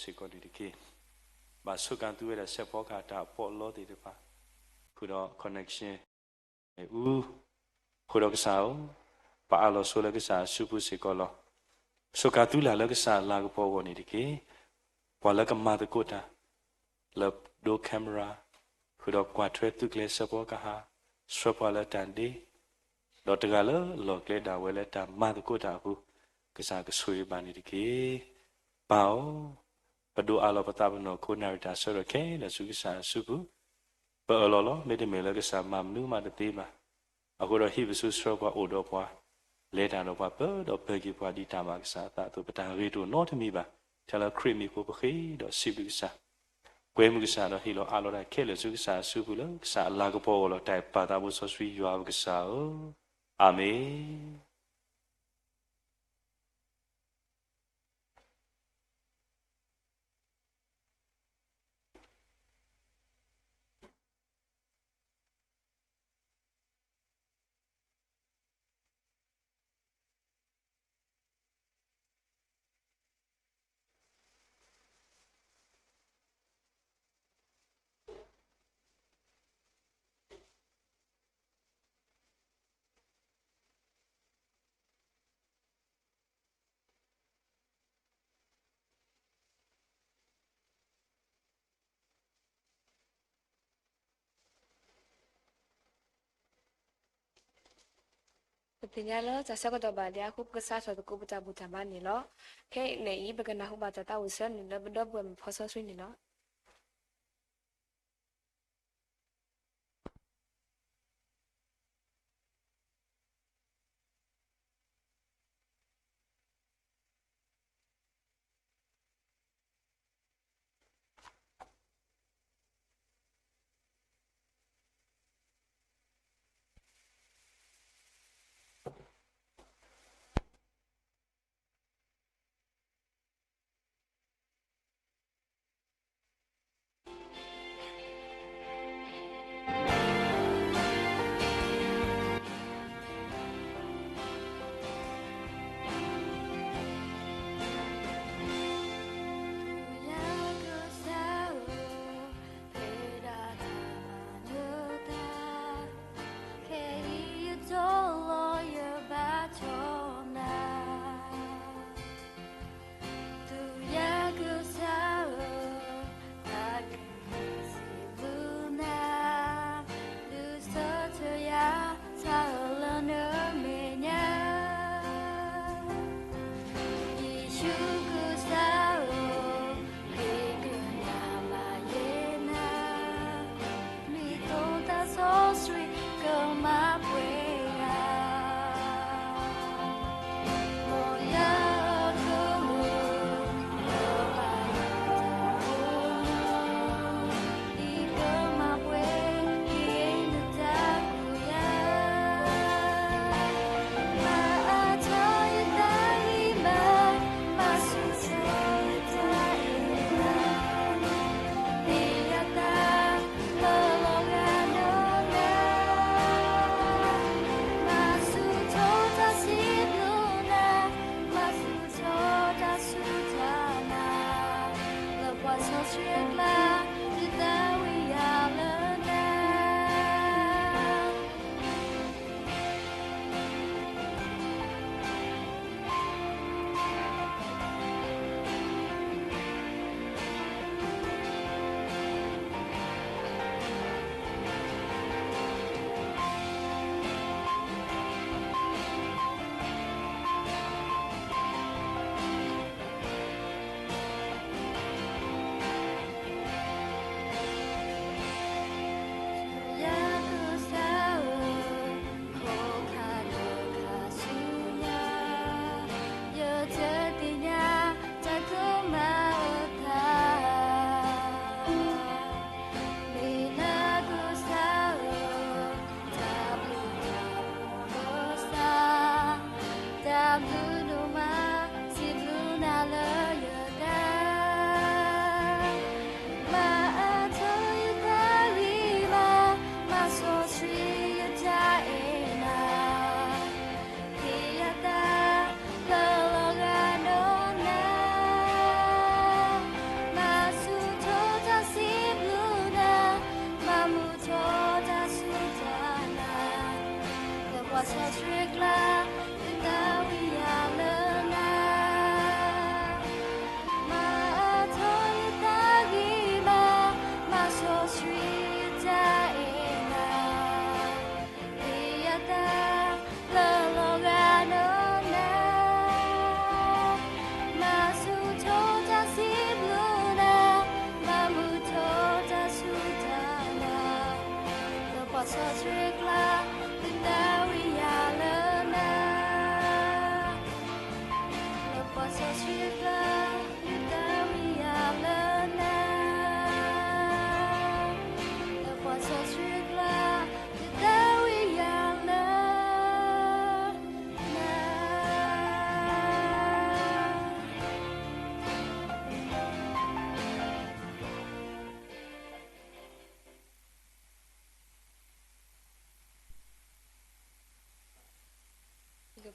စ့ၢ်ကီးန့ၣ်တက့ၢ်. ဘၣ်ဆိၣ်ကၢ်သုဝဲဒၣ်စဲးဖီကဟၣ်တၢ်အပီးအလီသ့ၣ်တဖၣ်, ဃုာ်ဒီး connection အူ, အဃိဒီးကစၢ်ဧၢ, ပအးလီၤဆိလၢကစၢ်အစုပူၤစ့ၢ်ကီးလီၤ. ဆိၣ်ကၢ်သုလၢ်လၢကစၢ်အလၤကပီၤအဂီၢ်န့ၣ်တက့ၢ်. ပှၤလၢကမၤသကိးတၢ် လၢဒိ camera, ဃုာ်ဒီးကွၢ်ထွဲသုးကျဲးစဲးဖီကဟၣ်, ဆှၢပှၤလၢတၢ်ဒ့, ဒီးတဂၤလၢလီၢ်ကျဲဒၣ်ဝဲလၢတၢ်မၤသကိးတၢ်အပူၤ, ကစၢ်ကဆိၣ်ဂ့ၤဘၣ်န့ၣ်တက့ၢ်. ပၢ်ဧၢ, ပဒိးအးလီၤပသးပနီၢ်ခိနၣ်ရံၣ်တၢ်ဆၢထီၣ်ခဲလၢာ်ဆူကစၢ်အစုပူၤ, ပအၢၣ်လီၤလီၤ မ့တမ့ၢ်လၢကစၢ်မၤမနုၤမးတသ့ဘၣ်. အဃိဒီးဟံးပစုဆှၢပှၤအိၣ်ဒီးပှၤ, လဲၤတၢ်ဒီးပှၤပၢဒီးပၢၤက့ၤပှၤဒ်တၢ်မၤကစၢ်အသးအသိး ပတၢ်ဂ့ၤတအိၣ်နီတမံၤဘၣ်. ထဲလၢခရံာ်မံၤအဃိပဃ့ဒီးစံးဘျုးကစၢ်, ကွဲမုာ်ကစၢ်ဒီးဟ့ၣ်လီၤအးလီၤတၢ်ခဲလၢာ်ဆူကစၢ်အစုပူၤလၢကစၢ်အလၤကပီၤအဂီၢ်လီၤ. တၢ်အဲၣ်ပၢ်သးဘိစီဆှံယွၤပကစၢ်ဧၢ, အၤမ့ၣ်.ပသ့ၣ်ညါလၢတၢ်ဆၢကတီၢ်ဘၣ်ဒံးအဃိ ပကစးထီၣ်သကိးပတၢ်ဘူၣ်တၢ်ဘါန့ၣ်လီၤ. ခဲအံၤန့ၣ်အံၤ ပကနၢ်ဟူဘၣ်တၢ်သးဝံၣ်စၢၤန့ၣ်လၢပဒီပုၢ်ဝဲၢ်မုၣ်ဖီစီဆှံန့ၣ်လီၤ.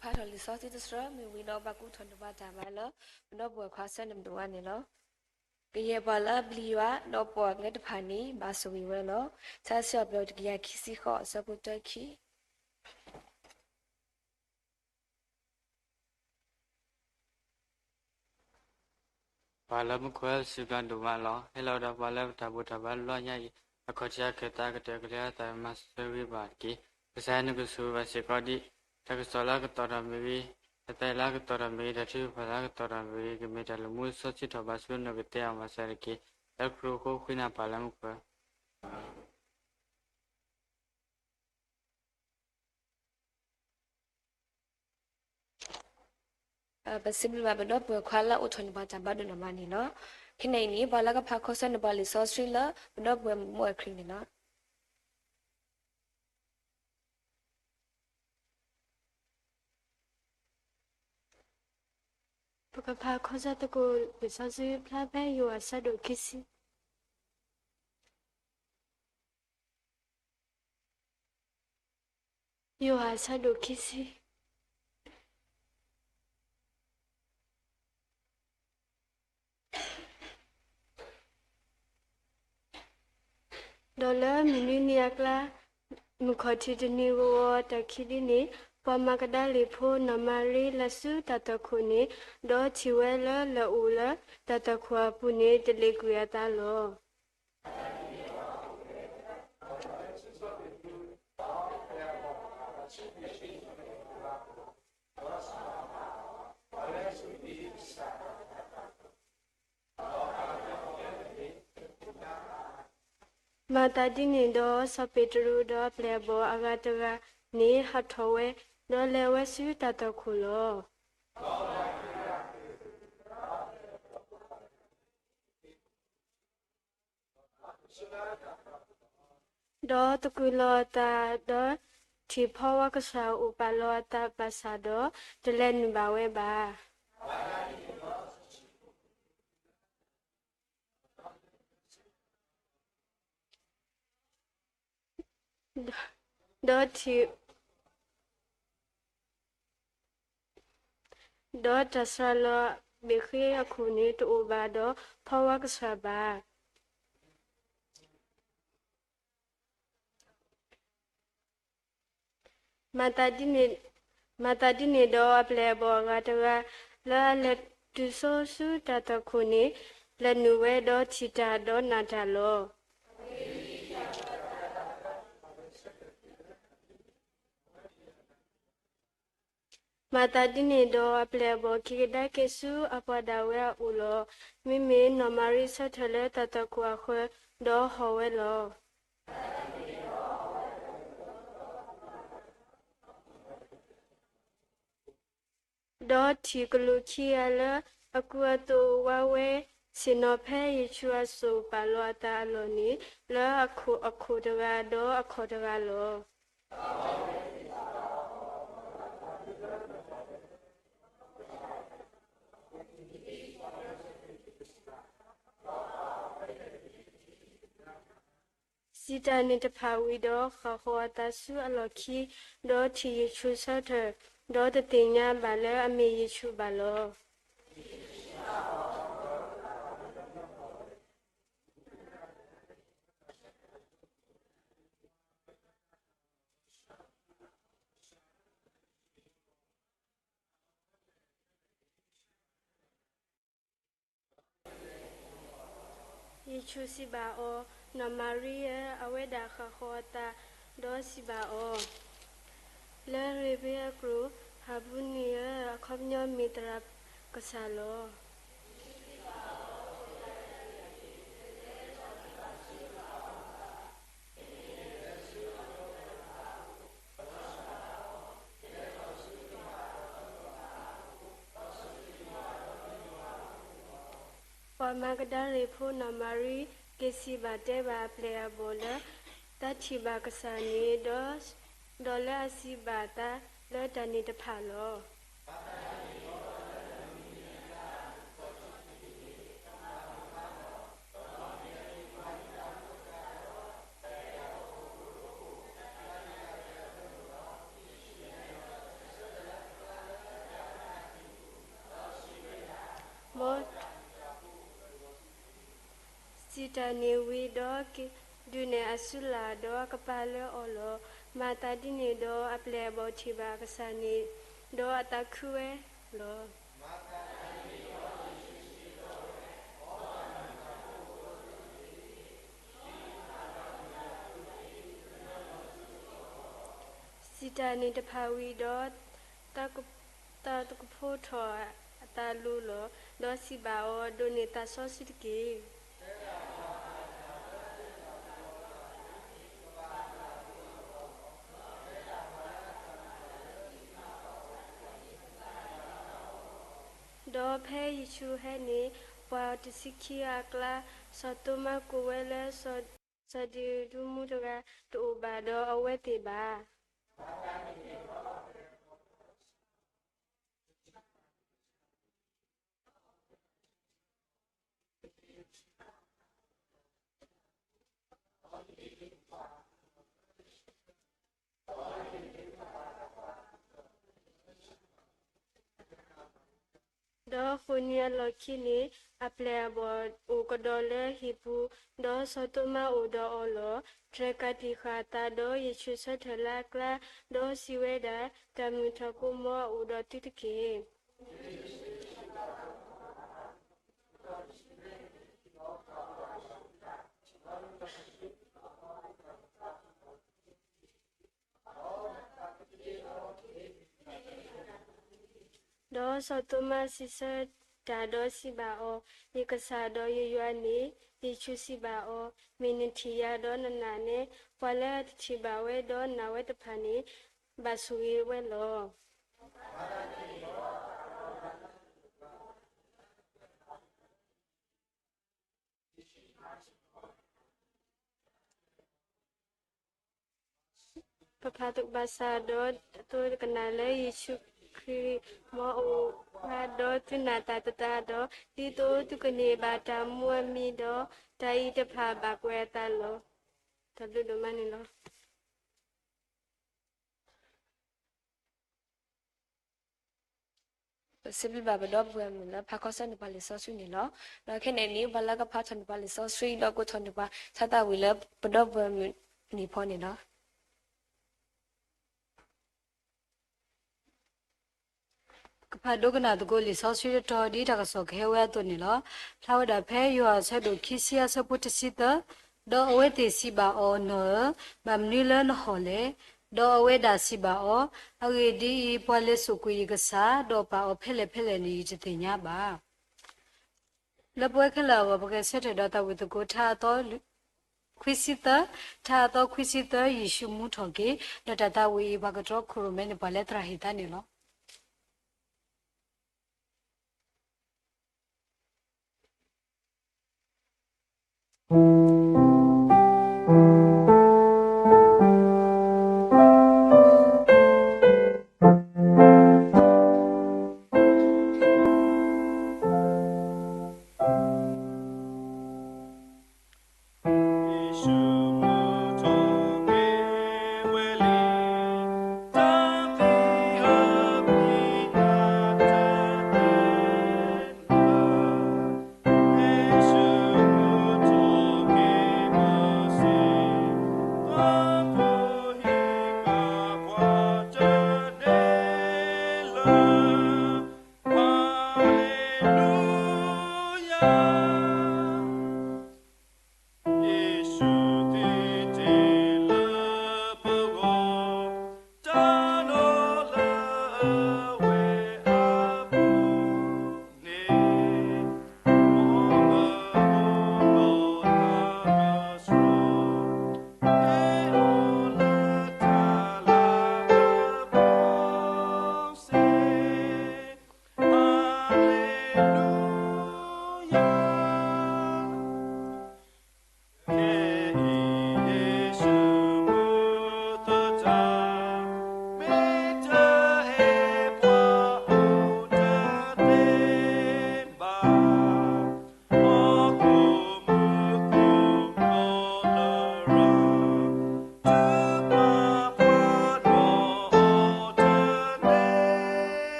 ဖးထီၣ်လံာ်စီဆှံတဆၢမ့ၢ်ဝံၤဒီး ဘၣ်ကူထီၣ်န့ၢ်ပှၤတၢ်မၤလၢ ပဒီပုၢ်ဝဲၢ်ခွါဆၢန့ၣ်ပဒိၣ်ဝဲန့ၣ်လီၤ. ကယဲၢ်ပှၤလၢအပျံၤယွၤ ဒီးပိာ်အကျဲတဖၣ်န့ၣ် ဘၣ်ဆိၣ်ဂ့ၤဝဲလီၤ. ဆၢစံးအီၤပျဲၢ်တကယၤခံဆံဃိး အဆၢဖိတၢခံ ပှၤလၢမူခိၣ်ဟဲလီၤစံးဘျုးဒိၣ်မးလီၤ. ဟဲလီၤဒီးပှၤလၢပတၢ်ဘူၣ်တၢ်ဘါလၢညါအံၤ အခီၣ်ထံးအကတၢၢ် ကတၢၢ်ကလဲၤအသးမၤစၢၤဂ့ၤဘၣ်တက့ၢ်. ကစၢ်ယွၤနကဆိၣ်ဂ့ၤဘၣ်စ့ၢ်ကီးဒ် တၢ်ကစီၣ်လၢအကတီၢ်ထီၣ်မ့ၢ်ဂ့ၤ, တၢ်သးလၢအကတီၢ်ထီၣ်မ့ၢ်ဂ့ၤ, တၢ်ထုကဖၣ်လၢအကတီၢ်ထီၣ်မ့ၢ်ဂ့ၤ, ကမ့ၢ်တၢ်လၢမူစီဆှံထီၣ်ဘၣ်ဆူနကတဲအီၤဘၣ်ဆၣ်တက့ၢ်. လၢခရံာ်အဃိဃ့နၤပၢ်လၢမူခိၣ် ပစံးဘျုးဘၣ် ပဒီပုၢ်ဝဲၢ်ခွါလၢအိၣ်ထီၣ်န့ၢ်ပှၤတၢ်ဘါဒိၣ်နီၢ်မးန့ၣ်လီၤ. ခဲအံၤန့ၣ် ပှၤလၢကဖးခီဆၢန့ၢ်ပှၤလံာ်စီဆှံလၢ ပဒီပုၢ်ဝဲၢ်မုၣ်အဲၣ်ခရံာ်န့ၣ်လီၤ. ပကဖးခီဆၢသကိးလံာ်စီဆှံဖျါဖဲယိၤဟၣ်အဆၢဒိၣ်ခံဆံ ယိၤဟၣ်အဆၢဒိၣ်ခံဆံ ဒီးလၢမုၢ်နွံနံၤအကျါ, မုၢ်ခီၣ်ထံးတနံၤဂီၤဂီၤတၢ်ခံဒ်န့ၣ်, ပှၤမၤကဒၤလံၣ်ဖိနီၢ်မၤရံလၢဆူတၢ်သွၣ်ခိၣ်န့ၣ်, ဒီးထံၣ်ဝဲလၢလၢၢ်အိၣ်လၢတၢ်သွၣ်ခိၣ်အပူၤန့ၣ် တလ့ၤကွံာ်အသးလီၤ. မၤသးဒ်န့ၣ်ဒီး စီၤပ့းတရူးဒီးအပျဲၢ်အဘီၣ်အဂၤတဂၤန့ၣ် ဟးထီၣ်ဝဲ, ဒီးလဲၤဝဲဆူတၢ်သွၣ်ခိၣ်လီၤ. ဒီးသကွံာ်လီၤအသး, ဒီးထံၣ်ဖီဝါကစၢ်အိၣ်ပာ်လီၤအသးဘၣ်ဆၣ်ဒီး, တလဲၤနုာ်ဘၣ်ဝဲဘၣ်. ဒီးထံၣ်, ဒီးတၢ်စှၤလီၤဘ့ၣ်ဃ့အခိၣ်န့ၣ် တအိၣ်ဘၣ်ဒီးဖီဝါကစၢ်ဘၣ်. မၤသးဒ်န့ၣ်, မၤသးဒ်န့ၣ်ဒီးအပျဲၢ်အဘီၣ်အဂၤတဂၤ လၢအလဲၤတုၤဆိဆူတၢ်သွၣ်ခိၣ်န့ၣ်, လဲၤနုာ်ဝဲဒီးထံၣ်တၢ်ဒီးနာ်တၢ်လီၤ. မၤသးဒ်န့ၣ်ဒီးအပျဲၢ်အဘီၣ်က့ၤကဒါက့ၤဆူအပှၤဒၣ်ဝဲအအိၣ်လီၤ. မ့မ့ၢ်နီၢ်မၤရံဆၢထၢၣ်လၢတၢ်သွၣ်ခိၣ်အဃၢၤ, ဒီးဟီၣ်ဝဲလီၤ. ဒီးထံၣ်ကလူးခံဂၤလၢအကူအသိးဝါဝဲ, ဆ့ၣ်နီၤဖဲယ့ၣ်ၡူးအစိၣ်ပာ်လီၤအသးအလီၢ်န့ၣ်, လၢအခိၣ်တဂၤဒီးအခီၣ်တဂၤလီၤ. စံးတၢ်န့ၣ်တဖၣ်ဝံၤဒီး ဃၣ်ဃီၤအသးဆူအလီၢ်ခံ, ဒီးထံၣ်ယ့ၣ်ၡူးဆၢထၢၣ်, ဒီးတသ့ၣ်ညါဘၣ်လၢအမ့ၢ်ယ့ၣ်ၡူးဘၣ်လီၤ. ယ့ၣ်ၡူးစံးဘၣ်အီၤ, နီၢ်မၤရံဧၢ, အဝဲဒၣ်ဃၣ်ဃီၤအသး, ဒီးစံးဘၣ်အီၤ, လၢရ့ၣ်ဘ့အကျိာ်, ဟၣ်ဘူးနံၣ်ဧၢ, အခီပညီမ့ၢ်သရၣ်ကစၢ်လီၤ. ပှၤမၤကဒၤရ့ၣ်ဖိနီၢ်မၤရံ က့ၤစံးဘၣ်တဲဘၣ်အပျဲၢ်အဘီၣ်လၢ သးထံၣ်ဘၣ်ကစၢ်န့ၣ်, ဒီးလၢအစံးဘၣ်သးလၢတၢ်န့ၣ်တဖၣ်လီၤ. စံးတၢ်န့ၣ်ဝံၤဒီး က့ၤဒုးနဲၣ်အစုလာ်, ဒီးကပာ်လၢအီၤလီၤ. မၤသးဒ်န့ၣ်ဒီး အပျဲၢ်အဘီၣ်ထံၣ်ဘၣ်အကစၢ်န့ၣ်, ဒီးအသးခုဝဲလီၤ. စံးတၢ်န့ၣ်တဖၣ်ဝံၤဒီး, သးကဖိထီၣ်အသးလိၤလီၤ. ဒီးစံးဘၣ်အီၤ, ဒိးန့ၢ်သးစီဆှံတက့ၢ်. ဒီးဖဲယ့ၣ်ၡူးဟဲန့ၣ်, ပှၤတဆံခံဂၤအကျါ, စီၤသိမၢ်ကိးဝဲလၢ စီၤဒံးဒူမူတဂၤ, တအိၣ်ဘၣ်ဒီးအဝဲသ့ၣ်ဘၣ်. ဒီးဃိးနံၤအလီၢ်ခံန့ၣ်, အပျဲၢ်အဘီၣ်အိၣ်ကဒီးလၢဟံၣ်ပူၤ, ဒီးစီၤသိမၢ်အိၣ်ဒီးအီၤလီၤ. တြဲၤကးတံာ်ဃာ်အသးဒီး ယ့ၣ်ၡူးဆၢထၢၣ်လၢအကျါ, ဒီးစံးဝဲဒၣ်, တၢ်မုာ်ထီၣ်ကိးမီၤအိၣ်ဒီးသုတက့ၢ်. ဒီးစီၤသိမၢ်စံးဆၢတၢ်ဒီးစံးဘၣ်အီၤ, ယကစၢ်ဒီးယယွၤန့ၣ်. ယ့ၣ်ၡူးစံးဘၣ်အီၤ, မ့ၢ်နထံၣ်ယၤဒီးနနာ်န့ၣ်, ပှၤလၢအတထံၣ်ဘၣ်ဝဲဒီးနာ်ဝဲတဖၣ်န့ၣ်, ဘၣ်ဆိၣ်ဂ့ၤဝဲလီၤ. ပဖးသကိးဘၣ်ဆၣ်ဒီး သိတကနၣ်လၢယ့ၣ်ၡူးခရံာ် မ်အအိၣ်ဖျါဒီးသုနာ်သတးဒီး, ဒ်သိးသုကန့ၢ်ဘၣ်တၢ်မူအမံၤဒီး, တၢ်အံၤတဖၣ်ဘၣ်ကွဲးအသးလီၤ. တၢ်ဘျုးဒိၣ်မးန့ၣ်လီၤ. ပစံးဘျုးဘၣ်ပဒီပုၢ်ဝဲၢ်မုၣ်လၢဖးခီဆၢန့ၢ်ပှၤလံာ်စီဆှံန့ၣ်လီၤ. ဒီးခဲအံၤန့ၣ် ပှၤလၢကဖးထီၣ်န့ၢ်ပှၤလံာ်စီဆှံဒီးကိးထီၣ်န့ၢ်ပှၤ ဆါသးဝံၤလၢပဒီပုၢ်ဝဲၢ်မုၣ်န့ၣ်ဖီန့ၣ်လီၤ. ကဖးဒိကနၣ်သကိးလံာ်စီဆှံတတီၤ ဒ်တၢ်ကစီၣ်ကဟဲဝဲအသိးန့ၣ်လီၤ. ဖျါဝဲဒၣ်ဖဲယိၤဟၣ်အဆၢဒိၣ်ခံဆံအဆၢဖိတဆံသၢ, ဒီးအဝဲသ့ၣ်စံးဘၣ်အီၤ, နီၢ်ဧၢ, ဘၣ်မနုၤလၢနဟီၣ်လဲၣ်. ဒီးအဝဲဒၣ်စံးဘၣ်အီၤ, အဂ့ၢ်ဒ်အံၤ, ပှၤလဲၤစိာ်ကွံာ်ယကစၢ်, ဒီးပာ်အီၤဖဲလဲၣ်ဖဲလဲၣ်န့ၣ် ယတသ့ၣ်ညါဘၣ်. လၢပဝဲခဲလၢာ်အဂီၢ် ပကဆၢထၢၣ်ဒီးတၢ်ဝံၣ်သကိး ထါအသီခွံဆံသၢ, ထါအသီခွံဆံသၢ, ယ့ၣ်ၡူးမူထီၣ်က့ၤ, ဒီးတၢ်သးဝံၣ်အံၤ ပှၤကတြီခိၣ်ရိၣ်မဲန့ၣ် ပှၤလၢသရၣ်ဟ့ၣ်သါန့ၣ်လီၤ.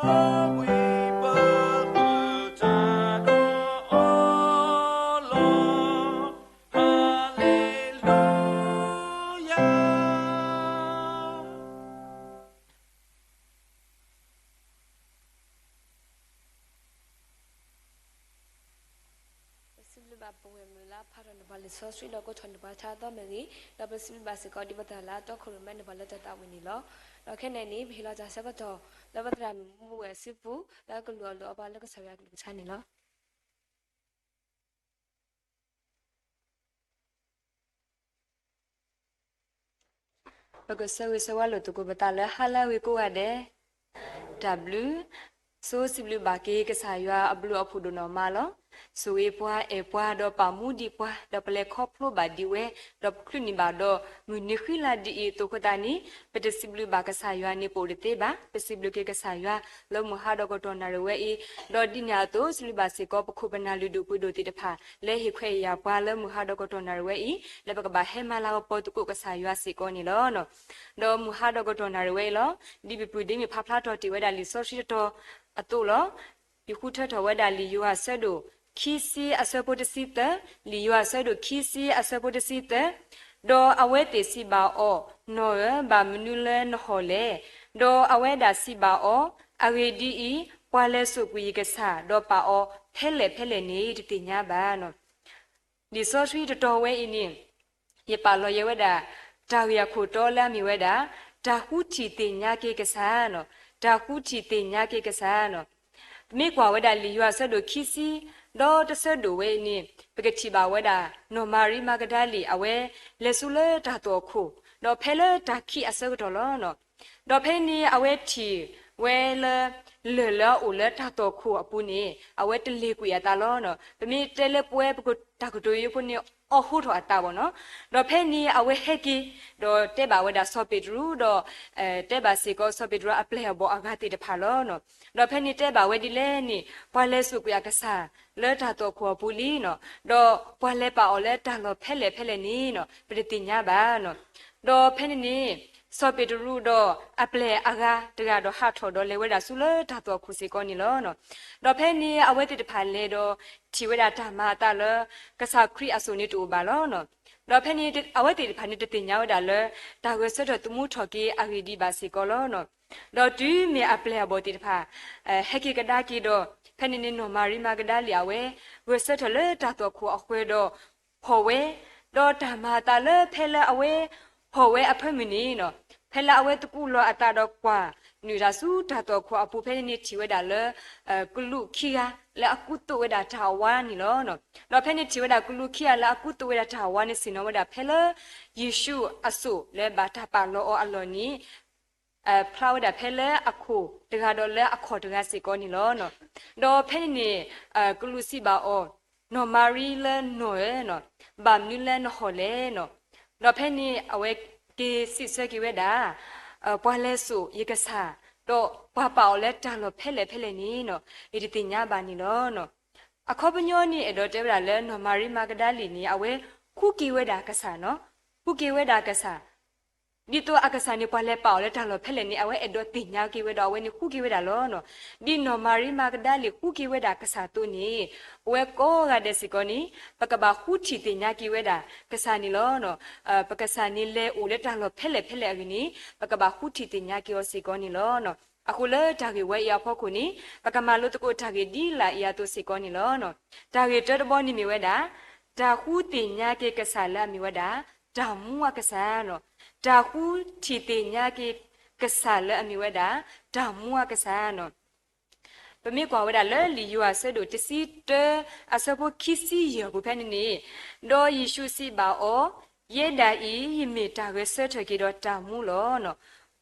အဝံၣ်ပၢ်ဃုာ်တၢ်ဒီးအီၤလီၤ. ဟါလ့လူယၤ. ပစံးဘျုးဘၣ်ပဝဲၢ်မုၢ်လၢဖးထီၣ်န့ၢ်ပှၤလံာ်စီဆှံဒီးကိးထီၣ်န့ၢ်ပှၤထါအသီမ့ၢ်ဂ့ၤ, ဒီးပစံးဘျုးဘၣ်စ့ၢ်ကီးဒ်ပသရၣ်လၢအတီခိၣ်ရိၣ်မဲန့ၢ်ပှၤလၢတၢ်သးဝံၣ်န့ၣ်လီၤ. ဒီးခဲကနံၣ်အံၤန့ၣ် ပဟ့ၣ်လီၤတၢ်ဆၢကတီၢ်လၢပသရၣ်မုၣ်မူဝဲၢ်အစုပူၤ လၢကလူၤအီၤလိာ်အီပှၤလၢကစၢ်ယွၤအကလုၢ်ကထါန့ၣ်လီၤ. ပကဆၢဂ့ၤဆၢဝါလိာ်သကိးပသးလၢ ဟါလၢအဂ့ၤကိးဂၤဒဲး, တၢ်ဘျုး, ဆိစံးဘျုးဘၣ်က့ၤကစၢ်ယွၤအဘျုးအဖှိၣ်ဒိၣ်နီၢ်မးလီၤ. ဆိၣ်ဂ့ၤပှၤအဲၣ်ပှၤဒီးပာ်မူဒံးပှၤ ဒီးပလဲၤခီဖျိဘၣ်ဒံးဝဲ, ဒီးပချုးန့ၢ်ဘၣ်ဒီးမုၢ်နံၤဃံလၤဒ်အံၤအသိးအဃိသတးန့ၣ်, ပတစံးဘျုးဘၣ်ကစၢ်ယွၤန့ၣ်ပအိၣ်တသ့ဘၣ်. ပစံးဘျုးက့ၤကစၢ်ယွၤလၢမုၢ်ဟါဒီးကတီၢ်နၣ်ရံၣ်ဝဲအံၤ, ဒီးဒ်န့ၣ်အသိး စံးဘျုးဘၣ်စ့ၢ်ကီးပခိၣ်ပနၢ်လုၢ်ဒိၣ်ပှ့ၤဒိၣ်သ့ၣ်တဖၣ် လၢဟ့ၣ်ခွဲးယာ်ပှၤလၢမုၢ်ဟါဒီးကတီၢ်နၣ်ရံၣ်ဝဲအံၤ လၢပကဘၣ်ဟဲမၤလၤကပီၤသကိးကစၢ်ယွၤစ့ၢ်ကီးန့ၣ်လီၤ. ဒီးမုၢ်ဟါဒီးကတီၢ်နၣ်ရံၣ်ဝဲအံၤလီၤ. ဒ်ပပုၢ်ဒ့မ့ၢ်ဖးဖျါထီၣ်တ့ၢ်ဝဲဒၣ်လံာ်စီဆှံတတီၤအသိးလီၤ. ယဃုထၢထီၣ်ဝဲဒၣ်လံာ်ယိၤဟၣ်အဆၢဒိၣ်ခံဆံအဆၢဖိတဆံသၢ, လံာ်ယိၤဟၣ်အဆၢဒိၣ်ခံဆံအဆၢဖိတဆံသၢ, ဒီးအဝဲသ့ၣ်စံးဘၣ်အီၤ, နီၢ်ဧၢ, ဘၣ်မနုၤလၢနဟီၣ်လဲၣ်. ဒီးအဝဲဒၣ်စံးဘၣ်အီၤ, အဂ့ၢ်ဒ်အံၤ, ပှၤလဲၤစိာ်ကွံာ်ယကစၢ်, ဒီးပာ်အီၤဖဲလဲၣ်ဖဲလဲၣ်န့ၣ် တသ့ၣ်ညါဘၣ်. လံာ်စီဆှံတတီၤဝဲအံၤန့ၣ် ယပာ်လီၤယဲဝဲဒၣ် တၢ်ဂ့ၢ်အခိၣ်တီလၢအမ့ၢ်ဝဲဒၣ် တၢ်ဃုထံၣ်သ့ၣ်ညါက့ၤကစၢ်န့ၣ်, တၢ်ဃုထံၣ်သ့ၣ်ညါက့ၤကစၢ်န့ၣ်. ပမ့ၢ်ကွၢ်ဝဲဒၣ်လံာ်ယိၤဟၣ်အဆၢဒိၣ်ခံဆံ ဒီးတဆၢဒိၣ်ဝဲအံၤန့ၣ် ပကထံၣ်ဘၣ်ဝဲဒၣ် နီၢ်မၤရံမၤကဒၤလံၣ် အဝဲလဲၤဆူလၢတၢ်သွၣ်ခိၣ်, ဒီးဖဲလၢတၢ်ခံးအဆၢကတီၢ်လီၤ. ဒီးဖဲန့ၣ် အဝဲထံၣ်ဝဲလၢ လၢၢ်လၢအအိၣ်လၢတၢ်သွၣ်ခိၣ်အပူၤန့ၣ် အဝဲတလ့ၤကွံာ်အသးလီၤ. ပမ့ၢ်တဲလၢပဝဲပကတၢ်ကတိၤယိဖိန့ၣ် အီၣ်ဟိထီၣ်အသးဘၣ်န့ၣ်. ဒီးဖဲန့ၣ် အဝဲဟဲက့ၤ ဒီးတဲဘၣ်ဝဲဒၣ်စီၤပ့းတရူး ဒီး တဲဘၣ်စ့ၢ်ကီးစီၤပ့းတရူးအပျဲၢ်အဘီၣ်အဂၤသ့ၣ်တဖၣ်လီၤ. ဒီးဖဲန့ၣ်တဲဘၣ်ဝဲဒ်လဲၣ်န့ၣ် ပှၤလဲၤစိာ်ကွံာ်အကစၢ်လၢတၢ်သွၣ်ခိၣ်အပူၤလံန့ၣ်, ဒီးပှၤလဲၤပာ်အီၤလၢတၢ်လီၢ်ဖဲလဲၣ်ဖဲလဲၣ်န့ၣ် ပတသ့ၣ်ညါဘၣ်န့ၣ်. ဒီးဖဲန့ၣ်န့ၣ် စီၤပ့းတရူးဒီးအပျဲၢ်အဂၤတဂၤဒီးဟးထီၣ်ဒီးလဲၤဝဲဒၣ်ဆူလၢတၢ်သွၣ်ခိၣ်စ့ၢ်ကီးန့ၣ်လီၤ. ဒီးဖဲန့ၣ် အဝဲသ့ၣ်တဖၣ်လဲၤဒီးထံၣ်ဝဲဒၣ်တၢ်မၤအသးလၢ ကစၢ်ခရံာ်အစိၣ်န့ၣ်တအိၣ်ဘၣ်လီၤ. ဒီးဖဲန့ၣ် အဝဲသ့ၣ်တဖၣ်န့ၣ်တသ့ၣ်ညါဝဲဒၣ်လၢ တၢ်ဂဲၤဆၢထၢၣ်သမူထီၣ်က့ၤအဂ့ၢ်ဒံးဘၣ်စ့ၢ်ကီးလီၤ. ဒီးတုၤမ့ၢ်အပျဲၢ်အဘီၣ်သ့ၣ်တဖၣ် ဟဲက့ၤကဒါက့ၤဒီး ဖဲန့ၣ်န့ၣ် နီၢ်မၤရံမၤကဒၤလံၣ် အဝဲဂဲၤဆၢထၢၣ်လၢတၢ်သွၣ်ခိၣ်အဃၢၤဒီး ဟီၣ်ဝဲ, ဒီးတၢ်မၤအသးလၢဖဲလၢအဝဲ ဟီၣ်ဝဲအဖၢမုၢ်န့ၣ်, ဖဲလၢအဝဲသကူးလီၤအသးဒီးကွၢ်နုာ်တၢ်ဆူတၢ်သွၣ်ခိၣ်အပူၤ ဖဲန့ၣ်န့ၣ်ထံၣ်ဝဲဒၣ်လၢ ကလူးခံဂၤလၢအကူသိးဝဲဒၣ်တၢ်အဝါန့ၣ်လီၤ. ဒီးဖဲန့ၣ်ထံၣ်ဝဲဒၣ်ကလူးခံဂၤလၢအကူသိးဝဲဒၣ်တၢ်အဝါန့ၣ် ဆ့ၣ်နီၤဝဲဒၣ်ဖဲလၢ ယ့ၣ်ၡူးအစိၣ်လၢဘၣ်တၢ်ပာ်လီၤအီၤအလီၢ်န့ၣ် ဖျါဝဲဒၣ်ဖဲလၢအခိၣ်တဂၤဒီးလၢအခီၣ်တဂၤစ့ၢ်ကီးန့ၣ်လီၤ. ဒီးဖဲန့ၣ်န့ၣ် ကလူးစံးဘၣ်အီၤ, နီၢ်မၤရံလၢနီၢ်ဧၢ, ဘၣ်မနုၤလၢနဟီၣ်လဲၣ်န့ၣ်. ဒီးဖဲန့ၣ်အဝဲက့ၤစံးဆၢက့ၤဝဲဒၣ် ပှၤလဲၤစိာ်ယကစၢ်, ဒီးပှၤပာ်အီၤလၢတၢ်လီၢ်ဖဲလဲၣ်ဖဲလဲၣ်န့ၣ် ယတသ့ၣ်ညါဘၣ်န့ၣ်လီၤ. အခီပညီန့ၣ် အဲၣ်ဒိးတဲဝဲဒၣ်လၢနီၢ်မၤရံမၤကဒၤလံၣ်န့ၣ် အဝဲဃုက့ၤဝဲဒၣ်ကစၢ်န့ၣ်, ဃုက့ၤဝဲဒၣ်ကစၢ် ဒ်သိးအကစၢ်န့ၣ် ပှၤလဲၤပာ်အီၤလၢတၢ်လီၢ်ဖဲလဲၣ်န့ၣ် အဝဲအဲၣ်ဒိးသ့ၣ်ညါက့ၤဝဲဒီး အဝဲန့ၣ်ဃုက့ၤဝဲဒၣ်လီၤ. ဒ်နီၢ်မၤရံမၤကဒၤလံၣ်ဃုက့ၤဝဲဒၣ်ကစၢ်အသိးန့ၣ်, ပဝဲကိးဂၤဒဲးစ့ၢ်ကီးန့ၣ် ပကဘၣ်ဃုထံၣ်သ့ၣ်ညါက့ၤဝဲဒၣ်ကစၢ်န့ၣ်လီၤ. ပကစၢ်န့ၣ်လဲၤအိၣ်လၢတၢ်လီၢ်ဖဲလဲၣ်ဖဲလဲၣ်အဂ့ၢ်န့ၣ် ပကဘၣ်ဃုထံၣ်သ့ၣ်ညါက့ၤအီၤစ့ၢ်ကီးန့ၣ်လီၤ. အဃိလၢတၢ်ဂ့ၢ်ဝဲအံၤအဖီခိၣ်န့ၣ် ပကမၤလိသကိးတၢ်ဂ့ၢ်ဒ်လာ်အံၤအသိးစ့ၢ်ကီးန့ၣ်လီၤ. တၢ်ဂ့ၢ်တၢတဘီန့ၣ်မ့ၢ်ဝဲဒၣ် တၢ်ဃုသ့ၣ်ညါက့ၤကစၢ်လၢအမ့ၢ်ဝဲဒၣ် တၢ်မူအကစၢ်န့ၣ်, တၢ်ဃုထံၣ်သ့ၣ်ညါက့ၤကစၢ်လၢအမ့ၢ်ဝဲဒၣ် တၢ်မူအကစၢ်န့ၣ်. ပမ့ၢ်ကွၢ်ဝဲဒၣ်လၢလံာ်ယိၤဟၣ်အဆၢဒိၣ်တဆံတၢ အဆၢဖိခံဆံယဲၢ်ပူၤဖဲန့ၣ်န့ၣ်, ဒီးယ့ၣ်ၡူးစံးဘၣ်အီၤ, ယဲဒၣ်အံၤ ယမ့ၢ်တၢ်ဂဲၤဆၢထၢၣ်က့ၤဒီးတၢ်မူလီၤ.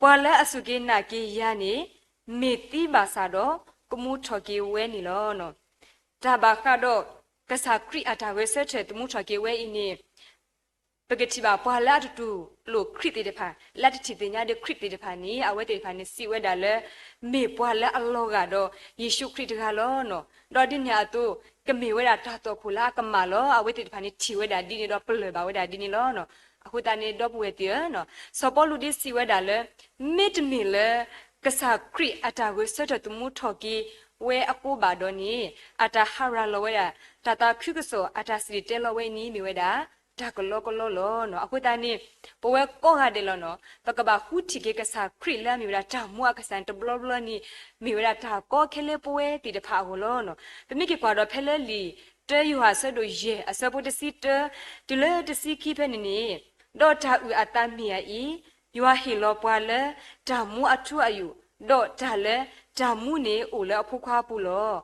ပှၤလၢအစူၢ်က့ၤနာ်က့ၤယၤန့ၣ် မ့ၢ်သံဘၣ်ဆၣ်ဒီး ကမူထီၣ်က့ၤဝဲန့ၣ်လီၤ. တၢ်ဘၣ်ဃးဒီး ကစၢ်ခရံာ်အတၢ်ဂဲၤဆၢထၢၣ်သမူထီၣ်က့ၤဝဲအံၤန့ၣ် ပကထံၣ်ဘၣ်ပှၤလၢအတတူၢ်လိာ်ခရံာ်သ့ၣ်တဖၣ်, လၢအတထံၣ်သ့ၣ်ညါဒီးခရံာ်သ့ၣ်တဖၣ်န့ၣ် အဝဲသ့ၣ်တဖၣ်န့ၣ်စံးဝဲဒၣ်လၢ မ့ၢ်ပှၤလၢအလီၤဂာ်ဒီးယ့ၣ်ၡူးခရံာ်တဂၤလီၤ. ဒီးဒ်န့ၣ်အသိး ကမ့ၢ်ဝဲဒၣ်တၢ်သွၣ်ခိၣ်လၢအကမၣ်လီၤ. အဝဲသ့ၣ်တဖၣ်န့ၣ်ထံၣ်ဝဲဒၣ်ဒ်န့ၣ်ဒီးပလၢၢ်ဘၣ်ဝဲဒၣ်ဒ်န့ၣ်လီၤ. အဃိသတးန့ၣ် ဒီပုၢ်ဝဲၢ်သ့ၣ်ဧၢ, စီၤပီလူးဒ်စံးဝဲဒၣ်လၢ မ့တမ့ၢ်လၢ ကစၢ်ခရံာ်အတၢ်ဂဲၤဆၢထၢၣ်သမူထီၣ်က့ၤဝဲအဃိဘၣ်ဒီးန့ၣ်, အတၢ်ဟးရၤလီၤဝဲဒၣ် တၢ်သးခုကစီၣ် အတၢ်စံၣ်တဲၤတဲလီၤဝဲအံၤန့ၣ် မ့ၢ်ဝဲဒၣ် တၢ်ကလီကလီလီၤ. အဃိသတးန့ၣ် ပဝဲကိးဂၤဒဲးလီၤန့ၣ် ပကဘၣ်ဃုထံၣ်က့ၤကစၢ်ခရံာ်လၢအမ့ၢ်ဝဲဒၣ်တၢ်မူအကစၢ်န့ၣ် တဘျီဘျီန့ၣ် မ့ၢ်ဝဲဒၣ်တၢ်ကီခဲလၢပဝဲသ့ၣ်တဖၣ်အဂီၢ်လီၤ. ပမ့ၢ်က့ၤကွၢ်ဒီးဖဲလၢလံာ်တၢယိၤဟၣ်အဆၢဒိၣ်ယဲၢ်အဆၢဖိတဆံတၢ တုၤလၢတဆံခံဖဲန့ၣ်န့ၣ်, ဒီးတၢ်အုၣ်အသးမ့ၢ်အအံၤ, ယွၤဟ့ၣ်လီၤပှၤလၢတၢ်မူအထူအယိာ်, ဒီးတၢ်လၢတၢ်မူန့ၣ်အိၣ်လၢအဖိခွါအပူၤလီၤ.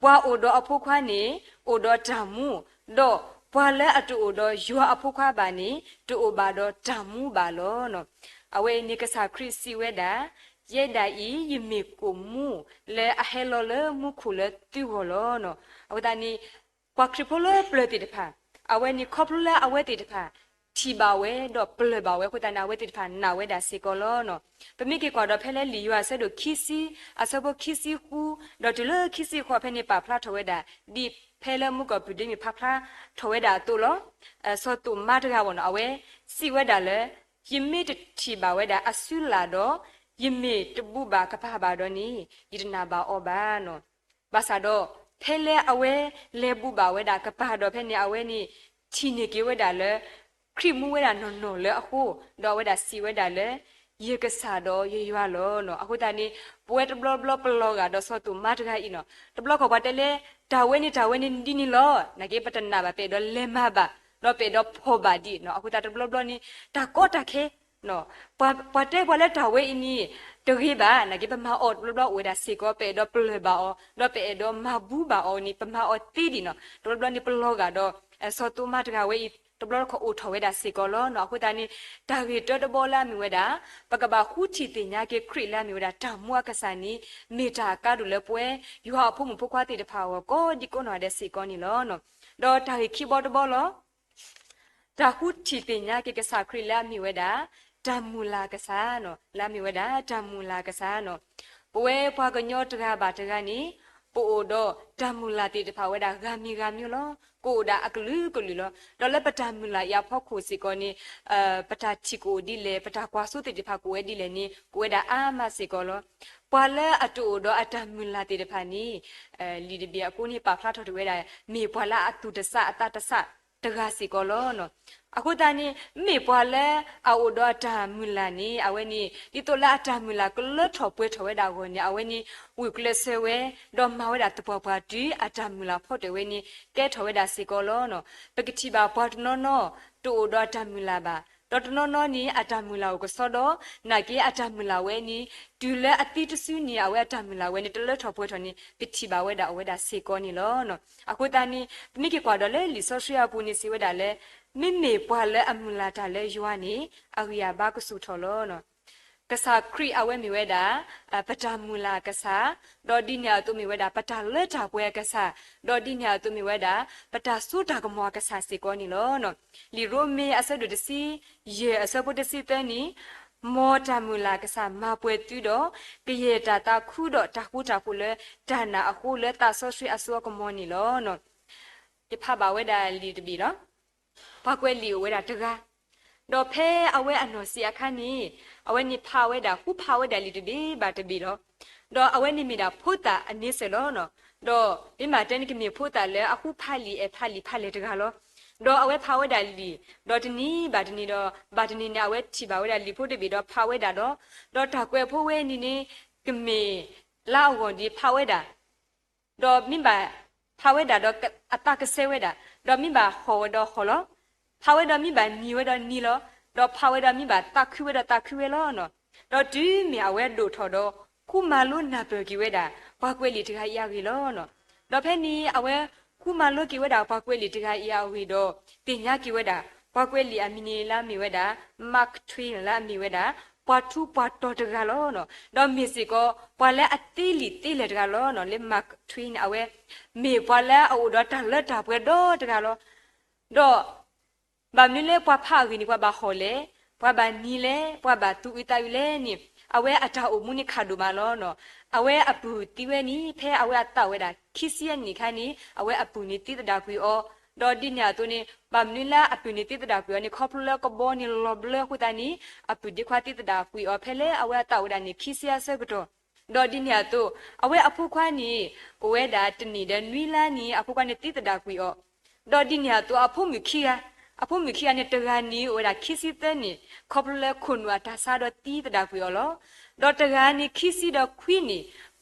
ပှၤအိၣ်ဒီးအဖိခွါန့ၣ် အိၣ်ဒီးတၢ်မူ, ဒီးပှၤလၢအတအိၣ်ဒီးယွၤအဖိခွါဘၣ်န့ၣ် တအိၣ်ဘၣ်ဒီးတၢ်မူဘၣ်လီၤ. အဝဲအံၤန့ၣ် ကစၢ်ခရံာ်စံးဝဲဒၣ်, ယဲဒၣ်အံၤ ယမ့ၢ်ကိၣ်မူလၢအဟဲလီၤလၢမူခိၣ်လၢသုဂီၢ်လီၤ. အဃိသတးန့ၣ် ပှၤခရံာ်ဖိလၢပျၢၤသ့ၣ်တဖၣ် အဝဲန့ၣ်ခီဖျိလၢအဝဲသ့ၣ်တဖၣ် ထံၣ်ဘၣ်ဝဲဒီးပျၢ်ဘၣ်ဝဲအဃိသတးန့ၣ် အဝဲသ့ၣ်တဖၣ်နာ်ဝဲဒၣ်စ့ၢ်ကီးလီၤ. ပမ့ၢ်က့ၤကွၢ်ဒီးဖဲလၢလံာ်ယိၤဟၣ်အဆၢဒိၣ်ခံဆံ အဆၢဖိခံဆံဃု ဒီးတုၤလၢခံဆံဃိးဖဲန့ၣ် ပာ်ဖျါထီၣ်ဝဲဒၣ် ဒ်ဖဲလၢမုၣ်ကီၢ်ဘုၣ်ဒ့မ့ၢ်ဖးဖျါထီၣ်ဝဲဒၣ်အသိးလီၤ. စီၤသိၣ်မါတဂၤဘၣ်န့ၣ် အဝဲစံးဝဲဒၣ်လၢ ယမ့ၢ်တထံၣ်ဘၣ်ဝဲဒၣ်အစုလၢ်ဒီး ယမ့ၢ်တဘူၣ်ဘၣ်ကပၤဘၣ်ဒီးန့ၣ် ယတနာ်ဘၣ်အီၤဘၣ်. ဘၣ်ဆၣ်ဒီး ဖဲလၢအဝဲလဲၤဘူၣ်ဘၣ်ဝဲဒၣ်ကပၤဒီးဖဲန့ၣ် အဝဲန့ၣ် ထံၣ်န့ၢ်က့ၤဝဲဒၣ်လၢ ခရံာ်မူဝဲဒၣ်နီၢ်နီၢ်လၢအဃိ, ဒီးအဝဲဒၣ်စံးဝဲဒၣ်လၢ ယကစၢ်ဒီးယယွၤလီၤ. အဃိသတးန့ၣ် ပဝဲတဘျီဘျီပလီၤဂာ်ဒီးစီၤသိၣ်မါတဂၤအံၤန့ၣ်, တဘျီခီပှၤတဲလၢ တၢ်ဝဲန့ၣ် တၢ်ဝဲန့ၣ်ဒ်န့ၣ်လီၤ. နာ်က့ပတနာ်ဘၣ် ပအဲၣ်ဒိးလဲၤမၤဘၣ် ဒီးပအဲၣ်ဒိးဖီၣ်ဘၣ်ဒံးန့ၣ်, အဃိသတးတဘျီဘျီန့ၣ် တၢ်ကီတၢ်ခဲ ပှၤတဲပှၤလၢတၢ်ဝဲအံၤန့ၣ် တဂ့ၤဘၣ်, နာ်က့ပမၤအီၤတဘျီဘျီအိၣ်ဝဲဒၣ်စ့ၢ်ကီး, ပအဲၣ်ဒိးပျၢ်ဘၣ်အီၤ ဒီးပအဲၣ်ဒိးမၤဘူဘၣ်အီၤန့ၣ် ပမၤအီၤသ့ဒံးန့ၣ်, တဘျီဘျီန့ၣ်ပလီၤဂာ်ဒီး စီၤသိၣ်မါတဂၤဝဲအံၤ တဘျီခီအိၣ်ထီၣ်ဝဲဒၣ်စ့ၢ်ကီးလီၤ. အဃိသတးန့ၣ် တၢ်ဂ့ၢ်တၢတဘီလၢအမ့ၢ်ဝဲဒၣ် ပကဘၣ်ဃုထံၣ်သ့ၣ်ညါက့ၤခရံာ်လၢအမ့ၢ်ဝဲဒၣ်တၢ်မူအကစၢ်န့ၣ် မ့ၢ်တၢ်အကါဒိၣ်လၢပဝဲ ယွၤအဖိမုၣ်ဖိခွါသ့ၣ်တဖၣ်အဂီၢ် ကိးဒံကိးနီၢ်ဒဲးစ့ၢ်ကီးန့ၣ်လီၤ. ဒီးတၢ်ဂ့ၢ်ခံဘီတဘီလီၤ. တၢ်ဃုထံၣ်သ့ၣ်ညါက့ၤကစၢ်ခရံာ်လၢအမ့ၢ်ဝဲဒၣ် တၢ်မုၢ်လၢ်ကစၢ်န့ၣ်, လၢအမ့ၢ်ဝဲဒၣ်တၢ်မုၢ်လၢ်ကစၢ်န့ၣ်, ပဝဲပှၤကညီတဂၤဘၣ်တဂၤန့ၣ် ပအိၣ်ဒီးတၢ်မုၢ်လၢ်သ့ၣ်တဖၣ်ဝဲဒၣ်ဂၤမံၤဂၤမံၤလီၤ. ကအိၣ်ဒၣ်အကလုာ်ကလုာ်လီၤ. ဒီးလၢပတၢ်မုၢ်လၢ်အံၤအဖီခိၣ်စ့ၢ်ကီးန့ၣ် ပတၢ်ထံၣ်ကအိၣ်ဒ်လဲၣ်, ပတၢ်ကွၢ်စိသ့ၣ်တဖၣ်ကအိၣ်ဝဲဒ်လဲၣ်န့ၣ် ကအိၣ်ဝဲဒၣ်အါမးစ့ၢ်ကီးလီၤ. ပှၤလၢအတအိၣ်ဒီးအတၢ်မုၢ်လၢ်သ့ၣ်တဖၣ်န့ၣ် လံာ်တဘ့ၣ်အကိန့ၣ် ပာ်ဖျါထီၣ်တ့ၢ်ဝဲဒၣ် မ့ၢ်ပှၤလၢအသူၣ်တစးအသးတစးတဂၤစ့ၢ်ကီးလီၤ. အဃိသတးန့ၣ် မ့ၢ်ပှၤလၢအအိၣ်ဒီးအတၢ်မုၢ်လၢ်န့ၣ် အဝဲန့ၣ် ဒ်သိးလၢအတၢ်မုၢ်လၢ်ကလၢထီၣ်ပှဲၤထီၣ်ဝဲဒၣ်အဂီၢ်န့ၣ် အဝဲန့ၣ် ဂုာ်ကျဲးစၢးဝဲ ဒီးမၤဝဲဒၣ်သပှၢ်ပှၢ်တုၤအတၢ်မုၢ်လၢ်ဖီတၢၣ်ဝဲန့ၣ် ကဲထီၣ်ဝဲဒၣ်စ့ၢ်ကီးလီၤ. ပကထံၣ်ဘၣ်ပှၤတနီၤနီၤ တအိၣ်ဒီးအတၢ်မုၢ်လၢ်ဘၣ်, ဒီးတနီၤနီၤန့ၣ် အတၢ်မုၢ်လၢ်အိၣ်ကစီဒီ, နာ်က့အတၢ်မုၢ်လၢ်ဝဲန့ၣ် တုၤလၢအသံတစုန့ၣ် အဝဲအတၢ်မုၢ်လၢ်ဝဲန့ၣ် တလၢထီၣ်ပှဲၤထီၣ်န့ၣ် ပထံၣ်ဘၣ်ဝဲဒၣ်အဝဲဒၣ်စ့ၢ်ကီးန့ၣ်လီၤ. အဃိသတးန့ၣ် ပမ့ၢ်က့ၤကွၢ်ဒီးလၢလံာ်စီဆှံအပူၤန့ၣ် စံးဝဲဒၣ်လၢ မ့မ့ၢ်ပှၤလၢအမုၢ်လၢ်တၢ်လၢယွၤန့ၣ် အဂံၢ်အဘါကဆူၣ်ထီၣ်လီၤ. ကစၢ်ခရံာ်အဝဲမ့ၢ်ဝဲဒၣ် ပတၢ်မုၢ်လၢ်အကစၢ်, ဒီးဒ်န့ၣ်အသိးမ့ၢ်ဝဲဒၣ် ပတၢ်လၢတၢ်ပှဲၤအကစၢ်, ဒီးဒ်န့ၣ်အသိးမ့ၢ်ဝဲဒၣ် ပတၢ်စိတၢ်ကမီၤအကစၢ်စ့ၢ်ကီးန့ၣ်လီၤ. လံာ်ရိမ့ၤအဆၢဒိၣ်တဆံယဲၢ်အဆၢဖိတဆံသၢန့ၣ်, မ်တၢ်မုၢ်လၢ်အကစၢ်မၤပှဲၤသုဒီး ကယဲၢ်တၢ်သးခုဒီးတၢ်ဃူတၢ်ဖိးလၢတၢ်နာ်အဃိ လၢသးစီဆှံအစိအကမီၤန့ၣ်လီၤ. ယဖးဘၣ်ဝဲဒၣ်လံာ်တဘ့ၣ်လီၤ. ပှၤကွဲးလံာ်အိၣ်ဝဲဒၣ်တဂၤ, ဒီးဖဲအဝဲအနီၢ်ဆံးအခါန့ၣ် အဝဲန့ၣ်ဖးဝဲဒၣ် ဃုဖးဝဲဒၣ်လံာ်တဘ့ၣ်ဘၣ်တဘ့ၣ်လီၤ. ဒီးအဝဲန့ၣ်မ့ၢ်ဒၣ်ဖိသၣ်အန့ဆၢၣ်လီၤ. ဒီးမ့ၢ်မးတဲန့ၣ်ကမ့ၢ်ဖိသၣ်လၢအဃုဖးလံာ်အဲၣ်ဖးလံာ်ဖးလဲၢ်တဂၤလီၤ. ဒီးအဝဲဖးဝဲဒၣ်လံာ် ဒီးတနံၤဘၣ်တနံၤဒီး ဘၣ်တနံၤန့ၣ် အဝဲထံၣ်ဘၣ်ဝဲဒၣ်လံာ်ဖိတဘ့ၣ်ဒီးဖးဝဲဒၣ်ဒီး, ဒီးတၢ်ကွဲးဖိဝဲန့ၣ်န့ၣ် ကမ့ၢ်လၢအဂီၢ်ဒ်ဖးဝဲဒၣ် ဒီးမ့ၢ်ဘၣ်ဖးဝဲဒၣ်ဒီးအသးကဆှဲဝဲဒၣ်, ဒီးမ့ၢ်ဘၣ်ဟီၣ်ဝဲဒီးဟီၣ်လီၤ. ဖးဝဲဒီးမ့ၢ်ဘၣ်နံၤဝဲဒီးနံၤလီၤ. ဒီးဖးဝဲဒီးမ့ၢ်ဘၣ်သးခုဝဲဒီးသးခုဝဲလီၤ. ဒီးတုၤမ့ၢ်အဝဲဒိၣ်ထီၣ်ဒီး ဃုမၤလိနၢ်ပၢၢ်က့ၤဝဲဒၣ် ပှၤကွဲးလံာ်တဂၤအံၤအဂ့ၢ်လီၤ. ဒီးဖဲန့ၣ်အဝဲဃုမၤလိက့ၤဝဲဒၣ် ပှၤကွဲးလံာ်တဂၤအံၤအဂ့ၢ်ဒီး သ့ၣ်ညါက့ၤဝဲဒၣ် ပှၤကွဲးလံာ်အမံၤန့ၣ်လၢအမ့ၢ်ဝဲဒၣ် Mark Twain လၢအမ့ၢ်ဝဲဒၣ် ပှၤထူးပှၤတီၤတဂၤလီၤ. ဒီးမ့ၢ်စ့ၢ်ကီး ပှၤလၢအသ့လံာ်သ့လဲၢ်တဂၤလီၤ. လၢ Mark Twain န့ၣ် အဝဲ မ့ၢ်ပှၤလၢအအိၣ်ဒီးတၢ်လၢတၢ်ပှဲၤဒီတဂၤလီၤ. ဒီး ဘၣ်မနုၤလၢပှၤဖးအဂ့ၢ်န့ၣ် ပှၤဘၣ်ဟီၣ်လဲၣ်, ပှၤဘၣ်နံၤလဲၣ်, ပှၤဘၣ်သူၣ်အုးသးအုးလဲၣ်န့ၣ် အဝဲအတၢ်အိၣ်မူန့ၣ်ခးဒိၣ်မးလီၤ. အဝဲအပုၢ်သံဝဲန့ၣ် ဖဲအဝဲအသးဝဲဒၣ် ခံဆံယဲၢ်နံၣ်အခါန့ၣ် အဝဲအပုၢ်န့ၣ်သံသဒၣ်ကွံာ်အီၤ ဒီးဒ်န့ၣ်အသိးန့ၣ် ဘၣ်မနုၤလၢအပုၢ်န့ၣ်သံသဒၣ်ကွံာ်အီၤန့ၣ် ခီဖျိလၢကဘီန့ၣ်လီၤဘျၢအဃိသတးန့ၣ် အပုၢ်ဒ့ခွါသံသဒၣ်ကွံာ်အီၤဖဲလၢအဝဲအသးအိၣ်ဝဲဒၣ်န့ၣ် ခံဆံအဆၢကတီၢ်, ဒီးဒ်န့ၣ်အသိး အဝဲအဖိခွါန့ၣ် အိၣ်ဝဲဒၣ်တနံၣ်ဒီးနွံလါန့ၣ် အဖိခွါန့ၣ်သံသဒၣ်ကွံာ်အီၤ, ဒီးဒ်န့ၣ်အသိးအဖိမုၣ်ခံဂၤ, အဖိမုၣ်ခံဂၤန့ၣ် တဂၤန့ၣ်အိၣ်ဝဲဒၣ်ခံဆံသၢနံၣ် ခီဖျိလၢခိၣ်နူာ်အတၢ်ဆါဒီးသံသဒၣ်ကွံာ်အီၤလီၤ. ဒီးတဂၤန့ၣ်ခံဆံဒီးခွံနံၣ်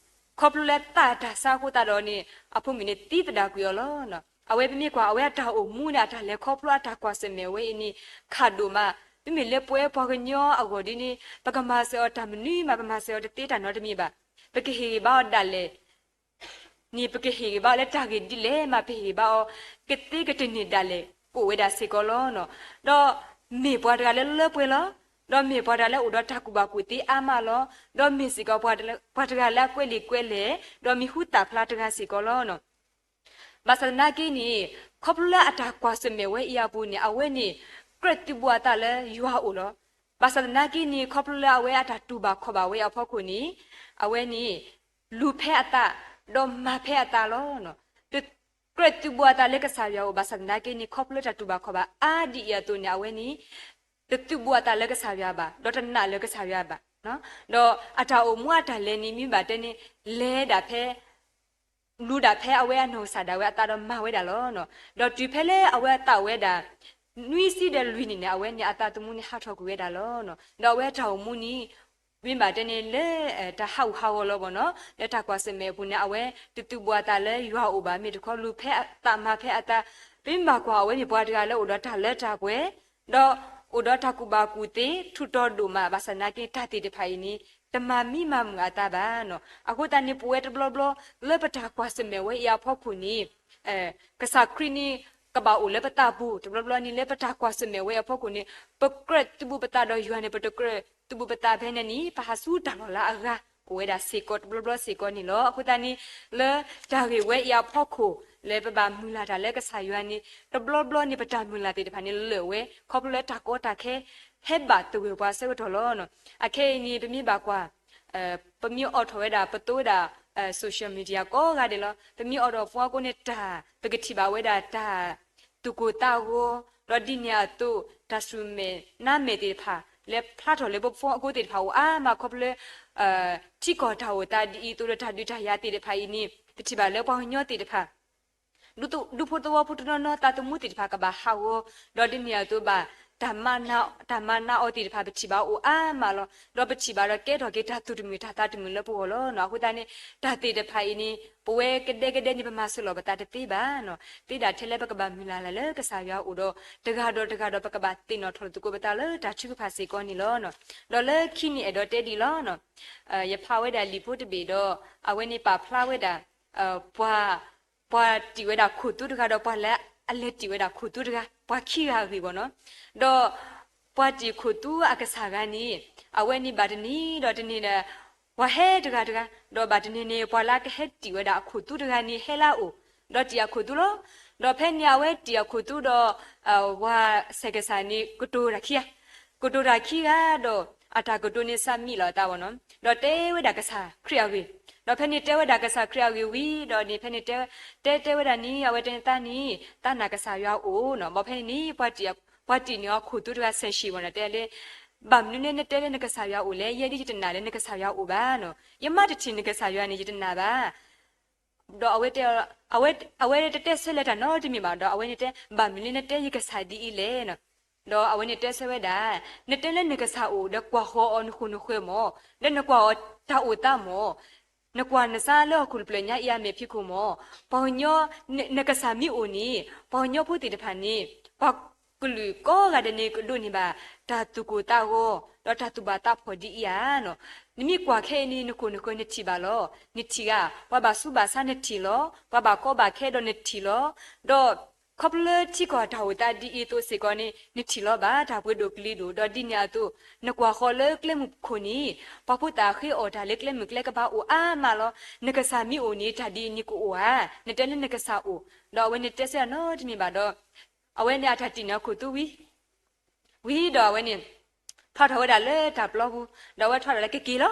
ခီဖျိလၢသးအတၢ်ဆါအဃိသတးဒီးန့ၣ် အဖိမုၣ်န့ၣ်သံသဒၣ်ကွံာ်အီၤလီၤ. အဝဲပမ့ၢ်ကွၢ် အဝဲအတၢ်အိၣ်မူန့ၣ် အတၢ်လဲၤခီဖျိအတၢ်ကွၢ်ဆၢၣ်မဲာ်ဝဲအံၤန့ၣ် ခးဒိၣ်မး, မ့မ့ၢ်လၢပဝဲပှၤကညီအဂီၢ်ဒ်န့ၣ် ပကမၤစၢၤအီၤတၢ်မနုၤမး ပမၤစၢၤအီၤတသ့တၢ်နီတမံၤဘၣ်. ပကဟ့ၣ်ဂ့ၤဘၣ်အီၤဒၣ်လဲာ် န့ၣ် ပကဟ့ၣ်ဂ့ၤဘၣ်အီၤလၢတၢ်ဂ့ၢ်ဒ်လဲၣ်မး ပဟ့ၣ်ဂ့ၤဘၣ်အီၤ ကသ့ကတန့ၢ်ဒၣ်လဲာ် ကအိၣ်ဝဲဒၣ်စ့ၢ်ကီးလီၤ. ဒီးမ့ၢ်ပှၤတဂၤလၢလၢပှဲၤလီၤ. ဒီးမ့ၢ်ပှၤတဂၤလၢအိၣ်ဒီးတၢ်ကူၣ်ဘၣ်ကူၣ်သ့အါမးလီၤ. ဒီးမ့ၢ်စ့ၢ်ကီးပှၤတဂၤလၢအကွဲးလံာ်ကွဲးလဲၢ်, ဒီးမံၤဟူသၣ်ဖျါတဂၤစ့ၢ်ကီးလီၤ. ဘၣ်ဆၣ်သနာ်က့န့ၣ် ခီဖျိလၢအတၢ်ကွၢ်ဆၢၣ်မဲာ်ဝဲအံၤအပူၤန့ၣ် အဝဲန့ၣ် ကြၢးသုးဘူးအသးလၢယွၤအအိၣ်လီၤ. ဘၣ်ဆၣ်သနာ်က့န့ၣ် ခီဖျိလၢအဝဲအတၢ်တူၢ်ဘၣ်ခီၣ်ဘၣ်ဝဲအဖီခိၣ်န့ၣ် အဝဲန့ၣ် လူၤဖဲအသး ဒီးမၤဖဲအသးလီၤ. တကြၢးသုးဘူးအသးလၢကစၢ်ယွၤအအိၣ် ဘၣ်ဆၣ်သနာ်က့န့ၣ် ခီဖျိလၢတၢ်တူၢ်ဘၣ်ခီၣ်ဘၣ်အါဒ်အံၤအသိးန့ၣ် အဝဲန့ၣ် တသုးဘူးအသးလၢကစၢ်ယွၤဘၣ်, ဒီးတနာ်လၢကစၢ်ယွၤဘၣ်. ဒီးအတၢ်အိၣ်မူအတၢ်လဲၤန့ၣ် မ့ၢ်ဘၣ်တဲန့ၣ် လဲၤဒၣ်ဖဲ လူၤဒၣ်ဖဲအဝဲအနီၢ်ကစၢ်ဒၣ်ဝဲအသးဒီးမၤဝဲဒၣ်လီၤ. ဒီးတုၤဖဲလၢအဝဲအသးအိၣ်ဝဲဒၣ် နွံဆံဒီးလွံၢ်နံၣ်န့ၣ် အဝဲန့ၣ်အသးသမူန့ၣ်ဟးထီၣ်ကွံာ်ဝဲဒၣ်လီၤ. ဒီးအဝဲအတၢ်အိၣ်မူန့ၣ် မ့ၢ်ဘၣ်တဲန့ၣ်လၢ တၢ်ဟးဂူာ်ဟးဂီၤလီၤဘၣ်နီၤ, လၢတၢ်ကွၢ်ဆၢၣ်မဲာ်အပူၤန့ၣ် အဝဲတသုးဘူးအသးလၢယွၤအအိၣ်ဘၣ် မ့ၢ်တခီလူၤဖဲအသးမၤဖဲအသး, ပမ့ၢ်ဘၣ်ကွၢ် အဝဲမ့ၢ်ပှၤတဂၤလၢအိၣ်ဒီးတၢ်လၢတၢ်ပှဲၤ ဒီးအိၣ်ဒီးတၢ်ကူၣ်ဘၣ်ကူၣ်သ့ ထူးတီၤဒိၣ်မး ဘၣ်ဆၣ်သနာ်က့ တၢ်သ့ၣ်တဖၣ်အံၤန့ၣ် တမၤမံမၤမုာ်အသးဘၣ်နီၤ. အဃိသတးန့ၣ် ပဝဲတဘျီဘျီ လၢပတၢ်ကွၢ်ဆၢၣ်မဲာ်ဝဲအံၤအဖီခိၣ်န့ၣ် ကစၢ်ခရံာ်န့ၣ် ကဘၣ်အိၣ်လၢပသးပူၤ တဘျီဘျီန့ၣ် လၢပတၢ်ကွၢ်ဆၢၣ်မဲာ်ဝဲအဖီခိၣ်န့ၣ် ပကြၢးသုးဘူးပသးဒီးယွၤန့ၣ် ပတကြၢးသုးဘူးပသးဖဲန့ၣ်န့ၣ် ပဟးဆူတၢ်လီၢ်လၢအဂၤ အိၣ်ဝဲဒၣ်စ့ၢ်ကီးတဘျီဘျီစ့ၢ်ကီးန့ၣ်လီၤ. အဃိသတးန့ၣ် လၢတၢ်ဂ့ၢ်ဝဲအံၤအဖီခိၣ် လၢပဘၣ်မုၢ်လၢ်တၢ်လၢကစၢ်ယွၤန့ၣ် တဘျီဘျီန့ၣ် ပတၢ်မုၢ်လၢ်သ့ၣ်တဖၣ်န့ၣ် လၢာ်ဝဲ ခီဖျိလၢတၢ်ကီတၢ်ခဲ ဟဲဘၣ်သဂၢၢ်ပှၤအဆၢကတီၢ်လီၤ. အခဲအံၤန့ၣ် ပမ့ၢ်ဘၣ်ကွၢ် ပမ့ၢ်အိးထီၣ်ဝဲဒၣ် ပသိဝဲဒၣ် social media ကိးဂၤဒဲးလီၤ. ပမ့ၢ်အိးထီၣ် phone အကိးန့ၣ် တၢ် ပကထံၣ်ဘၣ်ဝဲဒၣ်တၢ်သူၣ်ကိၢ်သးဂီၤ ဒီးဒ်န့ၣ်အသိး တၢ်ဆူၣ်မဲာ်နါမဲာ်သ့ၣ်တဖၣ် လဲၤဖျါထီၣ်လၢပ phone အကိးသ့ၣ်တဖၣ်အိၣ်အါမး ခီဖျိလၢ ထံကီၢ်တၢ်အိၣ်သးဒ်အံၤအသိးဒီး တၢ်ဒုးတၢ်ယၤသ့ၣ်တဖၣ်အံၤန့ၣ် ပထံၣ်ဘၣ်လၢပှၤကညီသ့ၣ်တဖၣ် ဒူဖိသဝီဖိတနီၤနီၤ သးသမူသ့ၣ်တဖၣ်ကဘၣ်ဟးဂီၤ ဒီးဒ်န့ၣ်အသိးဘၣ် တၢ်မၤ တၢ်မၤနးအီၤသ့ၣ်တဖၣ် ပထံၣ်ဘၣ်အိၣ်အါမးလီၤ. ဒီးပထံၣ်ဘၣ်ဒီးကဲထီၣ်က့ၤတၢ်သူၣ်တမုာ်တၢ်သးတမုာ်လၢပဂီၢ်လီၤ. အဃိသတးန့ၣ် တၢ်သ့ၣ်တဖၣ်အံၤန့ၣ် ပဝဲကဒဲကဒဲန့ၣ် ပမၤစၢၤလီၤပသးတသ့ဘၣ်နီၤ. သ့ဒၣ်ထဲလၢပကဘၣ်မုၢ်လၢ်လၢ်လၢကစၢ်ယွၤအအိၣ်ဒီး တဂၤဒီးတဂၤဒီး ပကဘၣ်သ့ၣ်နီၣ်ထီၣ်သကိးပသးလၢတၢ်ထုကဖၣ်စ့ၢ်ကီးန့ၣ်လီၤ. ဒီးလၢခံန့ၣ်အဲၣ်ဒိးတဲဒ်အံၤလီၤ. ယဖးဝဲဒၣ်လံာ်ဖိတဘ့ၣ်ဒီး အဝဲန့ၣ်ပာ်ဖျါဝဲဒၣ် ပှၤ ပှၤတံာ်ဝဲဒၣ်ခိၣ်သူတဂၤဒီး ပှၤလၢအလဲၤတံာ်ဝဲဒၣ်ခိၣ်သူတဂၤ ပှၤခံဂၤအဂ့ၢ်ဘၣ်နီၤ. ဒီးပှၤတံာ်ခိၣ်သူအကစၢ်ဂၤန့ၣ် အဝဲန့ၣ်ဘၣ်တနံၤဒီးတနံၤဒီး ပှၤဟဲတဂၤတဂၤ ဒီးဘၣ်တနံၤန့ၣ် ပှၤလၢအကဟဲတံာ်ဝဲဒၣ်အခိၣ်သူတဂၤန့ၣ် ဟဲလၢအအိၣ် ဒီးတံာ်အခိၣ်သူလီၤ. ဒီးဖဲန့ၣ်အဝဲတံာ်အခိၣ်သူဒီး ပှၤဆဲးကစၢ်န့ၣ် ကတိၤတၢ်ခံဂၤ ကတိၤတၢ်ခံဂၤဒီး အတၢ်ကတိၤန့ၣ် စးမံလီၤအသးဘၣ်နီၤ. ဒီးတဲဝဲဒၣ်ကစၢ်ခရံာ်အဂ့ၢ်, ဒီးဖဲန့ၣ်တဲဝဲဒၣ်ကစၢ်ခရံာ်အဂ့ၢ်ဝံၤဒီးန့ၣ် ဖဲန့ၣ်တဲ တဲတဲဝဲဒၣ်န့ၣ် အဝဲတဲန့ၣ်သးန့ၣ် သးနာ်ကစၢ်ယွၤအအိၣ်နီၤ. ဘၣ်ဖဲန့ၣ်န့ၣ် ပှၤတံာ်န့ၢ်အခိၣ်သူတဂၤ ဆဲးဆံးဘၣ်နီၤ တဲလၢ ဘၣ်မနုၤလၢနတဲလၢနကစၢ်ယွၤအိၣ်လဲၣ်, ယဲဒၣ်ယတနာ်လၢနကစၢ်ယွၤအိၣ်ဘၣ်နီၤ. ယမ့ၢ်တထံၣ်နကစၢ်ယွၤန့ၣ် ယတနာ်ဘၣ်. ဒီးအဝဲတဲ အဝဲ အဝဲတတဲဆၢလၢတၢ်နီတမံၤဘၣ်ဒီး အဝဲန့ၣ်တဲ ဘၣ်မနုၤလၢနတဲယကစၢ်ဒ်အံၤလဲၣ်နီၤ. ဒီးအဝဲန့ၣ်တဲဆၢဝဲဒၣ် နတဲလၢနကစၢ်အိၣ်ဒီးကွၢ်ဃီၤအီၤနဃိၣ်နဃၢၤမၢ်, ဒီးနကွၢ်အီၤတၢ်အိၣ်သးမၢ်, နကွၢ်နဆါလၢဟီၣ်ခိၣ်တဖျၢၣ်ညါအံၤအမဲာ်ဖံးခိၣ်မၢ်, ပှၤကညီ နကစၢ်မ့ၢ်အိၣ်န့ၣ် ပှၤကညီဖိသ့ၣ်တဖၣ်န့ၣ် ပှၤကလုာ်ကိးဂၤဒဲးန့ၣ် ကဒိးန့ၢ်ဘၣ် တၢ်သူၣ်ကိၢ်သးဂီၤ ဒီးတၢ်သူၣ်ဘၣ်သးဖှီၣ်ဒ်အံၤဧါနီၤ. နမ့ၢ်ကွၢ်ခဲအံၤန့ၣ် နဃိၣ်နဃၢၤနထံၣ်ဘၣ်လီၤ. နထံၣ်ဧါ, ပှၤဘၣ်ဆူးဘၣ်ဆါနထံၣ်လီၤ. ပှၤဘၣ်ကီဘၣ်ခဲဒီးနထံၣ်လီၤ. ဒီးခီဖျိလၢထံကီၢ်တၢ်အိၣ်သးဒ်အံၤအသိးစ့ၢ်ကီးန့ၣ် နထံၣ်လီၤဘၣ် တၢ်ပှဲၤဒိၣ်ကလံၤဒိၣ် ဒီးဒ်န့ၣ်အသိး နကွၢ်ဃီၤလၢကျဲမုၢ်ခိၣ်န့ၣ် ပှၤဖိသၣ်ဃ့အီၣ်တၢ်လၢကျဲမုၢ်ကျဲကဘါအိၣ်အါမးလီၤ. နကစၢ်မ့ၢ်အိၣ်န့ၣ် တၢ်ဒ်အံၤန့ၣ်ကအိၣ်ဧါ. နတဲလၢနကစၢ်အိၣ်, ဒီးအဝဲန့ၣ်တဲဆၢအနီတမံၤဘၣ်ဒီး အဝဲန့ၣ်အတၢ်တံာ်န့ၢ်အခိၣ်သူဝံၤ ဝံၤဒီးအဝဲန့ၣ် ဖျါထီၣ်ဝဲဒၣ်လၢတၢ်ပျီပူၤ, ဒီးအဝဲထီၣ်ဒၣ်လၢကက့ၤလီၤ.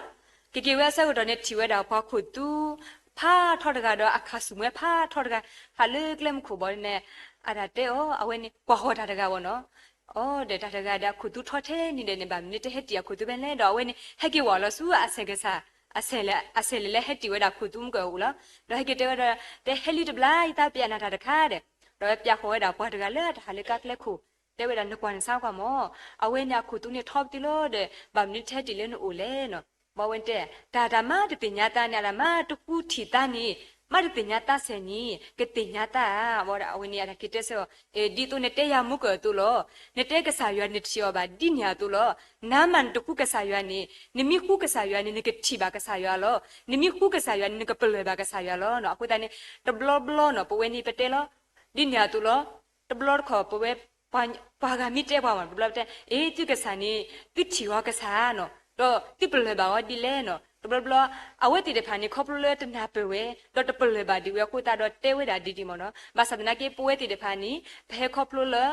ကက့ၤဝဲအဆၢကတီၢ်န့ၣ် ထံၣ်ဝဲဒၣ်ပှၤခိၣ်သူ ဖးထီတဂၤဒီးအခးဆူၣ်မှဲဖးထီတဂၤ ဟးလၢကျဲမုၢ်ခိၣ်ဘီန့ၣ် အတၢ်တဲအီၤ အဝဲန့ၣ် ကွၢ်ဃီၤတၢ်တဂၤဘၣ်နီၤ. အိ ဒီးတၢ်တဂၤဒီးအခိၣ်သူထီထဲန့ၣ်ဒီးန့ၣ် ဘၣ်မနုၤတဟဲတံၢ်အခိၣ်သူဖဲလဲၣ်. ဒီးအဝဲန့ၣ် ဟဲက့ၤဝဲလီၤဆူအစဲးကစၢ်, အစဲးလဲၣ်, အစဲးလဲၣ်လၢဟဲတံၢ်ဝဲဒၣ်အခိၣ်သူမုၢ်ကအိၣ်လီၤ. ဒီးဟဲက့ၤတဲဝဲဒီး တဲဟဲလံတဘျီ ယသးပျးနၤတၢ်တခါဒီး, ဒီးပျးဃီၤဝဲဒၣ်ပှၤတဂၤလၢအတဟးလၢကါကျဲခိၣ်, တဲဝဲဒၣ် နကွၢ်နစါကွၢ်မၢ်, အဝဲန့ၣ်အခိၣ်သူန့ၣ်ထီပသံလီၤဒီး ဘၣ်မနုၤတဟဲတံၢ်လၢနအိၣ်လဲၣ်နီၤ. ဘၣ်ဝဲတဲ တၢ်တၢ်မၤတသ့ၣ်ညါသးန့ၣ် အတၢ်မၤတဃုထံၣ်သးန့ၣ်, မၤတသ့ၣ်ညါသးစဲးန့ၣ် ကသ့ၣ်ညါသးဧါ. ဘၣ်ဝဲဒၣ်အဝဲန့ၣ်အတၢ်က့ၤတဲဆၢအီၤ, ဒ်သိးနတဲယၤမုၢ်ကၢၢ်အသိးလီၤ. နတဲကစၢ်ယွၤနထံၣ်အီၤဘၣ်ဒ်န့ၣ်အသိးလီၤ. နၤမးနတဃုကစၢ်ယွၤန့ၣ် နမ့ၢ်ဃုကစၢ်ယွၤန့ၣ် နကထံၣ်ဘၣ်ကစၢ်ယွၤလီၤ. နမ့ၢ်ဃုကစၢ်ယွၤန့ၣ် နကပလၢၢ်ဘၣ်ကစၢ်ယွၤလီၤ. အဃိသတးန့ၣ် တဘျီဘျီနီၤ ပဝဲန့ၣ်ပတဲလီၤ ဒ်န့ၣ်အသိးလီၤ. တဘျီတခီၣ် ပဝဲ ပှၤဂၤမ့ၢ်တဲပှၤမး တဘျီတဲ အ့ သုကစၢ်န့ၣ် သုထံၣ်အီၤကစၢ်နီၤ, ဒီးသုပလၢၢ်ဘၣ်အီၤဒ်လဲၣ်နီၤ. တဘျီဘျီ အဝဲသ့ၣ်တဖၣ်န့ၣ် ခီဖျိလၢတနၢ်ပၢၢ်ဝဲ ဒီးတပလၢၢ်ဘၣ်ဒံးဝဲအဃိသတးဒီးတဲဝဲဒၣ်ဒ်ဒ်မၢ်နီၤ. ဘၣ်ဆၣ်သနာ်က့ ပဝဲသ့ၣ်တဖၣ်န့ၣ် ပဟဲခီဖျိလၢ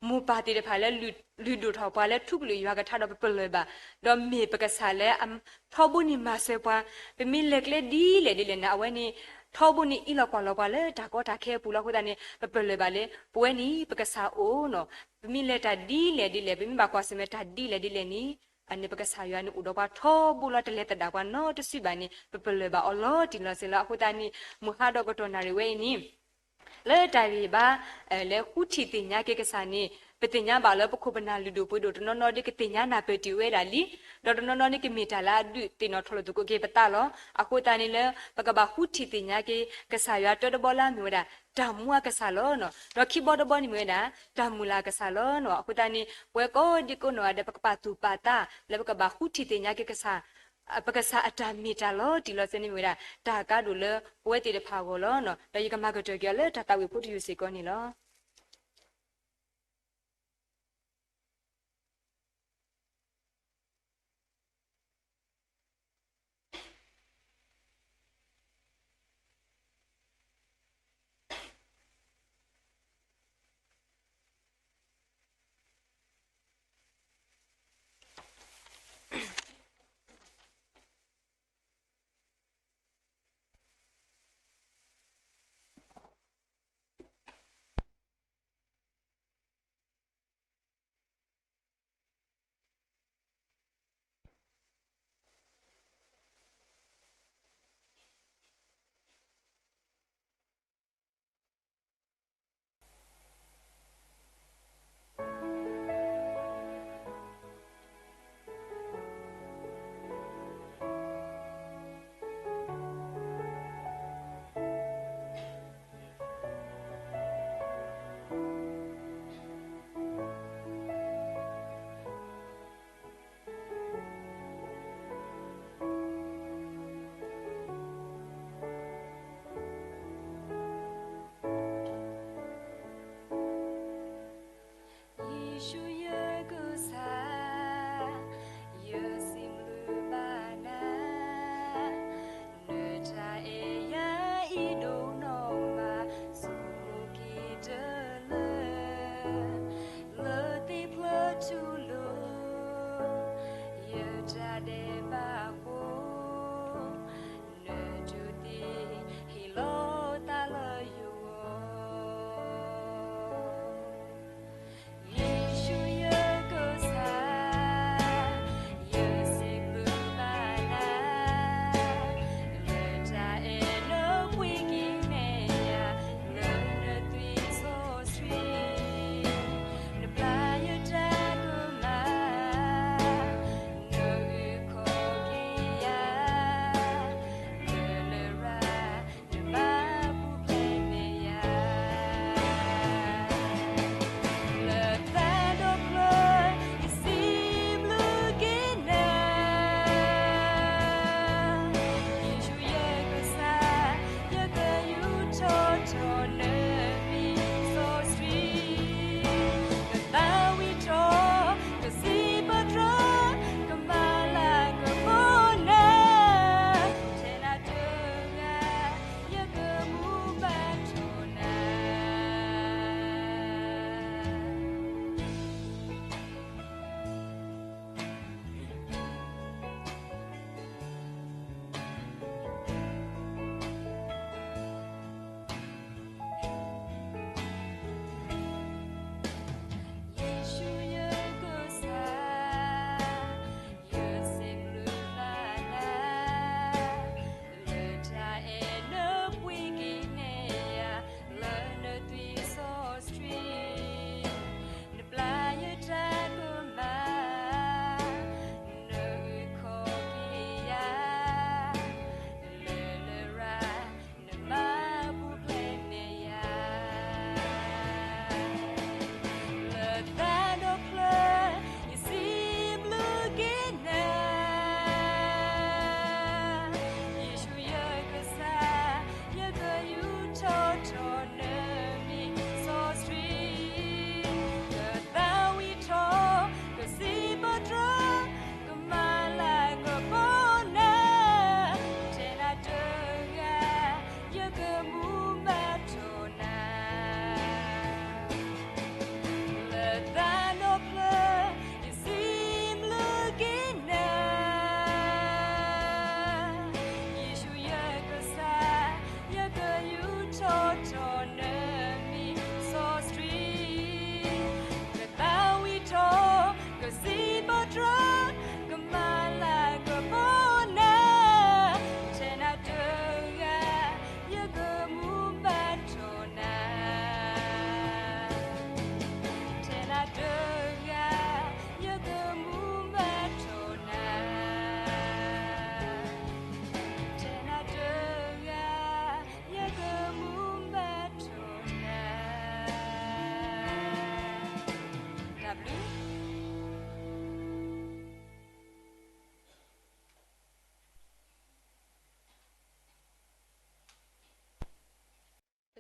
မိၢ်ပၢ်သ့ၣ်တဖၣ်လၢလုၢ်ဒိၣ်ထီၣ်ပှၤလၢထူကလုာ်ယွၤကထါဒီးပပလၢၢ်ဘၣ်, ဒီးမ့ၢ်ပကစၢ်လၢအထီဘိန့ၣ်မၤစၢၤပှၤ, ပမ့ၢ်လဲၤကျဲဒ်လဲၣ်ဒ်လဲၣ်န့ၣ် အဝဲန့ၣ် ထီဘိန့ၣ်အံးလီၤကွၢ်လီၤပှၤလၢတၢ်ကီတၢ်ခဲအပူၤလီၤ. အဃိသတးန့ၣ် ပပလၢၢ်ဘၣ်လၢ ပဝဲန့ၣ် ပကစၢ်အိၣ်နီၤ, ပမ့ၢ်လဲၤတၢ်ဒ်လဲၣ်ဒ်လဲၣ် ပမ့ၢ်ဘၣ်ကွၢ်ဆၢၣ်မဲာ်တၢ်ဒ်လဲၣ်ဒ်လဲၣ်န့ၣ် အန့ၣ်ပကစၢ်ယွၤန့ၣ်အိၣ်ဒီးပှၤထီဘိလီၤ. တလဲၤသဒၣ်ပှၤနီတစုဘၣ်န့ၣ် ပပလၢၢ်ဘၣ်အီၤလီၤတံၢ်လီၤဆဲးလီၤ. အဃိသတးန့ၣ် မုၢ်ဟါဒီးကတီၢ်နၣ်ရံၣ်ဝဲအံၤန့ၣ် လၢတၢ်ဂ့ၢ်ဘါ လၢဃုထံၣ်သ့ၣ်ညါက့ၤကစၢ်န့ၣ် ပသ့ၣ်ညါဘၣ်လၢပခိၣ်ပနၢ်လုၢ်ဒိၣ်ပှ့ၤဒိၣ်တနီၤနီၤဒ်ကသ့ၣ်ညါနၢ်ပၢၢ်တ့ၢ်ဝဲဒၣ်လံ, ဒီးတနီၤနီၤဒ်ကမ့ၢ်တၢ်လၢအဒုးသ့ၣ်နီၣ်ထီၣ်လိာ်သကိးက့ၤပသးလီၤ. အဃိသတးန့ၣ်လၢ ပကဘၣ်ဃုထံၣ်သ့ၣ်ညါက့ၤ ကစၢ်ယွၤတၢတဘီလၢအမ့ၢ်ဝဲဒၣ် တၢ်မူအကစၢ်လီၤ. ဒီးခံဘီတဘီန့ၣ်မ့ၢ်ဝဲဒၣ် တၢ်မုၢ်လၢ်အကစၢ်လီၤ. အဃိသတးန့ၣ် ပဝဲကိးဒံကိးနီၢ်ဂၤဒဲး ပကပာ်သူၣ်ပာ်သး လၢပကဘၣ်ဃုထံၣ်သ့ၣ်ညါက့ၤကစၢ် ပကစၢ်အတၢ်မ့ၢ်တၢ်လီၤတံၢ်လီၤဆဲးန့ၣ်မ့ၢ်ဝဲဒၣ် တၢ်ကါဒိၣ်လၢပဝဲသ့ၣ်တဖၣ်အဂီၢ်လီၤ. ဒီးယကမၤကတၢၢ်က့ၤအီၤလၢတၢ်သးဝံၣ်ဖိတယုၢ်စ့ၢ်ကီးန့ၣ်လီၤ.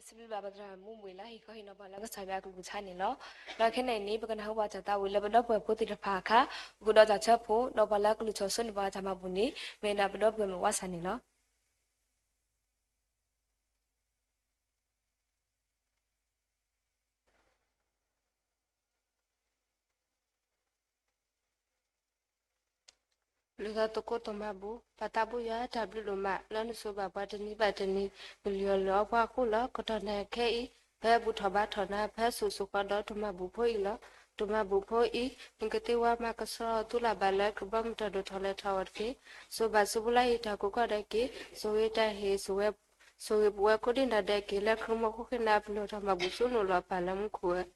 စံးဘျုးဘၣ်ပသရၣ်မူမူၤလၢဟ့ၣ်ခီဟ့ၣ်နီၤပှၤလၢကစၢ်ယွၤအကလုၢ်ကထါန့ၣ်လီၤ. ဒီးခဲအံၤန့ၣ် ပကနၢ်ဟူဘၣ်တၢ်သးဝံၣ်လၢပဒီပုၢ်ဝဲၢ်ဖိသ့ၣ်တဖၣ်အခါ ပကဒီးတၢ်ဆၢဖှိၣ်ဒီးပှၤလၢအကလုၢ်ထီၣ်စိန့ၢ်ပှၤတၢ်မၤဘူၣ်န့ၣ် မ့ၢ်ဒၣ်ပဒီပုၢ်ဝဲၢ်မုၣ်ဝါစၢ်န့ၣ်လီၤ. လံာ်သကိးတၢ်မၤဘူၣ်, ပၢ်သးဘိယွၤ တၢ်ဘျုးဒိၣ်မး လၢနဆိၣ်ဘၣ်ပှၤတနံၤဘၣ်တနံၤ ကလုၢ်အီၣ်လုၢ်အီပှၤအဃိလီၤ. ကတီၢ်နံၤခဲအံၤ ပဟဲဘူၣ်ထီၣ်ဘါထီၣ်နၤ ပဟဲစိာ်စိာ်ဃီဒီးတၢ်မၤဘူၣ်ဖိအံၤလီၤ. တၢ်မၤဘူၣ်ဖိအံၤ နကသ့ဝဲမၤကဆှီထီၣ်သူလၢ်ဘၣ်လၢ ကဘီမုၢ်တၢ်ဒိၣ်ထီၣ်လဲၤထီၣ်အဂီၢ်တက့ၢ်. စိာ်ဘၣ်စံးဘျုးလၢဟံၣ်တၢ်ကိးကီၢ်ဒဲးက့ၤ, စိာ်ဂ့ၤတၢ်ဟ့ၣ်, စိာ်ဂ့ၤပဝဲကိးဒံနီၢ်ဒဲးက့ၤ လၢခရံာ်မူခိၣ်ဃ့နၤပလီၢ်ထီၣ်မၤဘူၣ်ဆူနအိၣ်လီၤ ပၢ်လၢမူခိၣ်ဧၢ.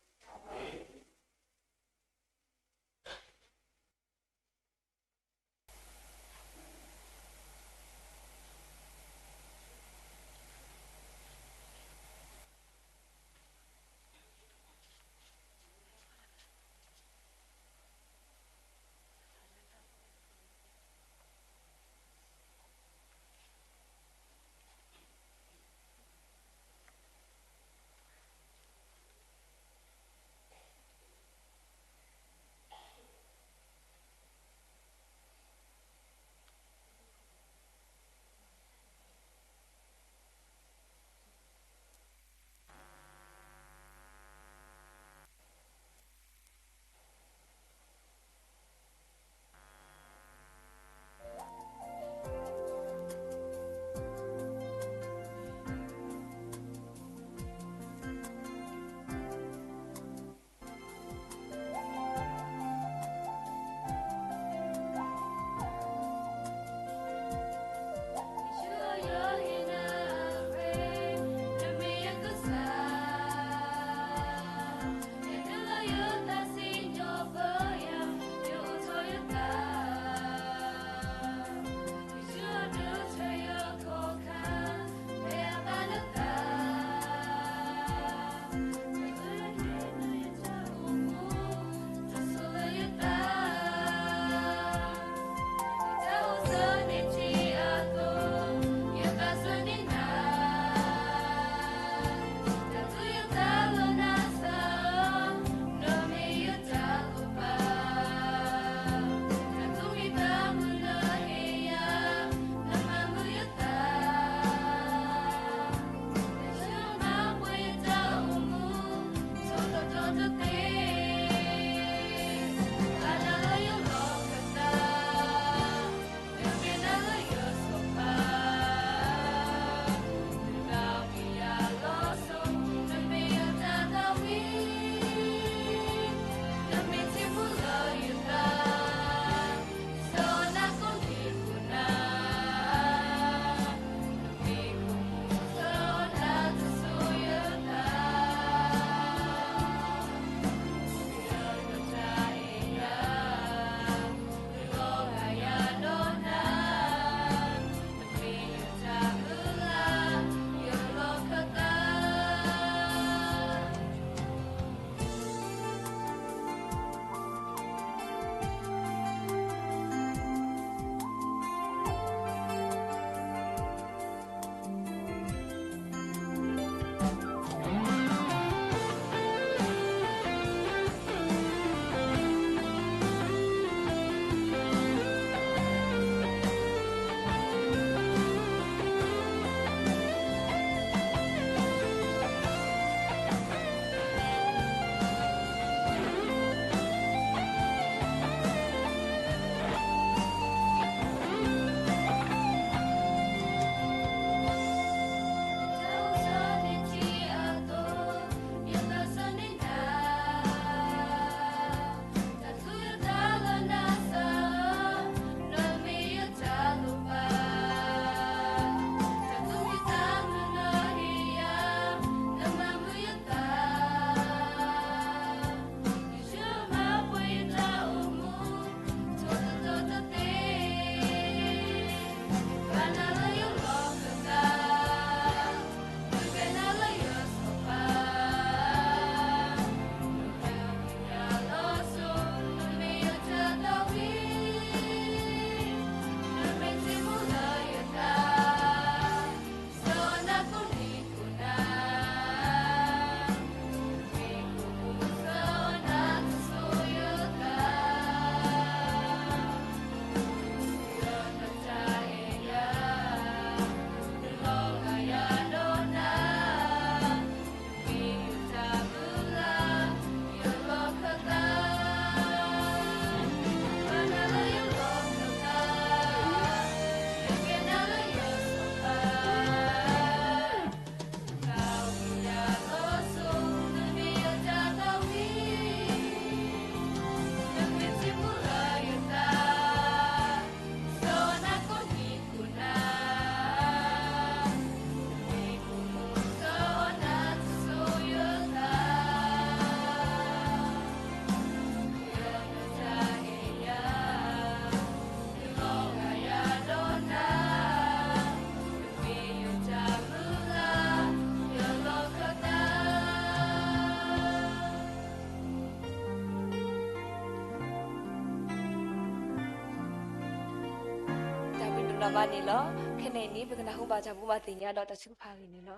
ဘၣ်န့ၣ်လီၤ. ခဲန့ၣ်အံၤန့ၣ် ပကနၢ်ဟူဘၣ်တၢ်ဘိးဘၣ်သ့ၣ်ညါဒီးတၢ်ထုကဖၣ်အဂ့ၢ်န့ၣ်လီၤ.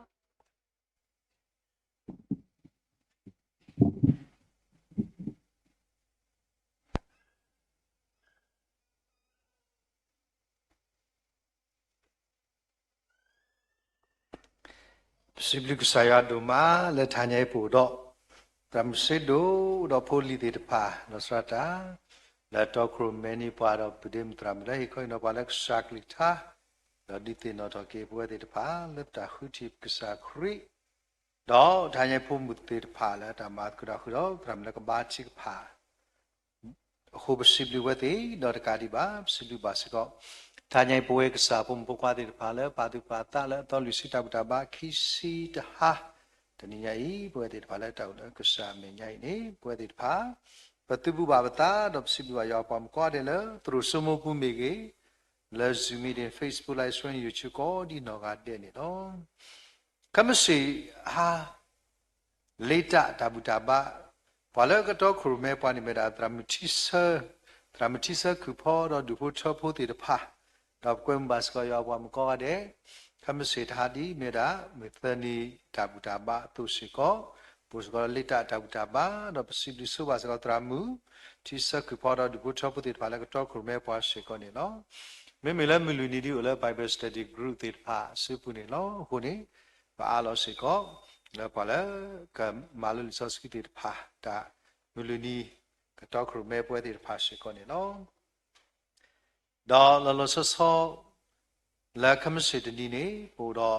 ပစံးဘျုးကစၢ်ယွၤဒိၣ်မးလၢတဟါညါအံၤပအိၣ်ဒီး သရၣ်မုၣ်စ့ဒိၣ်ဒီးဖိလံၤသ့ၣ်တဖၣ် လီၤဆီဒၣ်တၢ် လၢတီခိၣ်ရိၣ်မဲန့ၢ်ပှၤဒီး ပဒ့မုၣ်သရၣ်မုၣ်လၢဟ့ၣ်ခီဟ့ၣ်နီၤပှၤလၢကစၢ်ကလုၢ်ကထါ ဒီးဒုးသ့ၣ်နီၣ်ထီၣ်က့ၤပဝဲသ့ၣ်တဖၣ်လၢပတၢ်ဃုထံၣ်ကစၢ်ခရံာ် ဒီးတဟါညါအံၤဖိမုၣ်သ့ၣ်တဖၣ်လၢတၢ်မၤသကိးတၢ်ဃုာ်ဒီး သရၣ်မုၣ်လၢကဘါထုကဖၣ် အဃိပစံးဘျုးဝဲသ့ၣ်ဒီးတကးဒံးဘၣ် ပစံးဘျုးဘၣ်စ့ၢ်ကီး တဟါညါအံၤပဝဲကစၢ်ဖိမုၣ်ဖိခွါသ့ၣ်တဖၣ်လၢ ပာ်သူၣ်ပာ်သးလၢအသီလွံၢ်ဆံတၢ်ဘူၣ်တၢ်ဘါခံဆံတဟါ တနံၤညါအံၤ ပဝဲသ့ၣ်တဖၣ်လၢတၢ်အိၣ်လၢကစၢ်အမဲာ်ညါအံၤန့ၣ် ပဝဲသ့ၣ်တဖၣ် ပသုးဘူးဘၣ်ပသး ဒီးပစံးဘျုးဘၣ်ယွၤပှၤမုၣ်ကိးဂၤဒဲးလၢ သရိာ်စိမိၢ်ပူၤမ့ၢ်ဂ့ၤ, လၢ Zoom meeting, Facebook live stream, YouTube ကိးဒံနီၢ်ဂၤဒဲးန့ၣ်လီၤ. ခဲမုၢ်ဆ့ၣ်ဟါ လ့တၢ်တၢ်ဘူၣ်တၢ်ဘါ, ပှၤလၢကတီခိၣ်ရိၣ်မဲပှၤန့ၣ်မ့ၢ်ဒၣ် သရၣ်မုၣ်ထံဆၢ, သရၣ်မုၣ်ထံဆၢခုၣ်ဖီဒီးဒူၣ်ဖိထၢဖိသ့ၣ်တဖၣ်, ဒီးပကွဲမုာ်ဘၣ်စ့ၢ်ကီးယွၤပှၤမုၣ်ကိးဂၤဒဲး, ခဲမုၢ်ဆ့ၣ်တဟါဒ်အံၤမ့ၢ်ဒၣ် မုၢ်သၢနံၤတၢ်ဘူၣ်တၢ်ဘါအသိးစ့ၢ်ကီး, ပအိၣ်စ့ၢ်ကီးလၢလ့တၢ်တၢ်ဘူၣ်တၢ်ဘါ, ဒီးပစံးဘျုးဆိဘၣ်စ့ၢ်ကီးသရၣ်မုၣ် ထံဆၢခုၣ်ဖီဒီးဒူၣ်ဖိထၢဖိသ့ၣ်တဖၣ်လၢကတီခိၣ်ရိၣ်မဲပှၤစ့ၢ်ကီးန့ၣ်လီၤ. မ့မ့ၢ်လၢမုၢ်လွံၢ်နံၤဒ်အိၣ်လၢ Bible Study Group သ့ၣ်တဖၣ်အစုပူၤန့ၣ်လီၤ. အဃိန့ၣ် ပအးလီၤစ့ၢ်ကီး လၢပှၤလၢကမၤလိလံာ်စီဆှံသ့ၣ်တဖၣ် တၢ်မုၢ်လွံၢ်နံၤ ကတီခိၣ်ရိၣ်မဲပဝဲသ့ၣ်တဖၣ်စ့ၢ်ကီးန့ၣ်လီၤ. ဒီးလီၤလီၤဆီဆီ လၢခဲမုၢ်ဆ့ၣ်တနံၤန့ၣ် ပအိၣ်ဒီး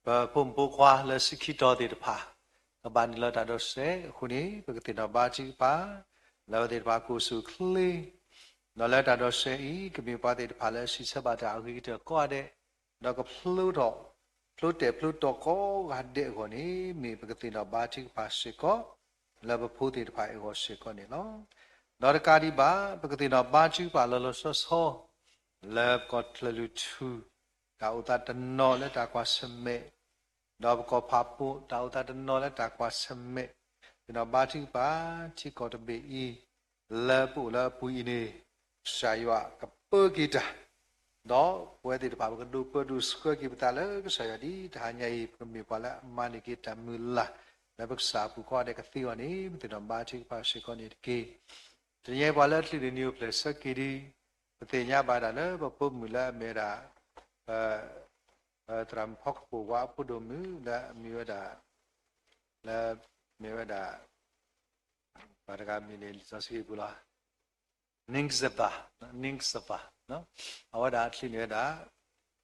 ပဖိမုၣ်ဖိခွါလၢဆံခံတီၤသ့ၣ်တဖၣ် ကဘၣ်နုာ်လီၤတၢ်ဒိးစဲးအဃိန့ၣ် ပကသ့ၣ်နီၣ်ဘါထုကဖၣ် လၢအဝဲသ့ၣ်တဖၣ်ကအိၣ်ဆူၣ်အိၣ်ချ့ ဒီးလၢတၢ်ဒိးစဲးအံၤ ကမ့ၢ်ပှၤသ့ၣ်တဖၣ်လၢစံးဆၢဘၣ်တၢ်အဂ့ၤကတၢၢ်ကိးဂၤဒဲး, ဒီးကဖျိထီၣ် ဖျိတဲာ်ဖျိတီၤကိးဂၤဒဲးအဂီၢ်န့ၣ် မ့ၢ်ပကသ့ၣ်နီၣ်ဘါထုကဖၣ်စ့ၢ်ကီး လၢပဖိသ့ၣ်တဖၣ်အဂီၢ်စ့ၢ်ကီးန့ၣ်လီၤ. ဒီးတကးဒံးဘၣ် ပကသ့ၣ်နီၣ်ဘါထုကဖၣ်လီၤလီၤဆီဆီ လၢပကီၢ်ချၢၣ်လွံၢ်ထူၣ် တၢ်အိၣ်သးတနီၤလၢတၢ်ကွၢ်ဆၢၣ်မဲာ်, ဒီးပကီၢ်ဖးပိာ် တၢ်အိၣ်သးတနီၤလၢတၢ်ကွၢ်ဆၢၣ်မဲာ်, သ့ၣ်နီၣ်ဘါထုကဖၣ် ထံကီၢ်တဘ့ၣ်အံၤ လၢပအိၣ်လၢအပူၤအံၤန့ၣ် ကစၢ်ယွၤကပၢက့ၤတၢ်, ဒီးပဝဲသ့ၣ်တဖၣ် ပကဒိးပၢဒိးဆှၢက့ၤပသးလၢကစၢ်ယွၤဒ်တဟါညါအံၤ ပကမ့ၢ်ပှၤလၢအမၤန့ၢ်က့ၤတၢ်မုၢ်လၢ် လၢပကစၢ်အပူၤကိးဂၤဒဲးကသ့အဂီၢ်န့ၣ် ပသ့ၣ်နီၣ်ဘါထုကဖၣ်စ့ၢ်ကီးန့ၣ်တက့ၢ်. တနံၤအံၤပှၤလၢအချုးန့ၢ်နံၣ်အိၣ်ဖျဲၣ်ဆၢက့ၤဒံး ပသ့ၣ်ညါဘၣ်ဒၣ်လၢပဖိမုၣ်လၢအမ့ၢ်ဝဲဒၣ် ပ သရၣ်မုၣ်ဖီကပိာ်ဝါအဖိဒိၣ်မုၣ်လၢအမ့ၢ်ဝဲဒၣ် လၢမ့ၢ်ဝဲဒၣ် ပှၤတဂၤမံၤန့ၣ် လံာ်စီဆှံပူၤလီၤ Ningsava, Ningsava, အဝဲဒၣ်အချုးန့ၢ်ဝဲဒၣ်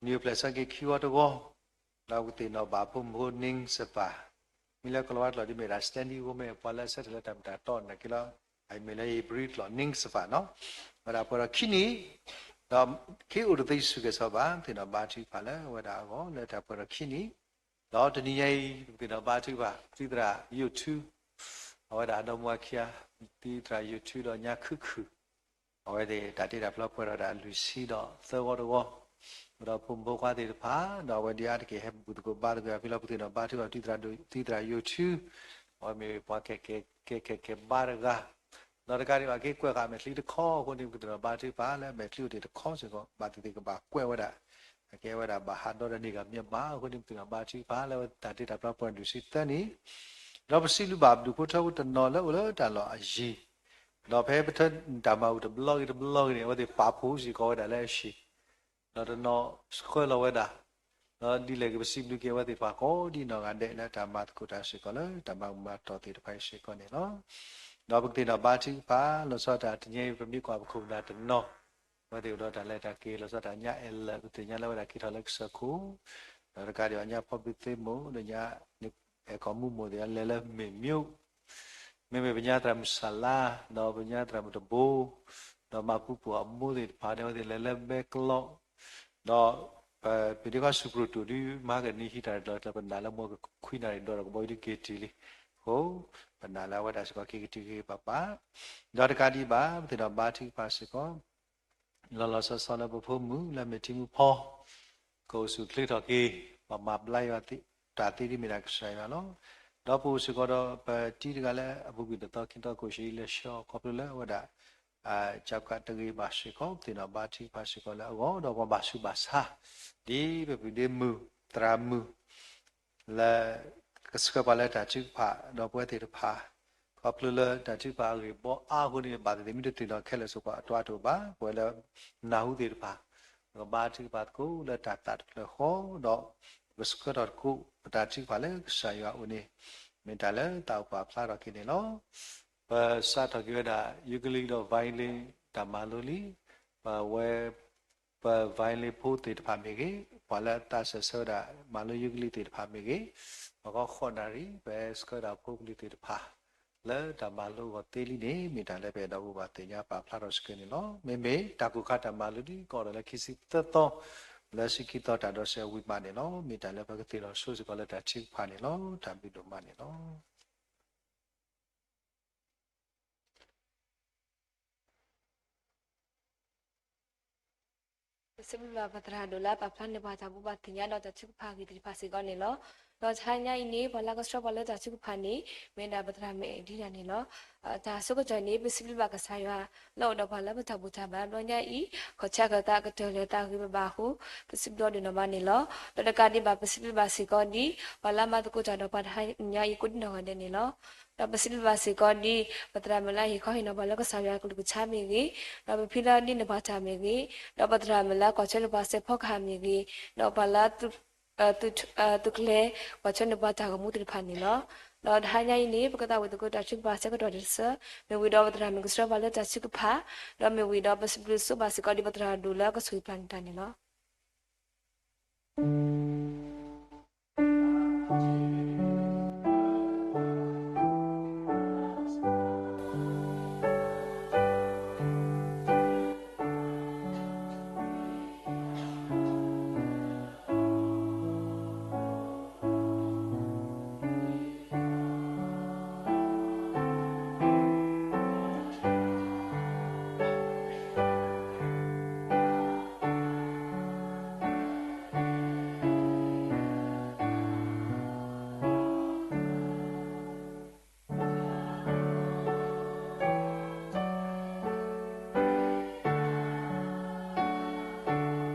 နံၣ်အိၣ်ဖျဲၣ်ဆၢက့ၤခံဝီတဝီ, ဒီးပကသ့ၣ်နီၣ်ဘၣ်ဖိမုၣ်ဖိ Ningsava, မ့ၢ်လၢကလီၤဝါကျိာ်ဒ်မ့ၢ်ဒၣ် standing woman ပှၤလၢအဆၢထၢၣ်လၢတၢ်မ့ၢ်တၢ်တီနာ်က့လီၤ, အမ့ၢ်လၢဧ့ၤဘြံၤကျိာ် Ningsava နီၤ, ဝဲဒၣ်ပှဲၤဒီးခံနံၣ်, ဒီးခ့အိၣ်တသ့ဆူၣ်ကဲၤစီၤဘၣ် သ့ၣ်နီၣ်ဘါထုကဖၣ်လၢအဝဲဒၣ်အဂီၢ်လၢတၢ်ပှဲၤဒီးခံနံၣ်, ဒီးတနံၤညါအံၤ ပကသ့ၣ်နီၣ်ဘါထုကဖၣ် သုသရၣ်ယိၣ်ထူ အဝဲဒၣ်ဒီမါဝၤခံဂၤ, သုသရၣ်ယိၣ်ထူဒီးညါခုၣ်ခုၣ်, အဝဲသ့ၣ်တၢ်တ့တၢ်ဖျီပှဲၤဒီးတၢ်အလုၢ်ဆံဒီးသၢဝီတဝီ, ဒီးဖိမုၣ်ဖိခွါသ့ၣ်တဖၣ်, ဒီးအဝဲဒၣ်အါတက့ၢ်ဟဲဘူၣ်သကိးဘါသကိးယၤဖဲလီၤ ပသ့ၣ်နီၣ်ဘါထုကဖၣ် သုသရၣ်ယိၣ်ထူ, အဝဲမ့ၢ်ပှၤကဲကဲကဲကဲဘါတဂၤ, ဒီးတကးဒံးဘၣ်က့ၤကွဲးဃာ်မဲာ်ချံတခီအဃိန့ၣ် ပကသ့ၣ်နီၣ်ဘါထုကဖၣ်လၢမဲာ်ချံအိၣ်တ့ၢ်တခီစ့ၢ်ကီး ဘၣ်သ့ၣ်သ့ၣ်ကဘၣ်ကွဲးဝဲဒၣ်, အကဲဝဲဒၣ်ဘၣ်ဟးဒီတန့ၢ်ဂၤမ့ၢ်ဘၣ်အဃိန့ၣ် ပသ့ၣ်နီၣ်ဘါထုကဖၣ်လၢတၢ်တ့တၢ်ဖျီပှဲၤဒၢးဆံသၢနံၣ်, ဒီးပစံးဘျုးဘၣ်ပဒူၣ်ဖိထၢဖိတနီၤလၢအိၣ်လၢတၢ်လီၢ်အယံၤ, ဒီးဖဲပထၢတၢ်မၤအူၣ်တဘျီဂ့ၤတဘျီဂ့ၤန့ၣ် အဝဲသ့ၣ်ပာ်ဖှိၣ်စ့ၢ်ကီးဝဲဒၣ်လၢအဟံၣ်, ဒီးတနီၤဆှၢလီၤဝဲဒၣ်, ဒီးဒ်လဲၣ်ဂ့ၤပစံးဘျုးက့ၤအဝဲသ့ၣ်တဖၣ်ကိးဒံနီၢ်ဂၤဒဲးလၢတၢ်မၤသကိးတၢ်စ့ၢ်ကီးလၢတၢ်မၤဘူၣ်မၤတီၢ်သ့ၣ်တဖၣ်အံၤစ့ၢ်ကီးန့ၣ်လီၤ. ဒီးပကသ့ၣ်နီၣ်ဘါထုကဖၣ် လီၤဆီဒၣ်တၢ်တနံၤအံၤ ပမ့ၢ်ကွၢ်ပခိၣ်ပနၢ်တနီၤ, အဝဲသ့ၣ်အိၣ်ဒီးတၢ်လဲၤတၢ်က့ၤ လီၤဆီဒၣ်တၢ်ညါအဲၣ်လၢာ် ပသ့ၣ်ညါလၢဝဲဒၣ်က့ၤထီၣ်လၢကစၢၢ်ခိၣ်, ဒီးတကးဒံးဘၣ်ညါဖီဘုးသ့မိၢ် ဒီးညါ အဲၣ်ကီၢ်မူမိၢ်သ့ၣ်ညါလဲၤလၢမ့ၢ်မၠိ, မ့မ့ၢ်ပညါသရၣ်မုၣ်စၢ်လါ, ဒီးပညါသရၣ်မုၣ်တဘိ, ဒီးမၤပူၤပိာ်အမိၢ်သ့ၣ်တဖၣ်န့ၣ် အဝဲသ့ၣ်လဲၤလၢဘဲကျီ, ဒီး ပဒ့ခွါစူးပရိၣ်တိၣ်ဒုး မၤကနံၤဟံးတၢ်ရ့ၣ်လီၤကျဲ ပနာ်လၢမ့ၢ်ခွံနၣ်ရံၣ်ဒီးကဘီယူၤဒုးက့ၤတုၤလံ, အဃိ ပနာ်လၢအဝဲဒၣ်စ့ၢ်ကီးက့ၤကတုၤက့ၤပၤပၤ, ဒီးတကးဒံးဘၣ် ပသ့ၣ်နီၣ်ဘါထုကဖၣ်စ့ၢ်ကီး လီၤလီၤဆီဆီလၢပဖိမုၣ်လၢမ့ၢ်ထံမုၣ်ဖီ ကအိၣ်ဆူၣ်ချ့ထီၣ်က့ၤ, ပှၤမၤဘျါယွၤတၢ်သ့ဒ်မ့ၢ်ဒၣ်ကစၢ်ယွၤလီၤ. ဒီးပအိၣ်စ့ၢ်ကီးဒီးပတံၤတဂၤလၢအပူၤကွံာ်တသီခံသီ ကိၣ်ဆံးအံၤလဲၤဆှၢအီၤခီဖျိလၢအဝဲဒၣ် ပ ကၠီကးတဂ့ၤဘၣ်စ့ၢ်ကီး ပသ့ၣ်နီၣ်ဘါထုကဖၣ်စ့ၢ်ကီးလၢအဂီၢ် ဒီးပှၤဘၣ်ဆူးဘၣ်ဆါ ဒ်ပပုၢ်ဒ့မုၣ် သရၣ်မုၣ် လၢ ကဆှၢပှၤလၢတၢ်ထုကဖၣ် ဒီးပဝဲသ့ၣ်တဖၣ် ခီဖျိလၢတၢ်ထုကဖၣ်အဂ့ၢ်ဘီအါအဃိန့ၣ် ဘၣ်သ့ၣ်သ့ၣ်မ့ၢ်တသ့ၣ်နီၣ်ခဲလၢာ်စ့ၢ်ကီး အတၢ်အါတအိၣ်ဘၣ်. ပဝဲလၢ နၢ်ဟူသ့ၣ်တဖၣ် ပကဘါထုကဖၣ်သကိးလၢတၢ်သးတဖျၢၣ်ဃီ ဒီး ပကဆှၢထီၣ်သကိး ပတၢ်ထုကဖၣ်လၢကစၢ်ယွၤအအိၣ်န့ၣ် မ့ၢ်တၢ်လၢသးအိၣ်ပာ်ဖျါထီၣ်က့ၤန့ၣ်လီၤ. ပစးထီၣ်က့ၤဝဲဒၣ် ယူကလံဒီး violin တၢ်မၤလိလံ. ပဝဲ ပ violin ဖိသ့ၣ်တဖၣ်မ့ၢ်ဂ့ၤ, ပှၤလၢအသးစၢၢ်ဆၢဝဲဒၣ် မၤလိယူကလံသ့ၣ်တဖၣ်မ့ၢ်ဂ့ၤ, ပှၤဃီဃိးနၣ်ရံၣ် ပဆှၢဒၣ်ဖိကလုာ်သ့ၣ်တဖၣ် လၢတၢ်မၤလိအဂီၢ်သ့လံန့ၣ် မ့ၢ်တၢ်လၢပအဲၣ်ဒိးဘိးဘၣ်သ့ၣ်ညါပာ်ဖျါထီၣ်စ့ၢ်ကီးန့ၣ်လီၤ. မ့မ့ၢ်တၢ်ကိၢ်ခါတၢ်မၤလိဒ် ကအိၣ်ဒီးလၢခံဆံသၢသီ လၢဆံခံသီတၢ်ဒိးစဲးဝံၤမးန့ၣ်လီၤ. မ့ၢ်တၢ်လၢပကသ့ၣ်နီၣ်ဆိစ့ၢ်ကီးလၢတၢ်ထုကဖၣ်န့ၣ်လီၤ. တၢ်ဘျုးဒိၣ်မးန့ၣ်လီၤ. ပစံးဘျုးဘၣ်ပသရၣ်ဒိၣ်လၢအပာ်ဖျါန့ၢ်ပှၤတၢ်ဘိးဘၣ်သ့ၣ်ညါဒီးတၢ်ထုကဖၣ်အဂ့ၢ်သ့ၣ်တဖၣ်စ့ၢ်ကီးန့ၣ်လီၤ. ဒီးတဟါညါအံၤန့ၣ် ပှၤလၢကဆှၢပှၤလၢတၢ်ထုကဖၣ်န့ၣ် မ့ၢ်ဒၣ်ပသရၣ်မုၣ်အဲၣ်ဒံဒၣ်န့ၣ်လီၤ. တၢ်ဆိကတၢၢ်န့ၣ် ပစံးဘျုးဘၣ်ကစၢ်ယွၤ လၢအိၣ်ဒီးပှၤလၢပတၢ်ဘူၣ်တၢ်ဘါဘျီညါအံၤ ခီၣ်ဆၢကတီၢ်သးကတၢၢ်လၢသးဂ့ၤဘၣ်ဘၣ်အဃိ ပစံးဘျုးဒိၣ်နီၢ်မးန့ၣ်လီၤ. ဒီးတကးဒံးဘၣ် ပစံးဘျုးဘၣ်စ့ၢ်ကီးဒ် ပှၤလၢမၤသကိးတၢ်ဒီးပှၤတဟါညါအံၤကိးဒံနီၢ်ဂၤဒဲးန့ၣ်လီၤ. ဒီးပစံးဘျုးဘၣ်စ့ၢ်ကီးဒ် ပသရၣ်မုၣ်လၢအဟ့ၣ်ခီဟ့ၣ်နီၤပှၤလၢကစၢ်ယွၤအကလုၢ်ကထါမ့ၢ်ဂ့ၤ, ဒီးပဖံလၢဒ်န့ၢ်ပှၤတၢ်မ့ၢ်ဂ့ၤ, ဒီးပသရၣ်မုၣ်လၢကွၢ်ဆၢန့ၢ်ပှၤစဲးဖီကဟၣ်မ့ၢ်ဂ့ၤ, ဒီးပှၤလၢ သုးကျဲၤကွၢ်ဆၢန့ၢ်ပှၤတၢ်ဂီၤမူသ့ၣ်တဖၣ်န့ၣ်လီၤ. ဒီးတဟါညါအံၤန့ၣ် ပကသးဝံၣ်သကိးတၢ်ထုကဖၣ်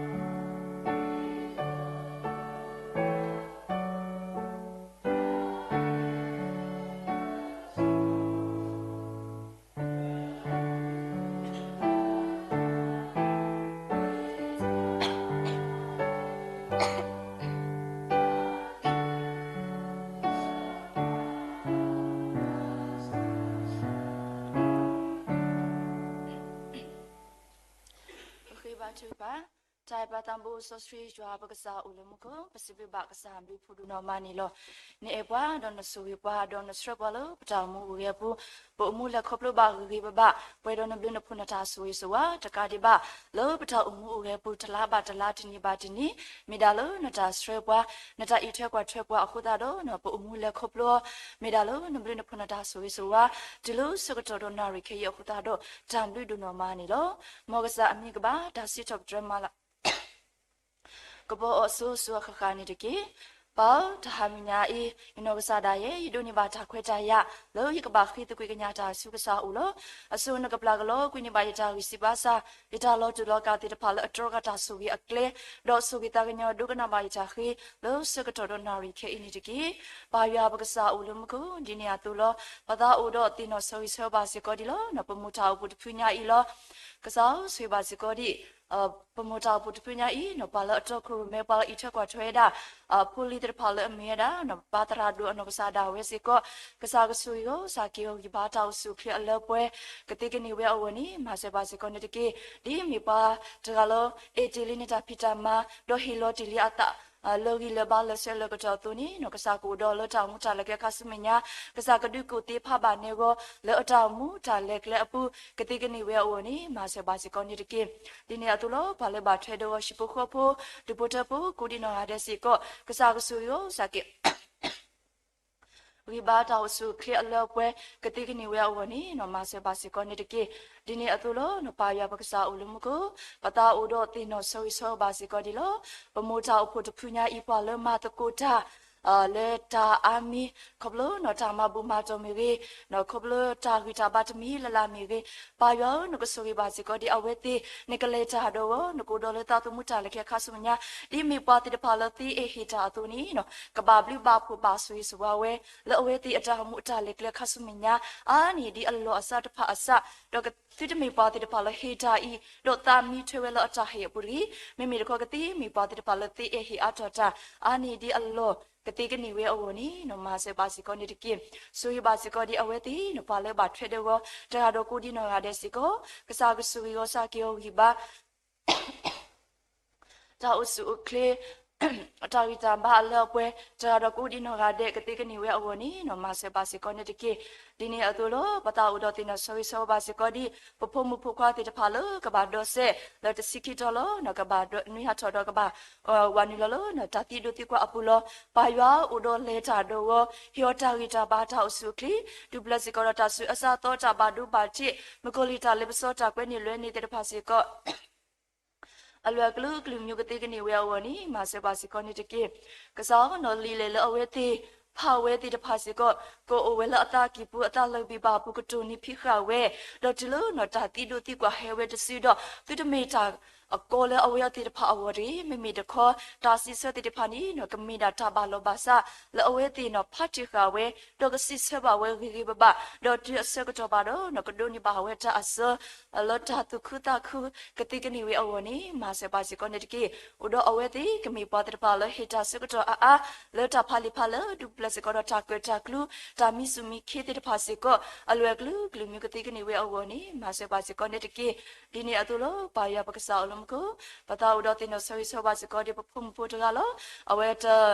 ဆၢကတီၢ်တဆၢ, မ့ၢ်ဝံၤဒီးပသရၣ်မုၣ်ကဆှၢပှၤလၢတၢ်ထုကဖၣ်, ဒီးမ့ၢ်ဝံၤဒီးပစံးဘျုးဆိဘၣ်စ့ၢ်ကီးဒ်ပသရၣ်ဒိၣ်လၢအကဆိၣ်ဂ့ၤပှၤန့ၣ်တၢ်န့ၣ်လီၤ. ပဃ့ဘါထုကဖၣ်, တၢ်အဲၣ်ပၢ်သးဘိစီဆှံယွၤပကစၢ်အိၣ်လၢမူခိၣ်, ပစံးဘျုးဘၣ်ကစၢ်ဘျုးဖှိၣ်ဒိၣ်နီၢ်မးန့ၣ်လီၤ. နအဲၣ်ပှၤဒီးနဆိၣ်ဂ့ၤပှၤဒီးနဆှၢပှၤလၢပတၢ်အိၣ်မူအိၣ်ဂဲၤပူၤ, ပအိၣ်မူလဲၤခီဖျိဘၣ်ဂ့ၤဂ့ၤဘၣ်ဘၣ်, ပှဲၤဒီးနဘျုးနဖှိၣ်နတၢ်ဆိၣ်ဂ့ၤဆိၣ်ဝါ, တကးဒံးဘၣ် လၢပတၢ်အိၣ်မူအိၣ်ဂဲၤပူၤ တလါဘၣ်တလါ တနံၤဘၣ်တနံၤ မ့ၢ်ဒၣ်လၢနတၢ်ဆှၢပှၤ, နတၢ်အံးထွဲကွၢ်ထွဲပှၤအဃိသတးဒီး ပအိၣ်မူလဲၤခီဖျိအီၤ မ့ၢ်ဒၣ်လၢနဘျုးနဖှိၣ်နတၢ်ဆိၣ်ဂ့ၤဆိၣ်ဝါ, တုၤလၢဆၢကတီၢ်ဒီးနၣ်ရံၣ်ခဲအံၤအဃိသတးဒီး တၢ်ဘျုးဒိၣ်နီၢ်မးန့ၣ်လီၤ. မ်ကစၢ်အမံၤကဘၣ်တၢ်စံးထီၣ်ပတြၢၤမၤလၤ ကပီၤအီၤစိၤစိၤအဃၣ်ဃၣ်န့ၣ်တက့ၢ်. ပၢ်ဧၢ, တဟါမုၢ်နၤအံၤ ယနီၢ်ကစၢ်ဒၣ်ယဲ ယဒိးန့ၢ်ဘၣ်တၢ်ခွဲးတၢ်ယာ် လၢယကဘၣ်ဃ့သကွံာ်ကညးတၢ်ဆူကစၢ်အအိၣ်လီၤ. အစိၤနကပျၢ်ကလီကွံာ်န့ၢ်ဘၣ်ယတၢ်ဂံၢ်စၢ်ဘါစၢ်, ယတၢ်လီၤတူာ်လီၤကာ်သ့ၣ်တဖၣ်လၢအတြီဃာ်တၢ်ဆိၣ်ဂ့ၤအကျဲ, ဒီးဆိၣ်ဂ့ၤသးကညီၤဒိကနၣ်ဘၣ်ယတၢ်ဃ့ လၢဆၢကတီၢ်ဒီးနၣ်ရံၣ်ခဲအံၤန့ၣ်တက့ၢ်. ပၢ်ယွၤပကစၢ်အိၣ်လၢမူခိၣ် ဒ်န့ၣ်အသိးလီၤ. ပသးအိၣ်ဒီးသ့ၣ်နီၣ်ဆိၣ်ဂ့ၤဆၢဘၣ်စ့ၢ်ကီးဒံးလီၤ. ပမိၢ်တၢ်အိၣ်ဖှိၣ်တဖုညါအံၤလီၤ. ကစၢ်ဧၢ, ဆိၣ်ဂ့ၤဘၣ်စ့ၢ်ကီးဒံး ပမိၢ်တၢ်အိၣ်ဖှိၣ်တဖုညါအံၤ ပှၤလၢအတီခိၣ်ရိၣ်မဲ ပှၤလၢအအံးထွဲကွၢ်ထွဲဝဲဒၣ် ဖိလံၤသ့ၣ်တဖၣ်လၢအမ့ၢ်ဝဲဒၣ် ပၢ်သရၣ်ဒိၣ်အနီၢ်ကစၢ်ဒၣ်ဝဲစ့ၢ်ကီး, ကစၢ်ကဆိၣ်ဂ့ၤအီၤ ကစၢ်က့ၤအီၤဂံၢ်ဘါတၢ်အိၣ်ဆူၣ်အိၣ်ချ့အလၢပှဲၤ ကသ့ကန့ၢ်ဝဲအဂီၢ်န့ၣ် မၤစၢၤဘၣ်စ့ၢ်ကီးန့ၣ်တက့ၢ်. ဒ်အမ့ၢ်ပှၤတဂၤလၢ အဲၣ်တ့ၢ်လံန့ၢ်တၢ်ဖံးတၢ်မၤ ဒီးဟ့ၣ်လီၤတ့ၢ်လံအသး လၢဂံၢ်လၢဘါလၢဆၢလၢကတီၢ်အသိးန့ၣ် ကစၢ်ကအိၣ်ဒီးလၢတၢ်အိၣ်မူတၢ်လဲၤကျဲခါဆူမဲာ်ညါ, ကစၢ်ကဒုးကူၣ်သ့ဖးဘၣ်နဲဂီၤ လၢအတၢ်အိၣ်မူတၢ်လဲၤကျဲအပူၤ ကသ့ကန့ၢ်ဝဲအဂီၢ်န့ၣ် မၤစၢၤဘၣ်စ့ၢ်ကီးန့ၣ်တက့ၢ်. ဒ်န့ၣ်အသိးလီၤ. ပှၤလၢဘၣ်ထွဲဒီးဟံၣ်ဖိဃီဖိ ဒူၣ်ဖိထၢဖိ ကိးဒံနီၢ်ဂၤဒဲးစ့ၢ်ကီး ကစၢ်ကဆိၣ်ဂ့ၤအီၤ ကစၢ်က့ၤ ဂံၢ်ဘါတၢ်အိၣ်ဆူၣ်အိၣ်ချ့အလၢပှဲၤ ကသ့ကန့ၢ်ဝဲအဂီၢ်န့ၣ် မၤစၢၤဘၣ်စ့ၢ်ကီးန့ၣ်တက့ၢ်. ဒ်န့ၣ်အသိးလီၤ. ပၢ်ယွၤပကစၢ်အိၣ်လၢမူခိၣ် ပသးအိၣ်ဒီးသ့ၣ်နီၣ်ဆိၣ်ဂ့ၤဆၢဘၣ်စ့ၢ်ကီးဒံးလီၤ. ပမိၢ်တၢ်အိၣ်ဖှိၣ်တဖုညါအံၤ ပှၤလၢမၤသကိးတၢ် လၢတၢ်အါမံၤ ခီဖျိနီၢ်တၢ်မၤဘူၣ်မၤတီၢ်မ့ၢ်ဂ့ၤ, ခီဖျိတၢ်ဂံၢ်တၢ်ဘါတမံၤလၢ်လၢ်မ့ၢ်ဂ့ၤ, ပၢ်ယွၤဧၢ နကဆိၣ်ဂ့ၤဘၣ်စ့ၢ်ကီးဒ်အဝဲသ့ၣ် နကလဲၤတၢ်ဒီးအီၤ နကအိၣ်ဒီးလၢသးသမူတၢ်လဲၤကျဲခါဆူမဲာ်ညါ, ဒ်မ့ၢ်ပှၤသ့ၣ်တဖၣ်လၢသ့အဲၣ်ဟ့ၣ်တၢ်အသိးန့ၣ် ကဘၣ်ဘျုးဘၣ်ဖှိၣ်ဘၣ်ဆိၣ်ဂ့ၤဆိၣ်ဝါဝဲ လၢအဝဲသ့ၣ်အတၢ်အိၣ်မူအတၢ်လဲၤကျဲခါဆူမဲာ်ညါ, အါန့ၢ်ဒ်အလီၢ်အစးတဖၣ်အစး, ဒီးသုတမ့ၢ်ပှၤသ့ၣ်တဖၣ်လၢဟ့ၣ်တၢ်အံၤ ဒီးသးမံထွဲဝဲလၢအတၢ်ဟ့ၣ်အပူၤတဂ့ၤ, မ့မ့ၢ်တခီကသ့မ့ၢ်ပှၤသ့ၣ်တဖၣ်လၢသ့အဲၣ်ဟ့ၣ်အါထီၣ်တၢ်, အါန့ၢ်ဒ်အလီၢ်ကသ့ကန့ၢ်ဝဲအဂီၢ်န့ၣ် မၤစၢၤဘၣ်စ့ၢ်ကီးန့ၣ်တက့ၢ်. ဆိၣ်ဂ့ၤဘၣ်စ့ၢ်ကီးဒ်အဝဲသ့ၣ် ပှၤလၢဘၣ်ထွဲဒီးအီၤ တဂၤဒီးကိးဒံနီၢ်ဂၤဒဲးစ့ၢ်ကီး, ကစၢ်ကဆိၣ်ဂ့ၤအီၤ စၢ်က့ၤအီၤဂံၢ်ဘါ တၢ်အိၣ်ဆူၣ်အိၣ်ချ့ တၢ်ဂံၢ်တၢ်ဘါအလၢအပှဲၤ တဂၤဒီးကိးဒံနီၢ်ဂၤဒဲး ကသ့ကန့ၢ်ဝဲအဂီၢ်န့ၣ် မၤစၢၤဘၣ်စ့ၢ်ကီးန့ၣ်တက့ၢ်. ဒ်န့ၣ်အသိးလီၤ ပသးအိၣ်ဒီးသ့ၣ်နီၣ်ဆိၣ်ဂ့ၤဆိၣ်ဝါဘၣ်စ့ၢ်ကီးဒ် ပဖိမုၣ်ဖိခွါသ့ၣ်တဖၣ်လၢကဘၣ်ဒိးစဲး လၢတဆံခံတီၤလီၤ ကဘၣ်နွံဟးထီၣ်ဒီးကဘၣ် ဝးနုာ်လီၤလၢ တၢ်သံဒိၣ်သံကွၢ်အပူၤလီၤ. ပၢ်ယွၤအိၣ်ဒီးလဲၤတၢ်ဒီးအီၤ ဟ့ၣ်အီၤတၢ်ဂံၢ်တၢ်ဘါတၢ်အိၣ်ဆူၣ်အိၣ်ချ့ ဒုးပျၢ်စ့ၢ်ကီးဒီးတၢ်ဆူးအစးသီ တၢ်ဘၣ်ဒိဘၣ်ထံး မုၢ်ကီၤလံၢ်တၢ်လ့ပစီ တၢ်ကွဲန့ၢ်လွဲန့ၢ်သ့ၣ်တဖၣ်စ့ၢ်ကီး အလွဲၢ်အကလုာ်ကလုာ်မံၤကသ့ကန့ၢ်ဝဲအဂီၢ်န့ၣ် မၤစၢၤဘၣ်စ့ၢ်ကီးန့ၣ်တက့ၢ်. ကစၢ်ဧၢ နီၢ်လံၤလဲၢ်လၢအဝဲသ့ၣ် ဖးဝဲသ့ၣ်တဖၣ်စ့ၢ်ကီး ကအိၣ်ဝဲလၢအသးကံၢ်ပူၤ အသးလၢာ်ဘံၣ်ဘၣ်ပူၤကတိၤန့ၢ်ဖံးဃာ်ဝဲ ဒီးတုၤလၢနီၢ်တၢ်သံဒိၣ်သံကွၢ်ဟဲဝဲတစုဒီး သုတမ့ၢ်တၢ်အကီလၢအဝဲသ့ၣ်တဖၣ်အဂီၢ်တဂ့ၤ. မ့မ့ၢ်တခီ တၢ်စံးဆၢသ့ၣ်တဖၣ်န့ၣ် ကမ့ၢ်ဒၣ်တၢ်ဘၣ်လီၤဘၣ်စး လၢအဝဲသ့ၣ်နီၢ်ဖးတံၢ်ဃာ်ဝဲ ဒီးကစံးဆၢဘၣ်ဝဲဂ့ၤဂ့ၤဘၣ်ဘၣ် ဒီးတုၤအဆၢကတီၢ်ဘၣ်ဒီး ကဒိးန့ၢ်ဘၣ်ဝဲတၢ်အစၢ လၢတၢ်သူၣ်ခုသးခု ကသ့ကန့ၢ်ဝဲအဂီၢ်န့ၣ် မၤစၢၤဘၣ်စ့ၢ်ကီးန့ၣ်တက့ၢ်. အိၣ်ဒီးအဝဲသ့ၣ် ကမ့ၢ်ပှၤသ့ၣ်တဖၣ်လၢဟ့ၣ်တၢ်ဆၢကတီၢ်အါအါ လၢတၢ်ဖးလံာ်ဖးလဲၢ် ဒုးပျၢ်စ့ၢ်ကီးဒီးတၢ်ကၢၣ်တၢ်ကျူ တၢ်မံဆူၣ်မံခ့သ့ၣ်တဖၣ်စ့ၢ်ကီး အလွဲၢ်အကလုာ်ကလုာ်မံၤကသ့ကန့ၢ်ဝဲအဂီၢ်န့ၣ် မၤစၢၤဘၣ်စ့ၢ်ကီးန့ၣ်တက့ၢ်. ဒ်န့ၣ်အသိးလီၤ ပၢ်ယွၤပကစၢ်အိၣ်လၢမူခိၣ် ပသးအိၣ်ဒီးသ့ၣ်နီၣ်ဆိၣ်ဂ့ၤဆိၣ်ဝါဘၣ်စ့ၢ်ကီးဒ်ပဖိမုၣ်ဖိတဂၤလီၤ. အဝဲတ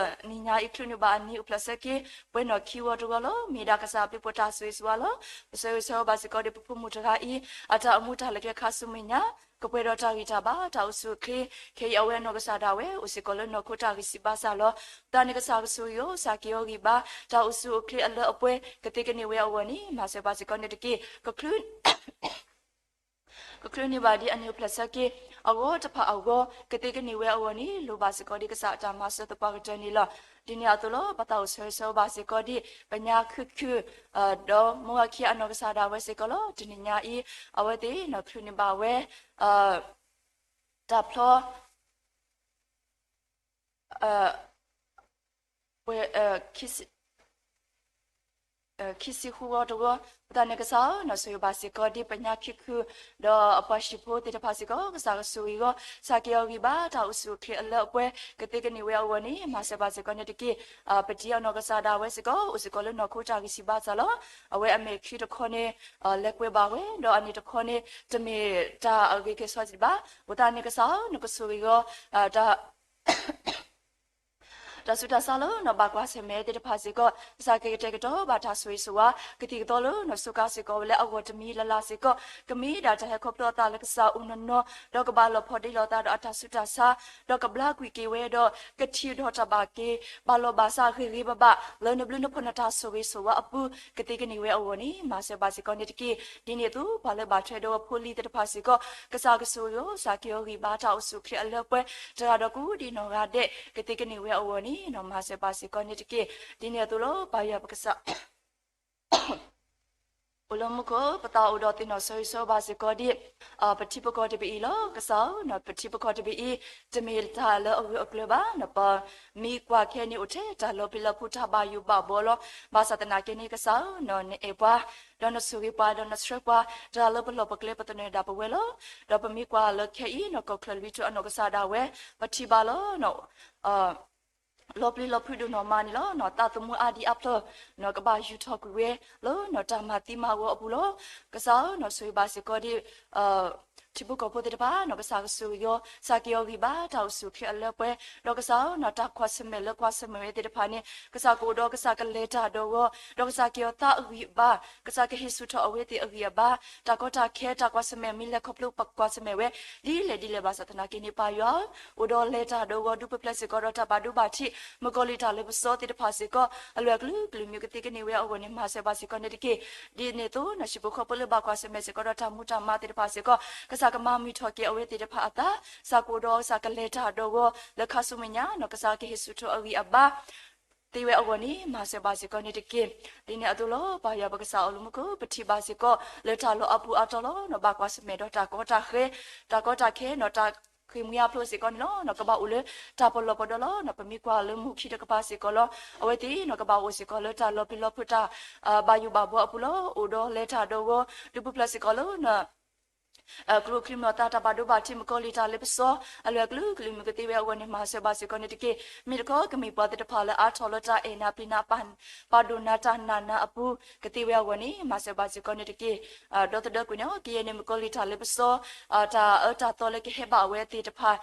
နံၤညါအံၤချုးန့ၢ်ဘၣ်အနံၤအိၣ်ဖျဲၣ်ဆၢက့ၤ ပှဲၤနီၣ်ခံဝီတဝီလီၤ. မ့ၢ်ဒၣ်ကစၢ်အဘျုးအဖှိၣ်တၢ်ဆိၣ်ဂ့ၤဆိၣ်ဝါလီၤ. ပဆိၣ်ဂ့ၤဆိၣ်ဝါဘၣ်စ့ၢ်ကီးဒ်ပဖိမုၣ်တဂၤအံၤ အတၢ်အိၣ်မူတၢ်လဲၤကျဲခါဆူမဲာ်ညါ ကပှဲၤဒီးတၢ်ဂံၢ်တၢ်ဘါ တၢ်အိၣ်ဆူၣ်အိၣ်ချ့ ခဲအံၤအဝဲအနီၢ်ကစၢ်ဒၣ်ဝဲ အိၣ်စ့ၢ်ကီးလၢနီၢ်ခိတၢ်ဂံၢ်စၢ်ဘါစၢ်လီၤ. သးန့ၣ်ကစၢ်ကဆိၣ်ဂ့ၤအီၤ စၢ်က့ၤအီၤဂံၢ်ဘါ တၢ်အိၣ်ဆူၣ်အိၣ်ချ့အလၢအပှဲၤ ကသ့ကန့ၢ်ဝဲအဂီၢ်န့ၣ် မၤစၢၤဘၣ်စ့ၢ်ကီးန့ၣ်တက့ၢ်. ကချုး ကချုးန့ၢ်ဘၣ်ဒ်အနံၤအိၣ်ဖျဲၣ်ဆၢက့ၤ အဂီၢ်တဖၣ်အဂီၢ် ကသ့ကန့ၢ်ဝဲအဂီၢ်န့ၣ် လိၣ်ဘၣ်စ့ၢ်ကီးဒ်ကစၢ်အတၢ်မၤစၢၤသပှၢ်ကတၢၢ်န့ၣ်လီၤ. ဒ်န့ၣ်အသိးလီၤ ပသးအိၣ်ဆိၣ်ဂ့ၤဆိၣ်ဝါဘၣ်စ့ၢ်ကီးဒ် ပညါခုၣ်ခုၣ် ဒီးမိၢ်အခံအနီၢ်ကစၢ်ဒၣ်ဝဲစ့ၢ်ကီးလီၤ. တနံၤညါအံၤ အဝဲသ့ၣ်နီၣ်ချုးန့ၢ်ဘၣ်ဝဲ တၢ်ဖျီ ပှဲၤ ခံဆံဃုဝီတဝီ, ပသးန့ၣ်ကစၢ်ဧၢ နီၣ်ဆိၣ်ဂ့ၤဘၣ်စ့ၢ်ကီးဒ်ပညါခံခု ဒီးအပှၤဟံၣ်ဖိသ့ၣ်တဖၣ်စ့ၢ်ကီး ကစၢ်ကဆိၣ်ဂ့ၤအီၤ စၢ်က့ၤအီၤဂံၢ်ဘါ တၢ်အိၣ်ဆူၣ်အိၣ်ချ့အလၢအပှဲၤ ကသ့ကန့ၢ်ဝဲအဂီၢ်န့ၣ် မၤစၢၤဘၣ်စ့ၢ်ကီးန့ၣ်တက့ၢ်. ပတံၤအနီၢ်ကစၢ်ဒၣ်ဝဲစ့ၢ်ကီး အိၣ်စ့ၢ်ကီးလၢနီၢ်ခိတၢ်ဂံၢ်စၢ်ဘါစၢ်လီၤ. အဝဲအမဲာ်ချံတခီန့ၣ် လဲၤကွဲးဘၣ်ဝဲ ဒီးအန့ၣ်တခီန့ၣ် တမ့ၢ်တၢ်အဂ့ၤကဲဆီတဘၣ်. ပသးန့ၣ်ကစၢ်ဧၢ နကဆိၣ်ဂ့ၤအီၤ တၢ်ဆူးတၢ်ဆါလၢနီၢ်ဘၣ်ကွၢ်ဆၢၣ်မဲာ်သ့ၣ်တဖၣ်စ့ၢ်ကီး ကစၢ်ကကတဲာ်ကတီၤဘၣ်တၢ်ဆိၣ်ဂ့ၤဆိၣ်ဝါ ကသံၣ်ကသီလၢနီၢ်စူးကါစ့ၢ်ကီးဝဲလၢအဂီၢ်တမံၤလၢ်လၢ်စ့ၢ်ကီး ကမ့ၢ်ဒၣ်တၢ်ဟဲခီဖျိအသးလၢကစၢ်အိၣ်နီၢ်နီၢ် ဒီးကဘၣ်လီၤဖီဒ့လီၤသးဒီးအတၢ်ဆူးတၢ်ဆါ ဒီးကဘျါကွံာ်က့ၤဝဲဒီး ကထံၣ်ဒီးတၢ်ဘၣ်က့ၤ ဘၣ်လီၤဘၣ်စးဂ့ၤဂ့ၤဘၣ်ဘၣ် လၢနဘျုးနဖှိၣ်နတၢ်ဆိၣ်ဂ့ၤဆိၣ်ဝါအပူၤ ကသ့ကန့ၢ်ဝဲအဂီၢ်န့ၣ် မၤစၢၤဘၣ်စ့ၢ်ကီးန့ၣ်တက့ၢ်. ဒ်န့ၣ်အသိး ပှၤလၢဘၣ်ထွဲဒီးဖိလံၤသ့ၣ်တဖၣ်စ့ၢ်ကီး ကစၢ်ကဆိၣ်ဂ့ၤအီၤ စၢ်က့ၤအီၤဂံၢ်ဘါတၢ်အိၣ်ဆူၣ်အိၣ်ချ့အလၢအပှဲၤ တဂၤဒီးကိးဒံနီၢ်ဂၤဒဲး ကသ့ကန့ၢ်ဝဲအဂီၢ်န့ၣ် မၤစၢၤဘၣ်စ့ၢ်ကီးန့ၣ်တက့ၢ်. ဒ်န့ၣ်အသိးလီၤ ပၢ်ယွၤပကစၢ် အိၣ်လၢမူခိၣ် ပသးအိၣ်ဒီးသ့ၣ်နီၣ်ဆိၣ်ဂ့ၤဆိၣ်ဝါဘၣ်စ့ၢ်ကီးဒ် ပထံပကီၢ်တဘ့ၣ်အံၤလီၤ. ကစၢ်ဧၢ ပထံပကီၢ်တဘ့ၣ်အံၤ တမ့ၢ်တၢ်လၢအဂၢၢ်အကျၢၤဘၣ်. ပမ့ၢ်ကွၢ်ခဲအံၤန့ၣ်အိၣ်ထဲတၢ်လီၤပျံၤလီၤဖုး တၢ်ဘၣ်ယိၣ်ဘၣ်ဘှီလီၤ. ဘၣ်ဆၣ်သနာ်က့န့ၣ် ကစၢ်ဧၢ နအဲၣ်ပှၤ ဒီးနဆိၣ်ဂ့ၤပှၤ ဒီးနဆှၢပှၤ တဂၤလၢပလီၢ်ပကျဲ ပသနၢၣ်ဒၣ်ပဝဲလီၤ. ဒီးပမ့ၢ်ကွၢ်လၢခဲအံၤ နီၢ်ကီၢ်ချၢၣ်လွံၢ်ထူၣ်အနီၢ်ကစၢ်ဒၣ်ဝဲ ပထံၣ်ဘၣ်လၢ လီၤပျံၤလီၤဖုးဒိၣ်နီၢ်မးန့ၣ်လီၤ. သးသမူအါဒံအါဖျၢၣ် ကဘၣ်ယူၢ်ထီၣ်ကွံာ်ဝဲလၢနီၢ်တၢ်မၤသံမၤဂီၤအပူၤလီၤ. ကစၢ်ဧၢ နီၢ်ဆိၣ်ဂ့ၤဘၣ်စ့ၢ်ကီးဒ် ထံဖိကီၢ်ဖိသ့ၣ်တဖၣ် နီၢ်ကစၢ်ကဆိၣ်ဂ့ၤအီၤ စၢ်က့ၤအီၤဂံၢ်ဘါ တၢ်အိၣ်ဆူၣ်အိၣ်ချ့အလၢအပှဲၤ ဒီးကစၢ်ဧၢ နီၢ်တၢ်ကွၢ်ဆၢၣ်မဲာ်လၢကွၢ်ဆၢၣ်မဲာ်ဝဲသ့ၣ်တဖၣ်န့ၣ် ကစၢ်ကအိၣ်ဒီးကစၢ်ကလဲၤတၢ်ဒီးအီၤ ဒီးကစၢ်ကဟ့ၣ်အီၤသးအဂံၢ်အဘါ ကစၢ်ကဟ့ၣ်ဆူၣ်ထီၣ်အဝဲသ့ၣ်အဂံၢ်အဘါ တၢ်ကီတၢ်ခဲ တၢ်ကွၢ်ဆၢၣ်မဲာ် မ့ၢ်လဲၤခီဖျိပကွၢ်ဆၢၣ်မဲာ်ဝဲ ဒ်လဲၣ်ဒ်လဲၣ်ဘၣ်ဆၣ်သနာ်က့န့ၣ် ပၢ်ယွၤဧၢ အိၣ်ဒီးလဲၤတၢ်ဒီးအီၤ ဒုးပျၢ်စ့ၢ်ကီးဒီးတၢ်ဘၣ်ဒိဘၣ်ထံး မုၣ်ကီၤလံၢ်တၢ်လ့ပစီသ့ၣ်တဖၣ်စ့ၢ်ကီး အလွဲၢ်အကလုာ်ကလုာ်မံၤကသ့ကန့ၢ်ဝဲအဂီၢ်န့ၣ် မၤစၢၤဘၣ်စ့ၢ်ကီးန့ၣ်တက့ၢ်. ဒ်န့ၣ်အသိး နီၢ်ဟံၣ်ဖိဃီဖိလၢဘၣ်ကွၢ်ဆၢၣ်မဲာ်စ့ၢ်ကီးဒီးတၢ်မူတၢ်မၤသ့ၣ်တဖၣ်စ့ၢ်ကီး ကစၢ်ကမၤမုာ်ထီၣ်က့ၤအဝဲသ့ၣ်တဖၣ်အသး ကစၢ်ကအိၣ်ဒီးကစၢ်ကလဲၤတၢ်ဒီးအီၤ လၢခါဆူမဲာ်ညါ နီၢ်ကစၢ်ကဟ့ၣ်ဆူၣ်ထီၣ်အဂံၢ်အဘါ သ့ဝဲအဂီၢ်န့ၣ် မၤစၢၤဘၣ်စ့ၢ်ကီးန့ၣ်တက့ၢ်. ဒ်န့ၣ်အသိးလီၤ ပၢ်ယွၤပကစၢ်အီၤလၢမူခိၣ် ပထံၣ်ဘၣ်စ့ၢ်ကီး လၢတၢ်လီၢ်အပူၤအတီၢ်လီၤနီၤ ဘၣ်ကွၢ်ဆၢၣ်မဲာ်ဒီးတၢ်ကီတၢ်ခဲ, တၢ်ကီတၢ်ခဲနီၤ တၢ်ဃ့ၢ်မှံဟးဖျိးစ့ၢ်ကီးန့ၣ်လီၤ. ကဘၣ်အိၣ်လၢတၢ်ပလီၢ်ပဒီလီၤ. ပမ့ၢ်ကွၢ်လၢမူခံတကပၤစ့ၢ်ကီးလီၤ အဝဲသ့ၣ်နီၤ ကဘၣ်အိၣ်စ့ၢ်ကီးလၢတၢ်လီၤပျံၤလီၤဖုးတၢ် ဘၣ်ယိၣ်ဘၣ်ဘှီအပူၤလီၤ. အိၣ်ဒီးလဲၤတၢ်ဒီးဂီၤ ဒုးပူၤဖျဲးစ့ၢ်ကီးလၢ ကျိချံမျိာ်သၣ် တၢ်ဘၣ်ဒိဘၣ်ထံး မုၣ်ကီၤလံၢ်တၢ်လ့ပစီ အလွဲၢ်အကလုာ်ကလုာ်မ့ၢ်ကသ့ဝဲအဂီၢ်န့ၣ် မၤစၢၤဘၣ်စ့ၢ်ကီးန့ၣ်တက့ၢ်. မ့ၢ်တခီ ကမ့ၢ်ပှၤသ့ၣ်တဖၣ်လၢအါထီၣ်လၢတၢ်အဲၣ်နၤပျံၤနၤ ပာ်ဒိၣ်နၤတၢ်နာ်နၤအပူၤ ကသ့ဝဲအဂီၢ်န့ၣ် မၤစၢၤဘၣ်စ့ၢ်ကီးန့ၣ်တက့ၢ်. ဒီသဒၢကွံာ်န့ၣ် ကယဲၢ်န့ၣ် မုၣ်ကီၤလံၢ်တၢ်လ့ပစီ တၢ်အၢတၢ်သီလၢကဟဲဘၣ်အဝဲသ့ၣ်တဖၣ်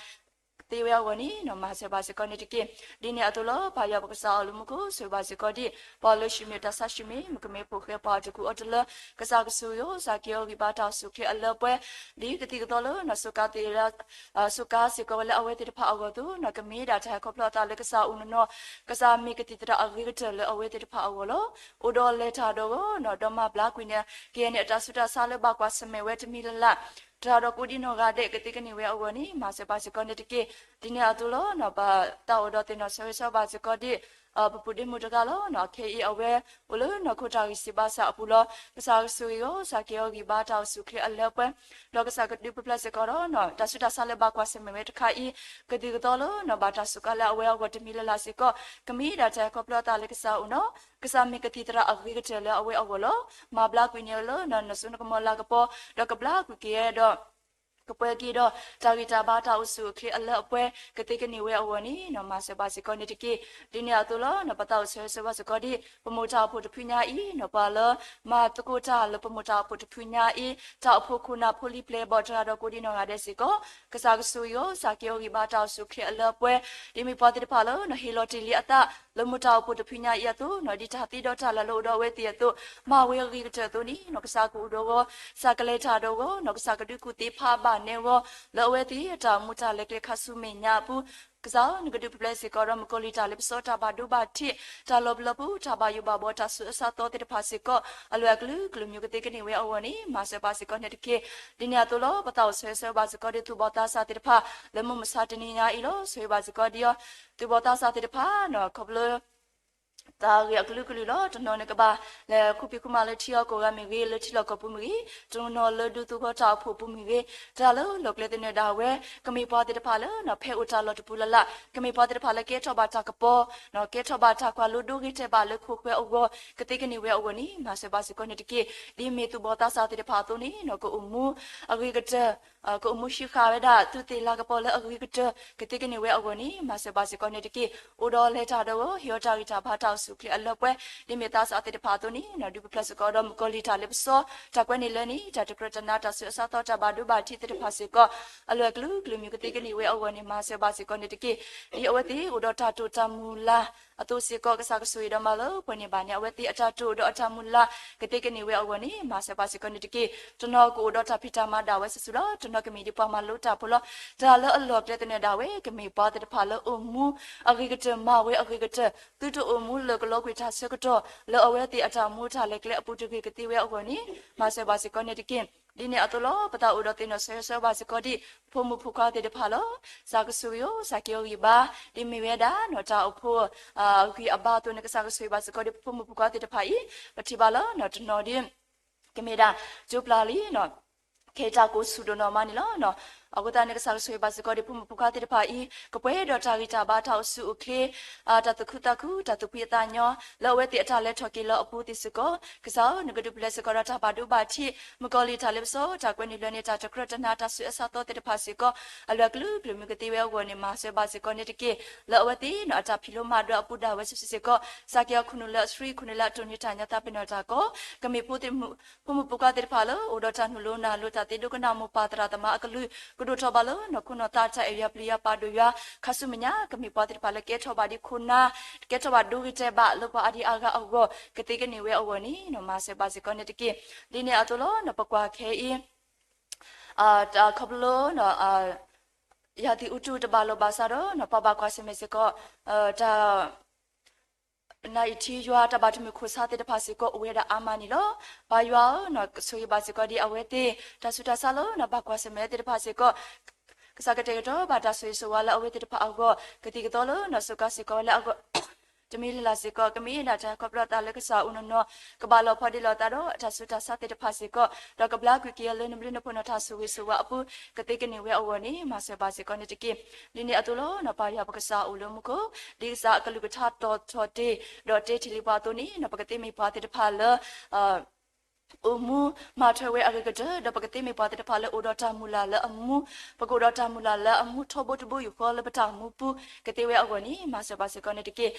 သ့ဝဲအဂီၢ်န့ၣ် မၤစၢၤဘၣ်စ့ၢ်ကီးန့ၣ်တက့ၢ်. ဒ်န့ၣ်အသိးလီၤ ပၢ်ယွၤပကစၢ်အီၤလၢမူခိၣ် ဆိၣ်ဂ့ၤဘၣ်စ့ၢ်ကီးဒ် ပှၤလၢဆှၢမ့ၢ်တၢ်ဆါဆှၢမ့ၢ် မုၣ်ကမဲဖိဃဲ ပှၤတကူၣ်အီၤတလၢ ကစၢ်ကဆိၣ်ဂ့ၤအီၤ ကစၢ်က့ၤအီၤဂံၢ်ဘါတၢ်အိၣ်ဆူၣ်အိၣ်ချ့အလၢအပှဲၤ ဒ်ကသံၣ်ကသီလၢနီၢ် စူးကါသ့ၣ်လၢ စူးကါစ့ၢ်ကီးဝဲလၢအဝဲသ့ၣ်တဖၣ်အဂီၢ်အသိးနီၤ ကမ့ၢ်ဒၣ်တၢ်ဟဲခီဖျိအသးလၢကစၢ်အိၣ်နီၢ်နီၢ် ကစၢ်မ့ၢ်ကသံၣ်သရၣ်အဂ့ၤကတၢၢ်လၢအဝဲသ့ၣ်တဖၣ်အဂီၢ်လီၤ. အိၣ်ဒီးလဲၤတၢ်ဒီးဂီၤနီၤ ဒီးမၤဘျါကွံာ်န့ၣ် ကယဲၢ်န့ၣ် အတၢ်ဆူးတၢ်ဆါလၢဘၣ်ကွၢ်ဆၢၣ်မဲာ်ဝဲတမံၤလၢ်လၢ် တၢ်ဒီးကိးဒံနီၢ်ဂၤဒဲးကသ့ကန့ၢ်ဝဲအဂီၢ်န့ၣ် မၤစၢၤဘၣ်စ့ၢ်ကီးန့ၣ်တက့ၢ်. ဒ်န့ၣ်အသိးလီၤ ပတၢ်အိၣ်ဒီးသ့ၣ်နီၣ်ဆၢဂ့ၤဆၢဝါဘၣ်စ့ၢ်ကီးဒ် ပပုၢ်ဒ့မုၣ်တဂၤလီၤ. ခဲအံၤအဝဲ အိၣ်လၢနီၢ်ခိတၢ်ဂံၢ်စၢ်ဘါစၢ်အပူၤလီၤ. ကစၢ်ကဆိၣ်ဂ့ၤအီၤ ကစၢ်က့ၤအီၤဂံၢ်ဘါတၢ်အိၣ်ဆူၣ်အိၣ်ချ့အလၢအပှဲၤ ဒီးကစၢ်ကဒုးပူၤဖျဲးစ့ၢ်ကီးဒီး တၢ်ဆူးတၢ်ဆါလၢဘၣ်ကွၢ်ဆၢၣ်မဲာ်ဝဲတခါအံၤ ကသံၣ်ကသီလၢနီၢ် ဘၣ်တၢ်စူးကါလၢအဝဲအဂီၢ်တမံၤလၢ်လၢ်စ့ၢ်ကီး ကမ့ၢ်ဒၣ်တၢ်ဟဲခီဖျိအသးလၢကစၢ်အိၣ်နီၢ် ကစၢ်မ့ၢ်ကသံၣ်သရၣ်အဂ့ၤကတၢၢ်လၢအဝဲအဂီၢ်လီၤ. မၤဘျါကွံာ်န့ၢ်လၢနီၢ် နစိနကမီၤလၤကပီၤ ဒီးကဘျါကွံာ်က့ၤဒီး ကပှဲၤက့ၤဒီး တၢ်ဂံၢ်တၢ်ဘါတၢ်အိၣ်ဆူၣ်အိၣ်ချ့အလၢအပှဲၤ ကသ့ကန့ၢ်ဝဲအဂီၢ်န့ၣ်နီၢ် မၤစၢၤဘၣ်စ့ၢ်ကီးန့ၣ်တက့ၢ်. ဒ်န့ၣ်အသိးလီၤ ပသးအိၣ်ဆၢဂ့ၤဆၢဝါစ့ၢ်ကီးဒ် ပမိၢ်တၢ်အိၣ်ဖှိၣ်တဖုညါအံၤနီၢ် ပှၤလၢမၤသကိးတၢ်လၢပမိၢ်တၢ်အိၣ်ဖှိၣ်တဖုညါအံၤ တၢ်အိၣ်ဖှိၣ်ခိၣ်နၢ်ဖိလံၤပျဲၢ်ဘီၣ်တဂၤဒီးကိးဒံနီၢ်ဂၤဒဲးစ့ၢ်ကီး ကစၢ်ကဆိၣ်ဂ့ၤအီၤ ကစၢ်က့ၤအီၤဂံၢ်ဘါတၢ်အိၣ်ဆူၣ်အိၣ်ချ့အလၢအပှဲၤ ဒ်မ့ၢ်ပှၤသ့ၣ်တဖၣ်လၢနီၢ် ဟ့ၣ်လီၤတ့ၢ်လံအသး လၢမိၢ်တၢ်အိၣ်ဖှိၣ်တဖုညါအံၤအသိးနီၢ် ဒ်တၢ်သ့ဒီးတၢ်လၢ်လၢအိၣ်ဒီးအဝဲသ့ၣ်အသိး မၤဝဲအဂ့ၤကတၢၢ်အသိးန့ၣ်နီၢ် ကစၢ်ကအိၣ်ဒီးအီၤ ကစၢ်ကလဲၤတၢ်ဒီးအီၤနီၢ် ကစၢ်ကဒုးကူၣ်သ့ဖးဘၣ်နဲအီၤ လၢအဝဲသ့ၣ်အတၢ်အိၣ်မူတၢ်လဲၤကျဲခါဆူမဲာ်ညါအပူၤ ကစၢ်ဧၢ နကဒုးပူၤဖျဲးစ့ၢ်ကီးဒီး မုၣ်ကီၤလံၢ်တၢ်လ့ပစီတၢ်ဘၣ်ဒိဘၣ်ထံး တၢ်လီၤပျံၤလီၤဖုး တၢ်ဘၣ်ယိၣ်ဘၣ်ဘှီ တၢ်ဆူးအဆါသီသ့ၣ်တဖၣ်စ့ၢ်ကီး အလွဲၢ်အကလုာ်ကလုာ်မံၤကသ့ကန့ၢ်ဝဲအဂီၢ်န့ၣ် မၤစၢၤဘၣ်စ့ၢ်ကီးန့ၣ်တက့ၢ်. ဒ်န့ၣ်အသိးလီၤ ပသးအိၣ်ဆၢဂ့ၤဆၢဝါဘၣ်စ့ၢ်ကီးဒ် သူၣ်ဘီၣ်သးစၢ်သ့ၣ်တဖၣ် လၢမုၢ်မဆါတနံၤညါအံၤလီၤ. ဆၢဂ့ၤဘၣ်စ့ၢ်ကီးဒ်အီၤ သူၣ်ဘီၣ်သးစၢ်သ့ၣ်တဖၣ်နီၢ် ခီဖျိ တၢ်ဂ့ၢ်အကလုာ်ကလုာ်လီၤ. တနီၤန့ၣ်ကဘၣ်လဲၤခူပံာ်ခူမၤလၢထံအီၤကိးဂၤမ့ၢ်ဂ့ၤ, လၢထံလီၢ်ကီၢ်ပူၤမ့ၢ်ဂ့ၤ, တနီၤလၢဒူသဝီတၢ်အိၣ်ဖှိၣ်ပူၤမ့ၢ်ဂ့ၤ, တၢ်လၢလီၢ်ကျဲသနၢၣ်ဒၣ်ဝဲ ကမ့ၢ်ပှၤသ့ၣ်တဖၣ်လၢနီၢ် ဖဲအိၣ်တၢ်လီၢ်တပူၤလၢ်လၢ်, ကမ့ၢ်ပှၤသ့ၣ်တဖၣ်လၢကဲထီၣ်ဘၣ်တၢ်ကပီၤ, ကဲထီၣ်ဘၣ်တၢ်ကွၢ်လိဒိဂ့ၤတဲာ်ဘၣ်လၢခိၣ်ဃၢၤအဂီၢ် ကသ့ကန့ၢ်ဝဲအဂီၢ်န့ၣ် မၤစၢၤဘၣ်စ့ၢ်ကီးန့ၣ်တက့ၢ်. ဒ်မ့ၢ်သူၣ်ဘီၣ်သးစၢ်သ့ၣ်တဖၣ်အသိးန့ၣ်နီၢ် ကအိၣ်မူအဂ့ၤကတၢၢ် ကအိၣ်မူဟံးဃာ်ဝဲဒၣ် သူးသ့ၣ်လၤကပီၤလၢအဂ့ၤကတၢၢ် ကသ့ကန့ၢ်ဝဲအဂီၢ်န့ၣ် မၤစၢၤဘၣ်စ့ၢ်ကီးန့ၣ်တက့ၢ်. အိၣ်ဒီးလဲၤတၢ်ဒီးအီၤ ဟ့ၣ်အီၤတၢ်ဂံၢ်တၢ်ဘါတၢ်အိၣ်ဆူၣ်အိၣ်ချ့အလၢအပှဲၤ, ဒ်မ့ၢ်သးစၢ်သ့ၣ်တဖၣ်အသိးန့ၣ်နီၢ် ဒုးပူၤဖျဲးစ့ၢ်ကီးဒီး မုၣ်ကီၤလံၢ်တၢ်လ့ပစီ တၢ်ကွဲးန့ၢ်လၢန့ၣ် တၢ်တကြၢးတနါ တၢ်ဆူးအဆါသီ တၢ်ဘၣ်ဒိဘၣ်ထံးသ့ၣ်တဖၣ်စ့ၢ်ကီး အလွဲၢ်အကလုာ်ကလုာ်မံၤကသ့ကန့ၢ်ဝဲအဂီၢ်န့ၣ် မၤစၢၤဘၣ်စ့ၢ်ကီးန့ၣ်တက့ၢ်. ဒ်အဝဲသ့ၣ်အိၣ်ဒီးတၢ်တိာ်တၢ်မုၢ်လၢ်အသိးစ့ၢ်ကီး ကစၢ်ကဆိၣ်ဂ့ၤဒီးမၤလၢပှဲၤန့ၢ်ဘၣ်န့ၣ် အဝဲသ့ၣ်အတၢ်တိာ်ဒီးအတၢ်မုၢ်လၢ် ကသ့ကန့ၢ်ဝဲအဂီၢ်န့ၣ် မၤစၢၤဘၣ်စ့ၢ်ကီးန့ၣ်တက့ၢ်. တနီၤကအိၣ်ဒီးတၢ်ဖံးတၢ်မၤဒၣ်ဝဲစုာ်စုာ်လီၤ. တနီၤကမ့ၢ်ဒ်ပှၤမၤလိတၢ်ဖိလီၤ. တၢ်လၢအလီၢ်ကျဲသနၢၣ်ဒၣ်ဝဲ ကမ့ၢ်ပှၤသ့ၣ်တဖၣ်လၢအိၣ်မူအဂ့ၤကတၢၢ် မၤဝဲအဂ့ၤကတၢၢ် သုတအိၣ်မူလၢာ်ကလီကွံာ်တၢ်ဆၢကတီၢ် လၢအဝဲသ့ၣ်အတၢ်အိၣ်မူတၢ်လဲၤကျဲအပူၤတဂ့ၤ ကသ့ဝဲအဂီၢ်န့ၣ် မၤစၢၤဘၣ်စ့ၢ်ကီးန့ၣ်တက့ၢ်. ဒ်န့ၣ်အသိးလီၤ ပသးအိၣ်ဒီးသ့ၣ်နီၣ်ဆၢဂ့ၤဆၢဝါဘၣ်စ့ၢ်ကီးဒ် ပဖိမုၣ်ဖိခွါသ့ၣ်တဖၣ်လီၤ. ကစၢ်ကဆိၣ်ဂ့ၤအီၤ ကစၢ်က့ၤအီၤဂံၢ်ဘါ ဒ်မ့ၢ်ဝဲဒၣ်နီၢ် တၢ်အိၣ်ဖှိၣ်အဂံၢ်အဘါအသိးန့ၣ် ကစၢ်ကဆိၣ်ဂ့ၤဘၣ်စ့ၢ်ကီးဒ် ပဖိမုၣ်ဖိခွါသ့ၣ်တဖၣ်အံၤ ပထံၣ်ဘၣ်လၢနီၢ် တနီၤဒ် ကမ့ၢ်ဒၣ် ကၠိပျၢ်လံနီၢ် ခဲအံၤတၢ်ကိၢ်ဆူၣ်ဒိၣ်နီၢ်မးန့ၣ်လီၤ. အဃိသတးန့ၣ် ကစၢ်ကဆိၣ်ဂ့ၤဘၣ်စ့ၢ်ကီးဒ် ဖိမုၣ်ဖိခွါသ့ၣ်တဖၣ်အံၤ ကပှဲၤဒီးတၢ်ဂံၢ်တၢ်ဘါ တၢ်အိၣ်ဆူၣ်အိၣ်ချ့ တၢ်သူၣ်ခုသးခု တၢ်သူၣ်ဖှံအသးညီ လၢအဝဲသ့ၣ်အတၢ်လဲၤထီၣ်က့ၤလီၤအပူၤသ့ၣ်စ့ၢ်ကီး ကစၢ်ဧၢ နကဒုးပူၤဖျဲးစ့ၢ်ကီးဒီးတၢ်ဘၣ်ဒိဘၣ်ထံး မုၣ်ကီၤလံၢ်တၢ်လ့ပစီ တၢ်ကွဲးန့ၢ်လၢန့ၣ် တၢ်တကြၢးတနါ တၢ်ဆူးအဆါသီသ့ၣ်တဖၣ်စ့ၢ်ကီး အလွဲၢ်ကလုာ်ကလုာ်မံၤကသ့ဝဲအဂီၢ်န့ၣ် မၤစၢၤဘၣ်စ့ၢ်ကီးန့ၣ်တက့ၢ်. လၢအဝဲသ့ၣ်နီၢ် အတၢ်ဖံးလိမၤဒိးအပူၤဒၣ်ဝဲစုာ်စုာ်စ့ၢ်ကီး ကစၢ်က့ၤအီၤခိၣ်နူာ်လၢအဆှံ ခိၣ်နူာ်လၢအတိၢ်နီၣ်တၢ်ညီ သးပ့ၤနီၣ်တၢ်ကီ ကမ့ၢ်ဖိသ့ၣ် ဖိမုၣ်ဖိခွါသ့ၣ်တဖၣ်လၢ အိၣ်ဒီးတၢ်နုာ်လိနၤလိ တၢ်သ့ဒိကနၣ်မိၢ်ပၢ်သရၣ်သမါအကလုၢ် ကဒိၣ်ထီၣ်ဘၣ်လၢနီၢ်ခိနီၢ်သး တၢ်အဲၣ်ယွၤပျံၤယွၤပာ်ဒိၣ်ယွၤ ခါဆူမဲာ်ညါ ကမ့ၢ်ပှၤသ့ၣ်တဖၣ်လၢကဲထီၣ်ဘၣ်ဒ်ခိၣ်နၢ် ကဲထီၣ်ဘၣ်ဒိဂ့ၤတဲာ်ဘၣ်လၢပှၤအါဒံအါဂၤအဂီၢ် ကသ့ကန့ၢ်ဝဲအဂီၢ်န့ၣ်နီၢ် မၤစၢၤဘၣ်စ့ၢ်ကီးန့ၣ်တက့ၢ်. ဒ်န့ၣ်အသိးလီၤနီၢ် ပကွၢ်ခဲအံၤ တၢ်ခီဖျိ ရာသီဥတု တဘၣ်လိာ်ဘၣ်စးဒီးနီၢ် ပှၤဘၣ်ကွၢ်ဆၢၣ်မဲာ်စ့ၢ်ကီး တၢ် နအံၤထံယွၤ တၢ်ဘၣ်တမုာ်ခိၣ်ဆါသ့ၣ်တဖၣ်စ့ၢ်ကီး အိၣ်ဝဲဒၣ်အါမးန့ၣ်လီၤ. ပၢ်ယွၤဧၢ နီၢ် ဆိၣ်ဂ့ၤဘၣ်စ့ၢ်ကီးဒ်အဝဲသ့ၣ် တၢ်ဆူးတၢ်ဆါလၢနီၢ် ဘၣ်ကွၢ်ဆၢၣ်မဲာ်သ့ၣ်တဖၣ်စ့ၢ်ကီး ကစၢ်ကတဲာ်ကတီၤဘၣ်တၢ်ဆိၣ်ဂ့ၤဆိၣ်ဝါလၢအဝဲသ့ၣ်တဖၣ်အဂီၢ် ကသံၣ်ကသီလၢနီၢ် စူးကါစ့ၢ်ကီးဝဲလၢအဂီၢ် တမံၤလၢ်လၢ်စ့ၢ်ကီး ကမ့ၢ်ဒၣ်တၢ်ခီဖျိအသးလၢကစၢ်အအိၣ်နီၢ်နီၢ် ကဘၣ်လီၤဖီဒ့လီၤသးဒီးအတၢ်ဆူးတၢ်ဆါသ့ၣ်တဖၣ်စ့ၢ်ကီး ဒီးကဘျါကွံာ်က့ၤအီၤလၢနဘျုးနဖှိၣ်နီၢ်ထါဆိၣ်ဂ့ၤဆိၣ်ဝါအပူၤ ကသ့ကန့ၢ်ဝဲအဂီၢ်န့ၣ် မၤစၢၤဘၣ်စ့ၢ်ကီးန့ၣ်တက့ၢ်. ဒ်န့ၣ်အသိးလီၤ ပၢ်ယွၤပကစၢ်အိၣ်လၢမူခိၣ် ဒ်ကစၢ်အကလုၢ်ကထါတီၤထီၣ်တ့ၢ် ဒီးတဲထံၣ်လံပှၤအသိးန့ၣ် ပကသ့မ့ၢ်ပှၤသ့ၣ်တဖၣ်လၢ အိၣ်မူမၤထွဲဝဲအဂ့ၤကတၢၢ် ဒီးပကသ့မ့ၢ်ပှၤသ့ၣ်တဖၣ်လၢအိၣ်ဒီးတၢ်မုၢ်လၢ်လၢအမူ, ပကအိၣ်ဒီးတၢ်မုၢ်လၢ်လၢအမူထီဘိတဘိယူၢ်ဃီလၢပတၢ်အိၣ်မူပူၤ ကသ့ဝဲအဂီၢ်န့ၣ် မၤစၢၤဘၣ်စ့ၢ်ကီးန့ၣ်တက့ၢ်.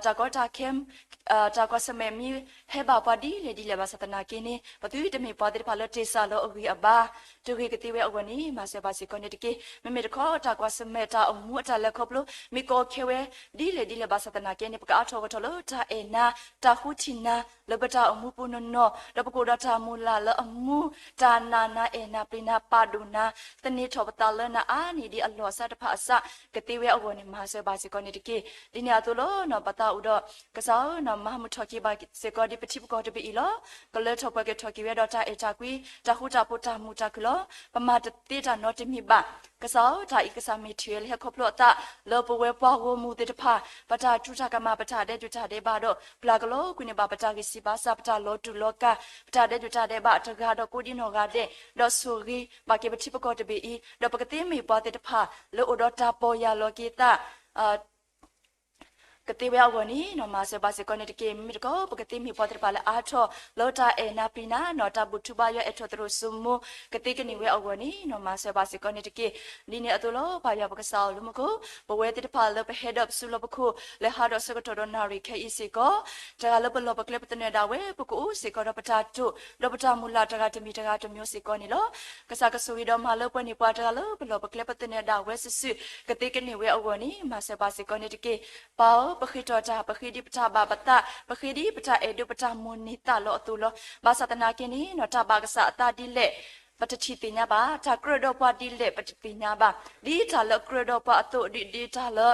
တၢ်ကီတၢ်ခဲ တၢ်ကွၢ်ဆၢၣ်မဲာ်မ့ၢ်ဟဲဘၣ်ပှၤဒ်လဲၣ်ဒ်လဲၣ်ဘၣ်ဆၣ်သနာ်က့န့ၣ် ပသုတမ့ၢ်ပှၤသ့ၣ်တဖၣ်လၢတ့ၢ်စၢ်လီၤအဂံၢ်အဘါ တဂ့ၤကသ့ဝဲအဂီၢ်န့ၣ် မၤစၢၤဘၣ်စ့ၢ်ကီးန့ၣ်တက့ၢ်. မ့မ့ၢ်တခီ တၢ်ကွၢ်ဆၢၣ်မဲာ်တၢ်အိၣ်မူအတၢ်လဲၤခီဖျိ မ့ၢ်ကီခဲဝဲ ဒ်လဲၣ်ဒ်လဲၣ်ဘၣ်ဆၣ်သနာ်က့န့ၣ် ပကအါထီၣ်ဂီၢ်ထီၣ်လၢတၢ်အဲၣ်နၤ တၢ်ဃုထံၣ်နၤ လၢပတၢ်အိၣ်မူပူၤနီၢ်နီၢ် ဒီးပကအိၣ်ဒီးတၢ်မုၢ်လၢ်လၢအမူ တၢ်နာ်နၤ အဲၣ်နၤ ပျံၤနၤ ပာ်ဒိၣ်နၤ သန့ၤထီၣ်ပသးလၢနၤအါန့ၢ်ဒံးအလီၢ်အစၢ်တဖၣ်အစၢ် ကသ့ဝဲအဂီၢ်န့ၣ် မၤစၢၤဘၣ်စ့ၢ်ကီးန့ၣ်တက့ၢ်. ဒ်န့ၣ်အသိးလီၤ ပသးအိၣ်ဒီး ကစၢ်ဧၢ မၤမုာ်ထီၣ်က့ၤဘၣ်စ့ၢ်ကီးဒ်ပထံပကီၢ်တဘ့ၣ်အံၤလီၤ. ကလၢထီၣ်ပှဲၤက့ၤထီၣ်က့ၤဝဲဒီးတၢ်အဲၣ်တၢ်ကွံ တၢ်ဃူတၢ်ဖိး တၢ်မုာ်တၢ်ခုၣ်လီၤ. ပမၤတသ့တၢ်နီတမံၤဘၣ်. ကစၢ်ဧၢ တၢ်အံၤကစၢ်မ့ၢ်ထံၣ်ဝဲလၢဟဲခီဖျိအသး လၢပဝဲပှၤဂီၢ်မုၢ်သ့ၣ်တဖၣ် ပတၢ်ထူးတၢ်ကမၣ် ပတၢ်ဒဲးဒိၣ်တၢ်ဒဲးဘးဒီး ပျၢ်ကလီကွံာ်န့ၢ်ဘၣ် ပတၢ်ဂံၢ်စၢ်ဘါစၢ် ပတၢ်လီၤတူာ်လီၤကာ် ပတၢ်ဒဲးဒိၣ်တၢ်ဒဲးဘးတဂၤဒီးကိးဒံနီၢ်ဂၤဒဲး ဒီးဆိၣ်ဂ့ၤဘၣ်က့ၤပထံပကီၢ်တဘ့ၣ်အံၤ ဒီးပကသ့မ့ၢ်ပှၤသ့ၣ်တဖၣ် လၢအိၣ်ဒီးတၢ်ပီၢ်ယၢ်လီၤက့ၤသး ကသ့ဝဲအဂီၢ်န့ၣ် မၤစၢၤဘၣ်စ့ၢ်ကီးန့ၣ်တက့ၢ်. မ့မ့ၢ်တခီ ပကသ့မ့ၢ်ပှၤသ့ၣ်တဖၣ်လၢအါထီၣ် လၢတၢ်အဲၣ်နၤပျံၤနၤ တၢ်ဘူၣ်ထီၣ်ဘါယွၤ အဲၣ်ထီၣ်သရိာ်စိမိၤ ကသ့ကန့ၢ်ဝဲအဂီၢ်န့ၣ် မၤစၢၤဘၣ်စ့ၢ်ကီးန့ၣ်တက့ၢ်. ဒ်န့ၣ်အသိးလီၤ ပၢ်ယွၤပကစၢ်အိၣ်လၢမူခိၣ် ပဝဲသ့ၣ်တဖၣ်လၢပဟဲဒီးပစုလီၢ်ပခိၣ် လဲၤဟးဒီးဆၢကတီၢ်ဒီးနၣ်ရံၣ်ခဲအံၤစ့ၢ်ကီး တဂၤလၢပလီၢ်ပကျဲပသနၢၣ်ဒၣ်ဝဲ ပကအိၣ်စ့ၢ်ကီးဒီးပတၢ်တိာ် ဒီးပတၢ်မုၢ်လၢ်တဂၤတမံၤတဂၤတမံၤစ့ၢ်ကီးန့ၣ်လီၤ. ကစၢ်ကဆိၣ်ဂ့ၤဒီးမၤလၢပှဲၤန့ၢ်ပှၤတဂၤလၢပလီၢ်ပကျဲပသနၢၣ်ဒၣ်ဝဲစုာ်စုာ် ကသ့ကန့ၢ်ဝဲအဂီၢ်န့ၣ် မၤစၢၤဘၣ်စ့ၢ်ကီးန့ၣ်တက့ၢ်. ပၢ်ဧၢ ပဃ့ထီၣ်တၢ် ပဃ့ဒ်ပတၢ်ဘၣ်ပသး ပဃ့ဒ်ပတၢ်အဲၣ်ဒိးပတၢ်မိၣ်န့ၢ်သးလီၤအသိးလီၤ. ဘၣ်ဆၣ်သနာ်က့န့ၣ် တၢ်ဘၣ်ကစၢ်အသးဒ်လဲၣ် ပတထံၣ်သ့ၣ်ညါဘၣ်. တၢ်ကြၢးဒီးပှၤဒ်လဲၣ် ပတသ့ၣ်ညါဘၣ်. ဒ်တၢ်လၢကြၢးဒီးပှၤအသိး ဒ်ဒ်တၢ်လၢ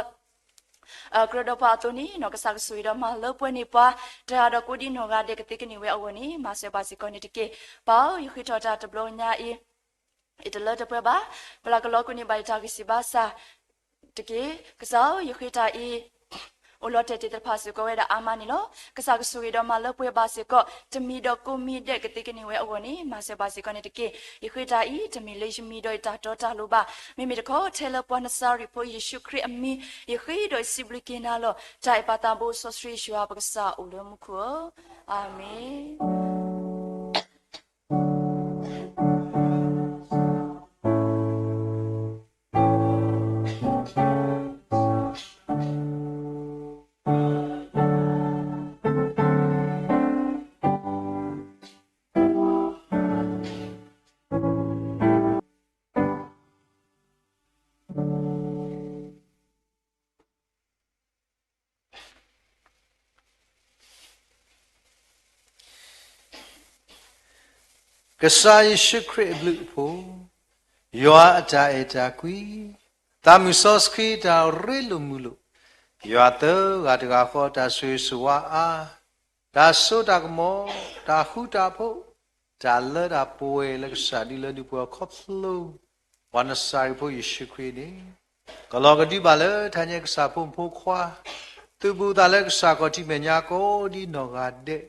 ကြၢးဒီးပှၤအသိးန့ၣ် ကစၢ်ကဆိၣ်ဂ့ၤဒီးမၤလၢပှဲၤန့ၢ်ပှၤ တဂၤဒီးကိးဒံနီၢ်ဂၤဒဲး ကသ့ကန့ၢ်ဝဲအဂီၢ်န့ၣ် မၤစၢၤဘၣ်စ့ၢ်ကီးန့ၣ်တက့ၢ်. ပၢ်ဧၢ ယဃ့ထီၣ်တၢ်တဘျီညါအံၤ ယတလၢတပှဲၤဘၣ်. ပျၢ်ကလီကွံာ်န့ၢ်ဘၣ်ယတၢ်ဂံၢ်စၢ်ဘါစၢ်တက့ၢ်. ကစၢ်ဧၢ ယဃ့တၢ်အံၤ အိၣ်လီၤတဲာ်တ့ၢ်သ့ၣ်တဖၣ်စ့ၢ်ကီးဝဲဒၣ်အါမးန့ၣ်လီၤ. ကစၢ်ကဆိၣ်ဂ့ၤဒီးမၤလၢပှဲၤဘၣ်စ့ၢ်ကီး တမံၤဒီးကိးမံၤဒဲး ကသ့ကန့ၢ်ဝဲအဂီၢ်န့ၣ် မၤစၢၤဘၣ်စ့ၢ်ကီးန့ၣ်တက့ၢ်. ယဃ့တၢ်အံၤ တမ့ၢ်လၢယမံၤဒီးယတၢ်တီတၢ်လိၤဘၣ်. မ့မ့ၢ်တခီ ထဲလၢပှၤနစၤရ့းဖိယ့ၣ်ၡူးခရံာ်အမံၤ ယဃ့ဒီးယစံးဘျုးက့ၤနၤလီၤ. တၢ်အဲၣ်ပၢ်သးဘိစီဆှံယွၤပကစၢ်အိၣ်လၢမူခိၣ်ဧၢ, အၤမ့ၣ်. ကစၢ်ယ့ၣ်ၡူးခရံာ်အဘျုးအဖှိၣ်, ယွၤအတၢ်အဲၣ်တၢ်ကွံ, သးမုၢ်စီဆှံတၢ်ရ့လိာ်မုာ်လိာ်, ယွၤသၢဂၤတဂၤဃီတၢ်ဆိၣ်ဂ့ၤဆိၣ်ဝါအါ, တၢ်စိတၢ်ကမီၤ, တၢ်ဃူတၢ်ဖိး, တၢ်လၢတၢ်ပှဲၤလၢကစၢ်ဒုးလၢဒုးပှဲၤခီဖျိ ပှၤနစၤရ့းဖိယ့ၣ်ၡူးခရံာ်န့ၣ်, ကလီၤကဒုဘၣ်လၢတဟါညါကစၢ်ဖိမုၣ်ဖိခွါ, သုးဘူးသးလၢကစၢ်ခီၣ်ထံးမဲာ်ညါကိးဒ်နီၢ်ဂၤဒဲး,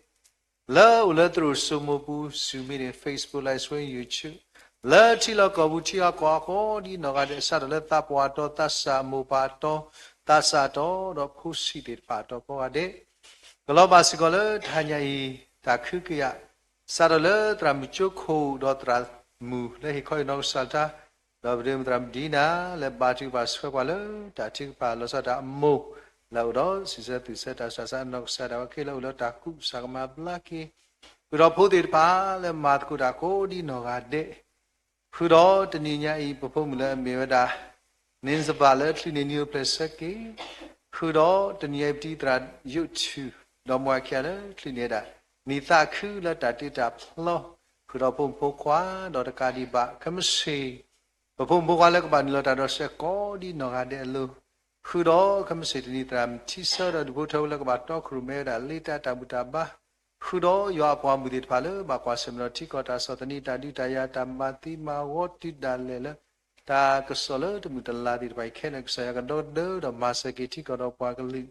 လၢအိၣ်လၢသရိာ်စိမိၤပူၤ ဆူၣ်မ့ၢ်န့ၣ် Facebook Live Stream YouTube, လၢထံလီၢ်ကီၢ်ပူၤထံအကီၢ်အကိးဒ်နီၢ်ဂၤဒဲး စးထီၣ်လၢသးပှၢ်အတီၤ သးစၢ်အမိၢ်ပၢ်အတီၤ သးစၢ်အတီၤ ဒီးဖိဆံးသ့ၣ်တဖၣ်အတီၤကိးဂၤဒဲး ကလီၤဘၣ်စ့ၢ်ကီးလၢတဟါညါအံၤ တၢ်ခုကယာ် စးထီၣ်လၢသရၣ်မုၣ်ကၠိခိၣ်ဒီးသရၣ်မုၣ်လၢဟ့ၣ်ခီဟ့ၣ်နီၤကစၢ်တၢ်, ဒီးပဒိၣ်မုၣ်သရၣ်မုၣ်ဒံနၤ လၢဘါထုကဖၣ်ဆှၢပှၤလၢတၢ်ထုကဖၣ်လီၤဆီဒၣ်တၢ်အမိၢ်, လၢအိၣ်ဒီးစံးဆၢသူၣ်ဆၢတၢ်ဆၢစးနီၢ်ကစၢ်ဒၣ်ဝဲခဲလၢာ်အိၣ်လၢတၢ်ကူးကစၢ်ကမၤဘျါက့ၤ, ဃုာ်ဒီးဖိသ့ၣ်တဖၣ်လၢမၤသကိးတၢ်ကိးဒ်နီၢ်ဂၤဒဲး ဃုာ်ဒီးတနံၤညါအံၤ ပဖိမုၣ်လၢအမ့ၢ်ဝဲဒၣ် န့ၣ်စဘၣ်လၢချုးန့ၢ်နံၤအိၣ်ဖျဲၣ်ဆၢက့ၤ, ဃုာ်ဒီးတနံၤညါအံၤပတံၤသရၣ်ယိးထူ ဒီးမိၢ်အခံဂၤလၢချုးန့ၢ်ဒၣ် နံၤသးခုလၢတၢ်တ့တၢ်ဖျီ, ဃုာ်ဒီးဖိမုၣ်ဖိခွါ ဒီးတကးဒံးဘၣ် ခဲမုၢ်ဆ့ၣ် ပဖိမုၣ်ဖိခွါလၢကဘၣ်နုာ်လီၤတၢ်ဒီးစဲးကိးဒ်နီၢ်ဂၤဒဲးအလိၤ, ဃုာ်ဒီးခဲမုၢ်ဆ့ၣ်တနံၤသရၣ်မုၣ်ထံဆၢဒီးဒူၣ်ဖိထၢဖိလၢကဘၣ်တီခိၣ်ရိၣ်မဲဝဲဒၣ်လ့တၢ်တၢ်ဘူၣ်တၢ်ဘါ, ဃုာ်ဒီးယွၤအပှၤမုၢ်သ့ၣ်တဖၣ်လၢဘၣ်ကွၢ်ဆၢၣ်မဲာ်ဒီးထံကီၢ်တၢ်ဆီၣ်သနံးတၢ်ဒုးတၢ်ယၤတၢ်မၤသံမၤဂီၤတုၤဒၣ်လဲာ်လၢ တၢ်ကစီၣ်လၢတမုာ်တလၤသ့ၣ်တဖၣ်အံၤခဲလၢာ် ကစၢ်ယွၤကဒီသဒၢဒီးမၤစၢၤက့ၤထံကီၢ်ဒီးပှၤကလုာ် ဒီး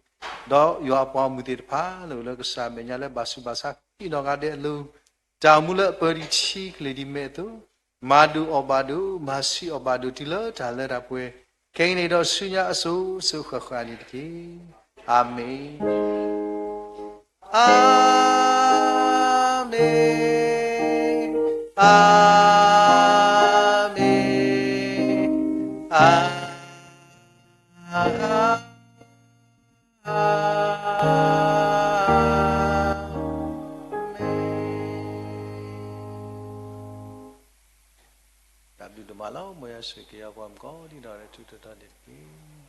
ယွၤအပှၤဂီၢ်မုၢ်သ့ၣ်တဖၣ် လၢအိၣ်လၢကစၢ်မဲာ်ညါလၢဘၣ်ဆူးဘၣ်ဆါဃံနီၢ်ဂၤဒဲးအလိၤ တၢ်အိၣ်မူလၢအပၢဒံးထံကလဲၤဒံးမဲာ်အသိး မၤဒိၣ်အီၣ်ဘၣ်ဒိၣ် မၤဆံးအီၣ်ဘၣ်ဒိၣ်တုၤလၢတၢ်လၢတၢ်ပှဲၤ ခဲကနံၣ်အံၤဒီးဆူညါအစိၤစိၤဃၣ်ဃၣ်န့ၣ်တက့ၢ်. အၤမ့ၣ်, အၤမ့ၣ်, အၤမ့ၣ်, အၤမ့ၣ်. တၢ်ဘျုးဒိၣ်မးလီၤ. မ်ယွၤဆိၣ်ဂ့ၤက့ၤပှၤမုၣ်ကီၤလံၢ်ဒီး ထူးထူးတီၤတီၤန့ၣ်တက့ၢ်.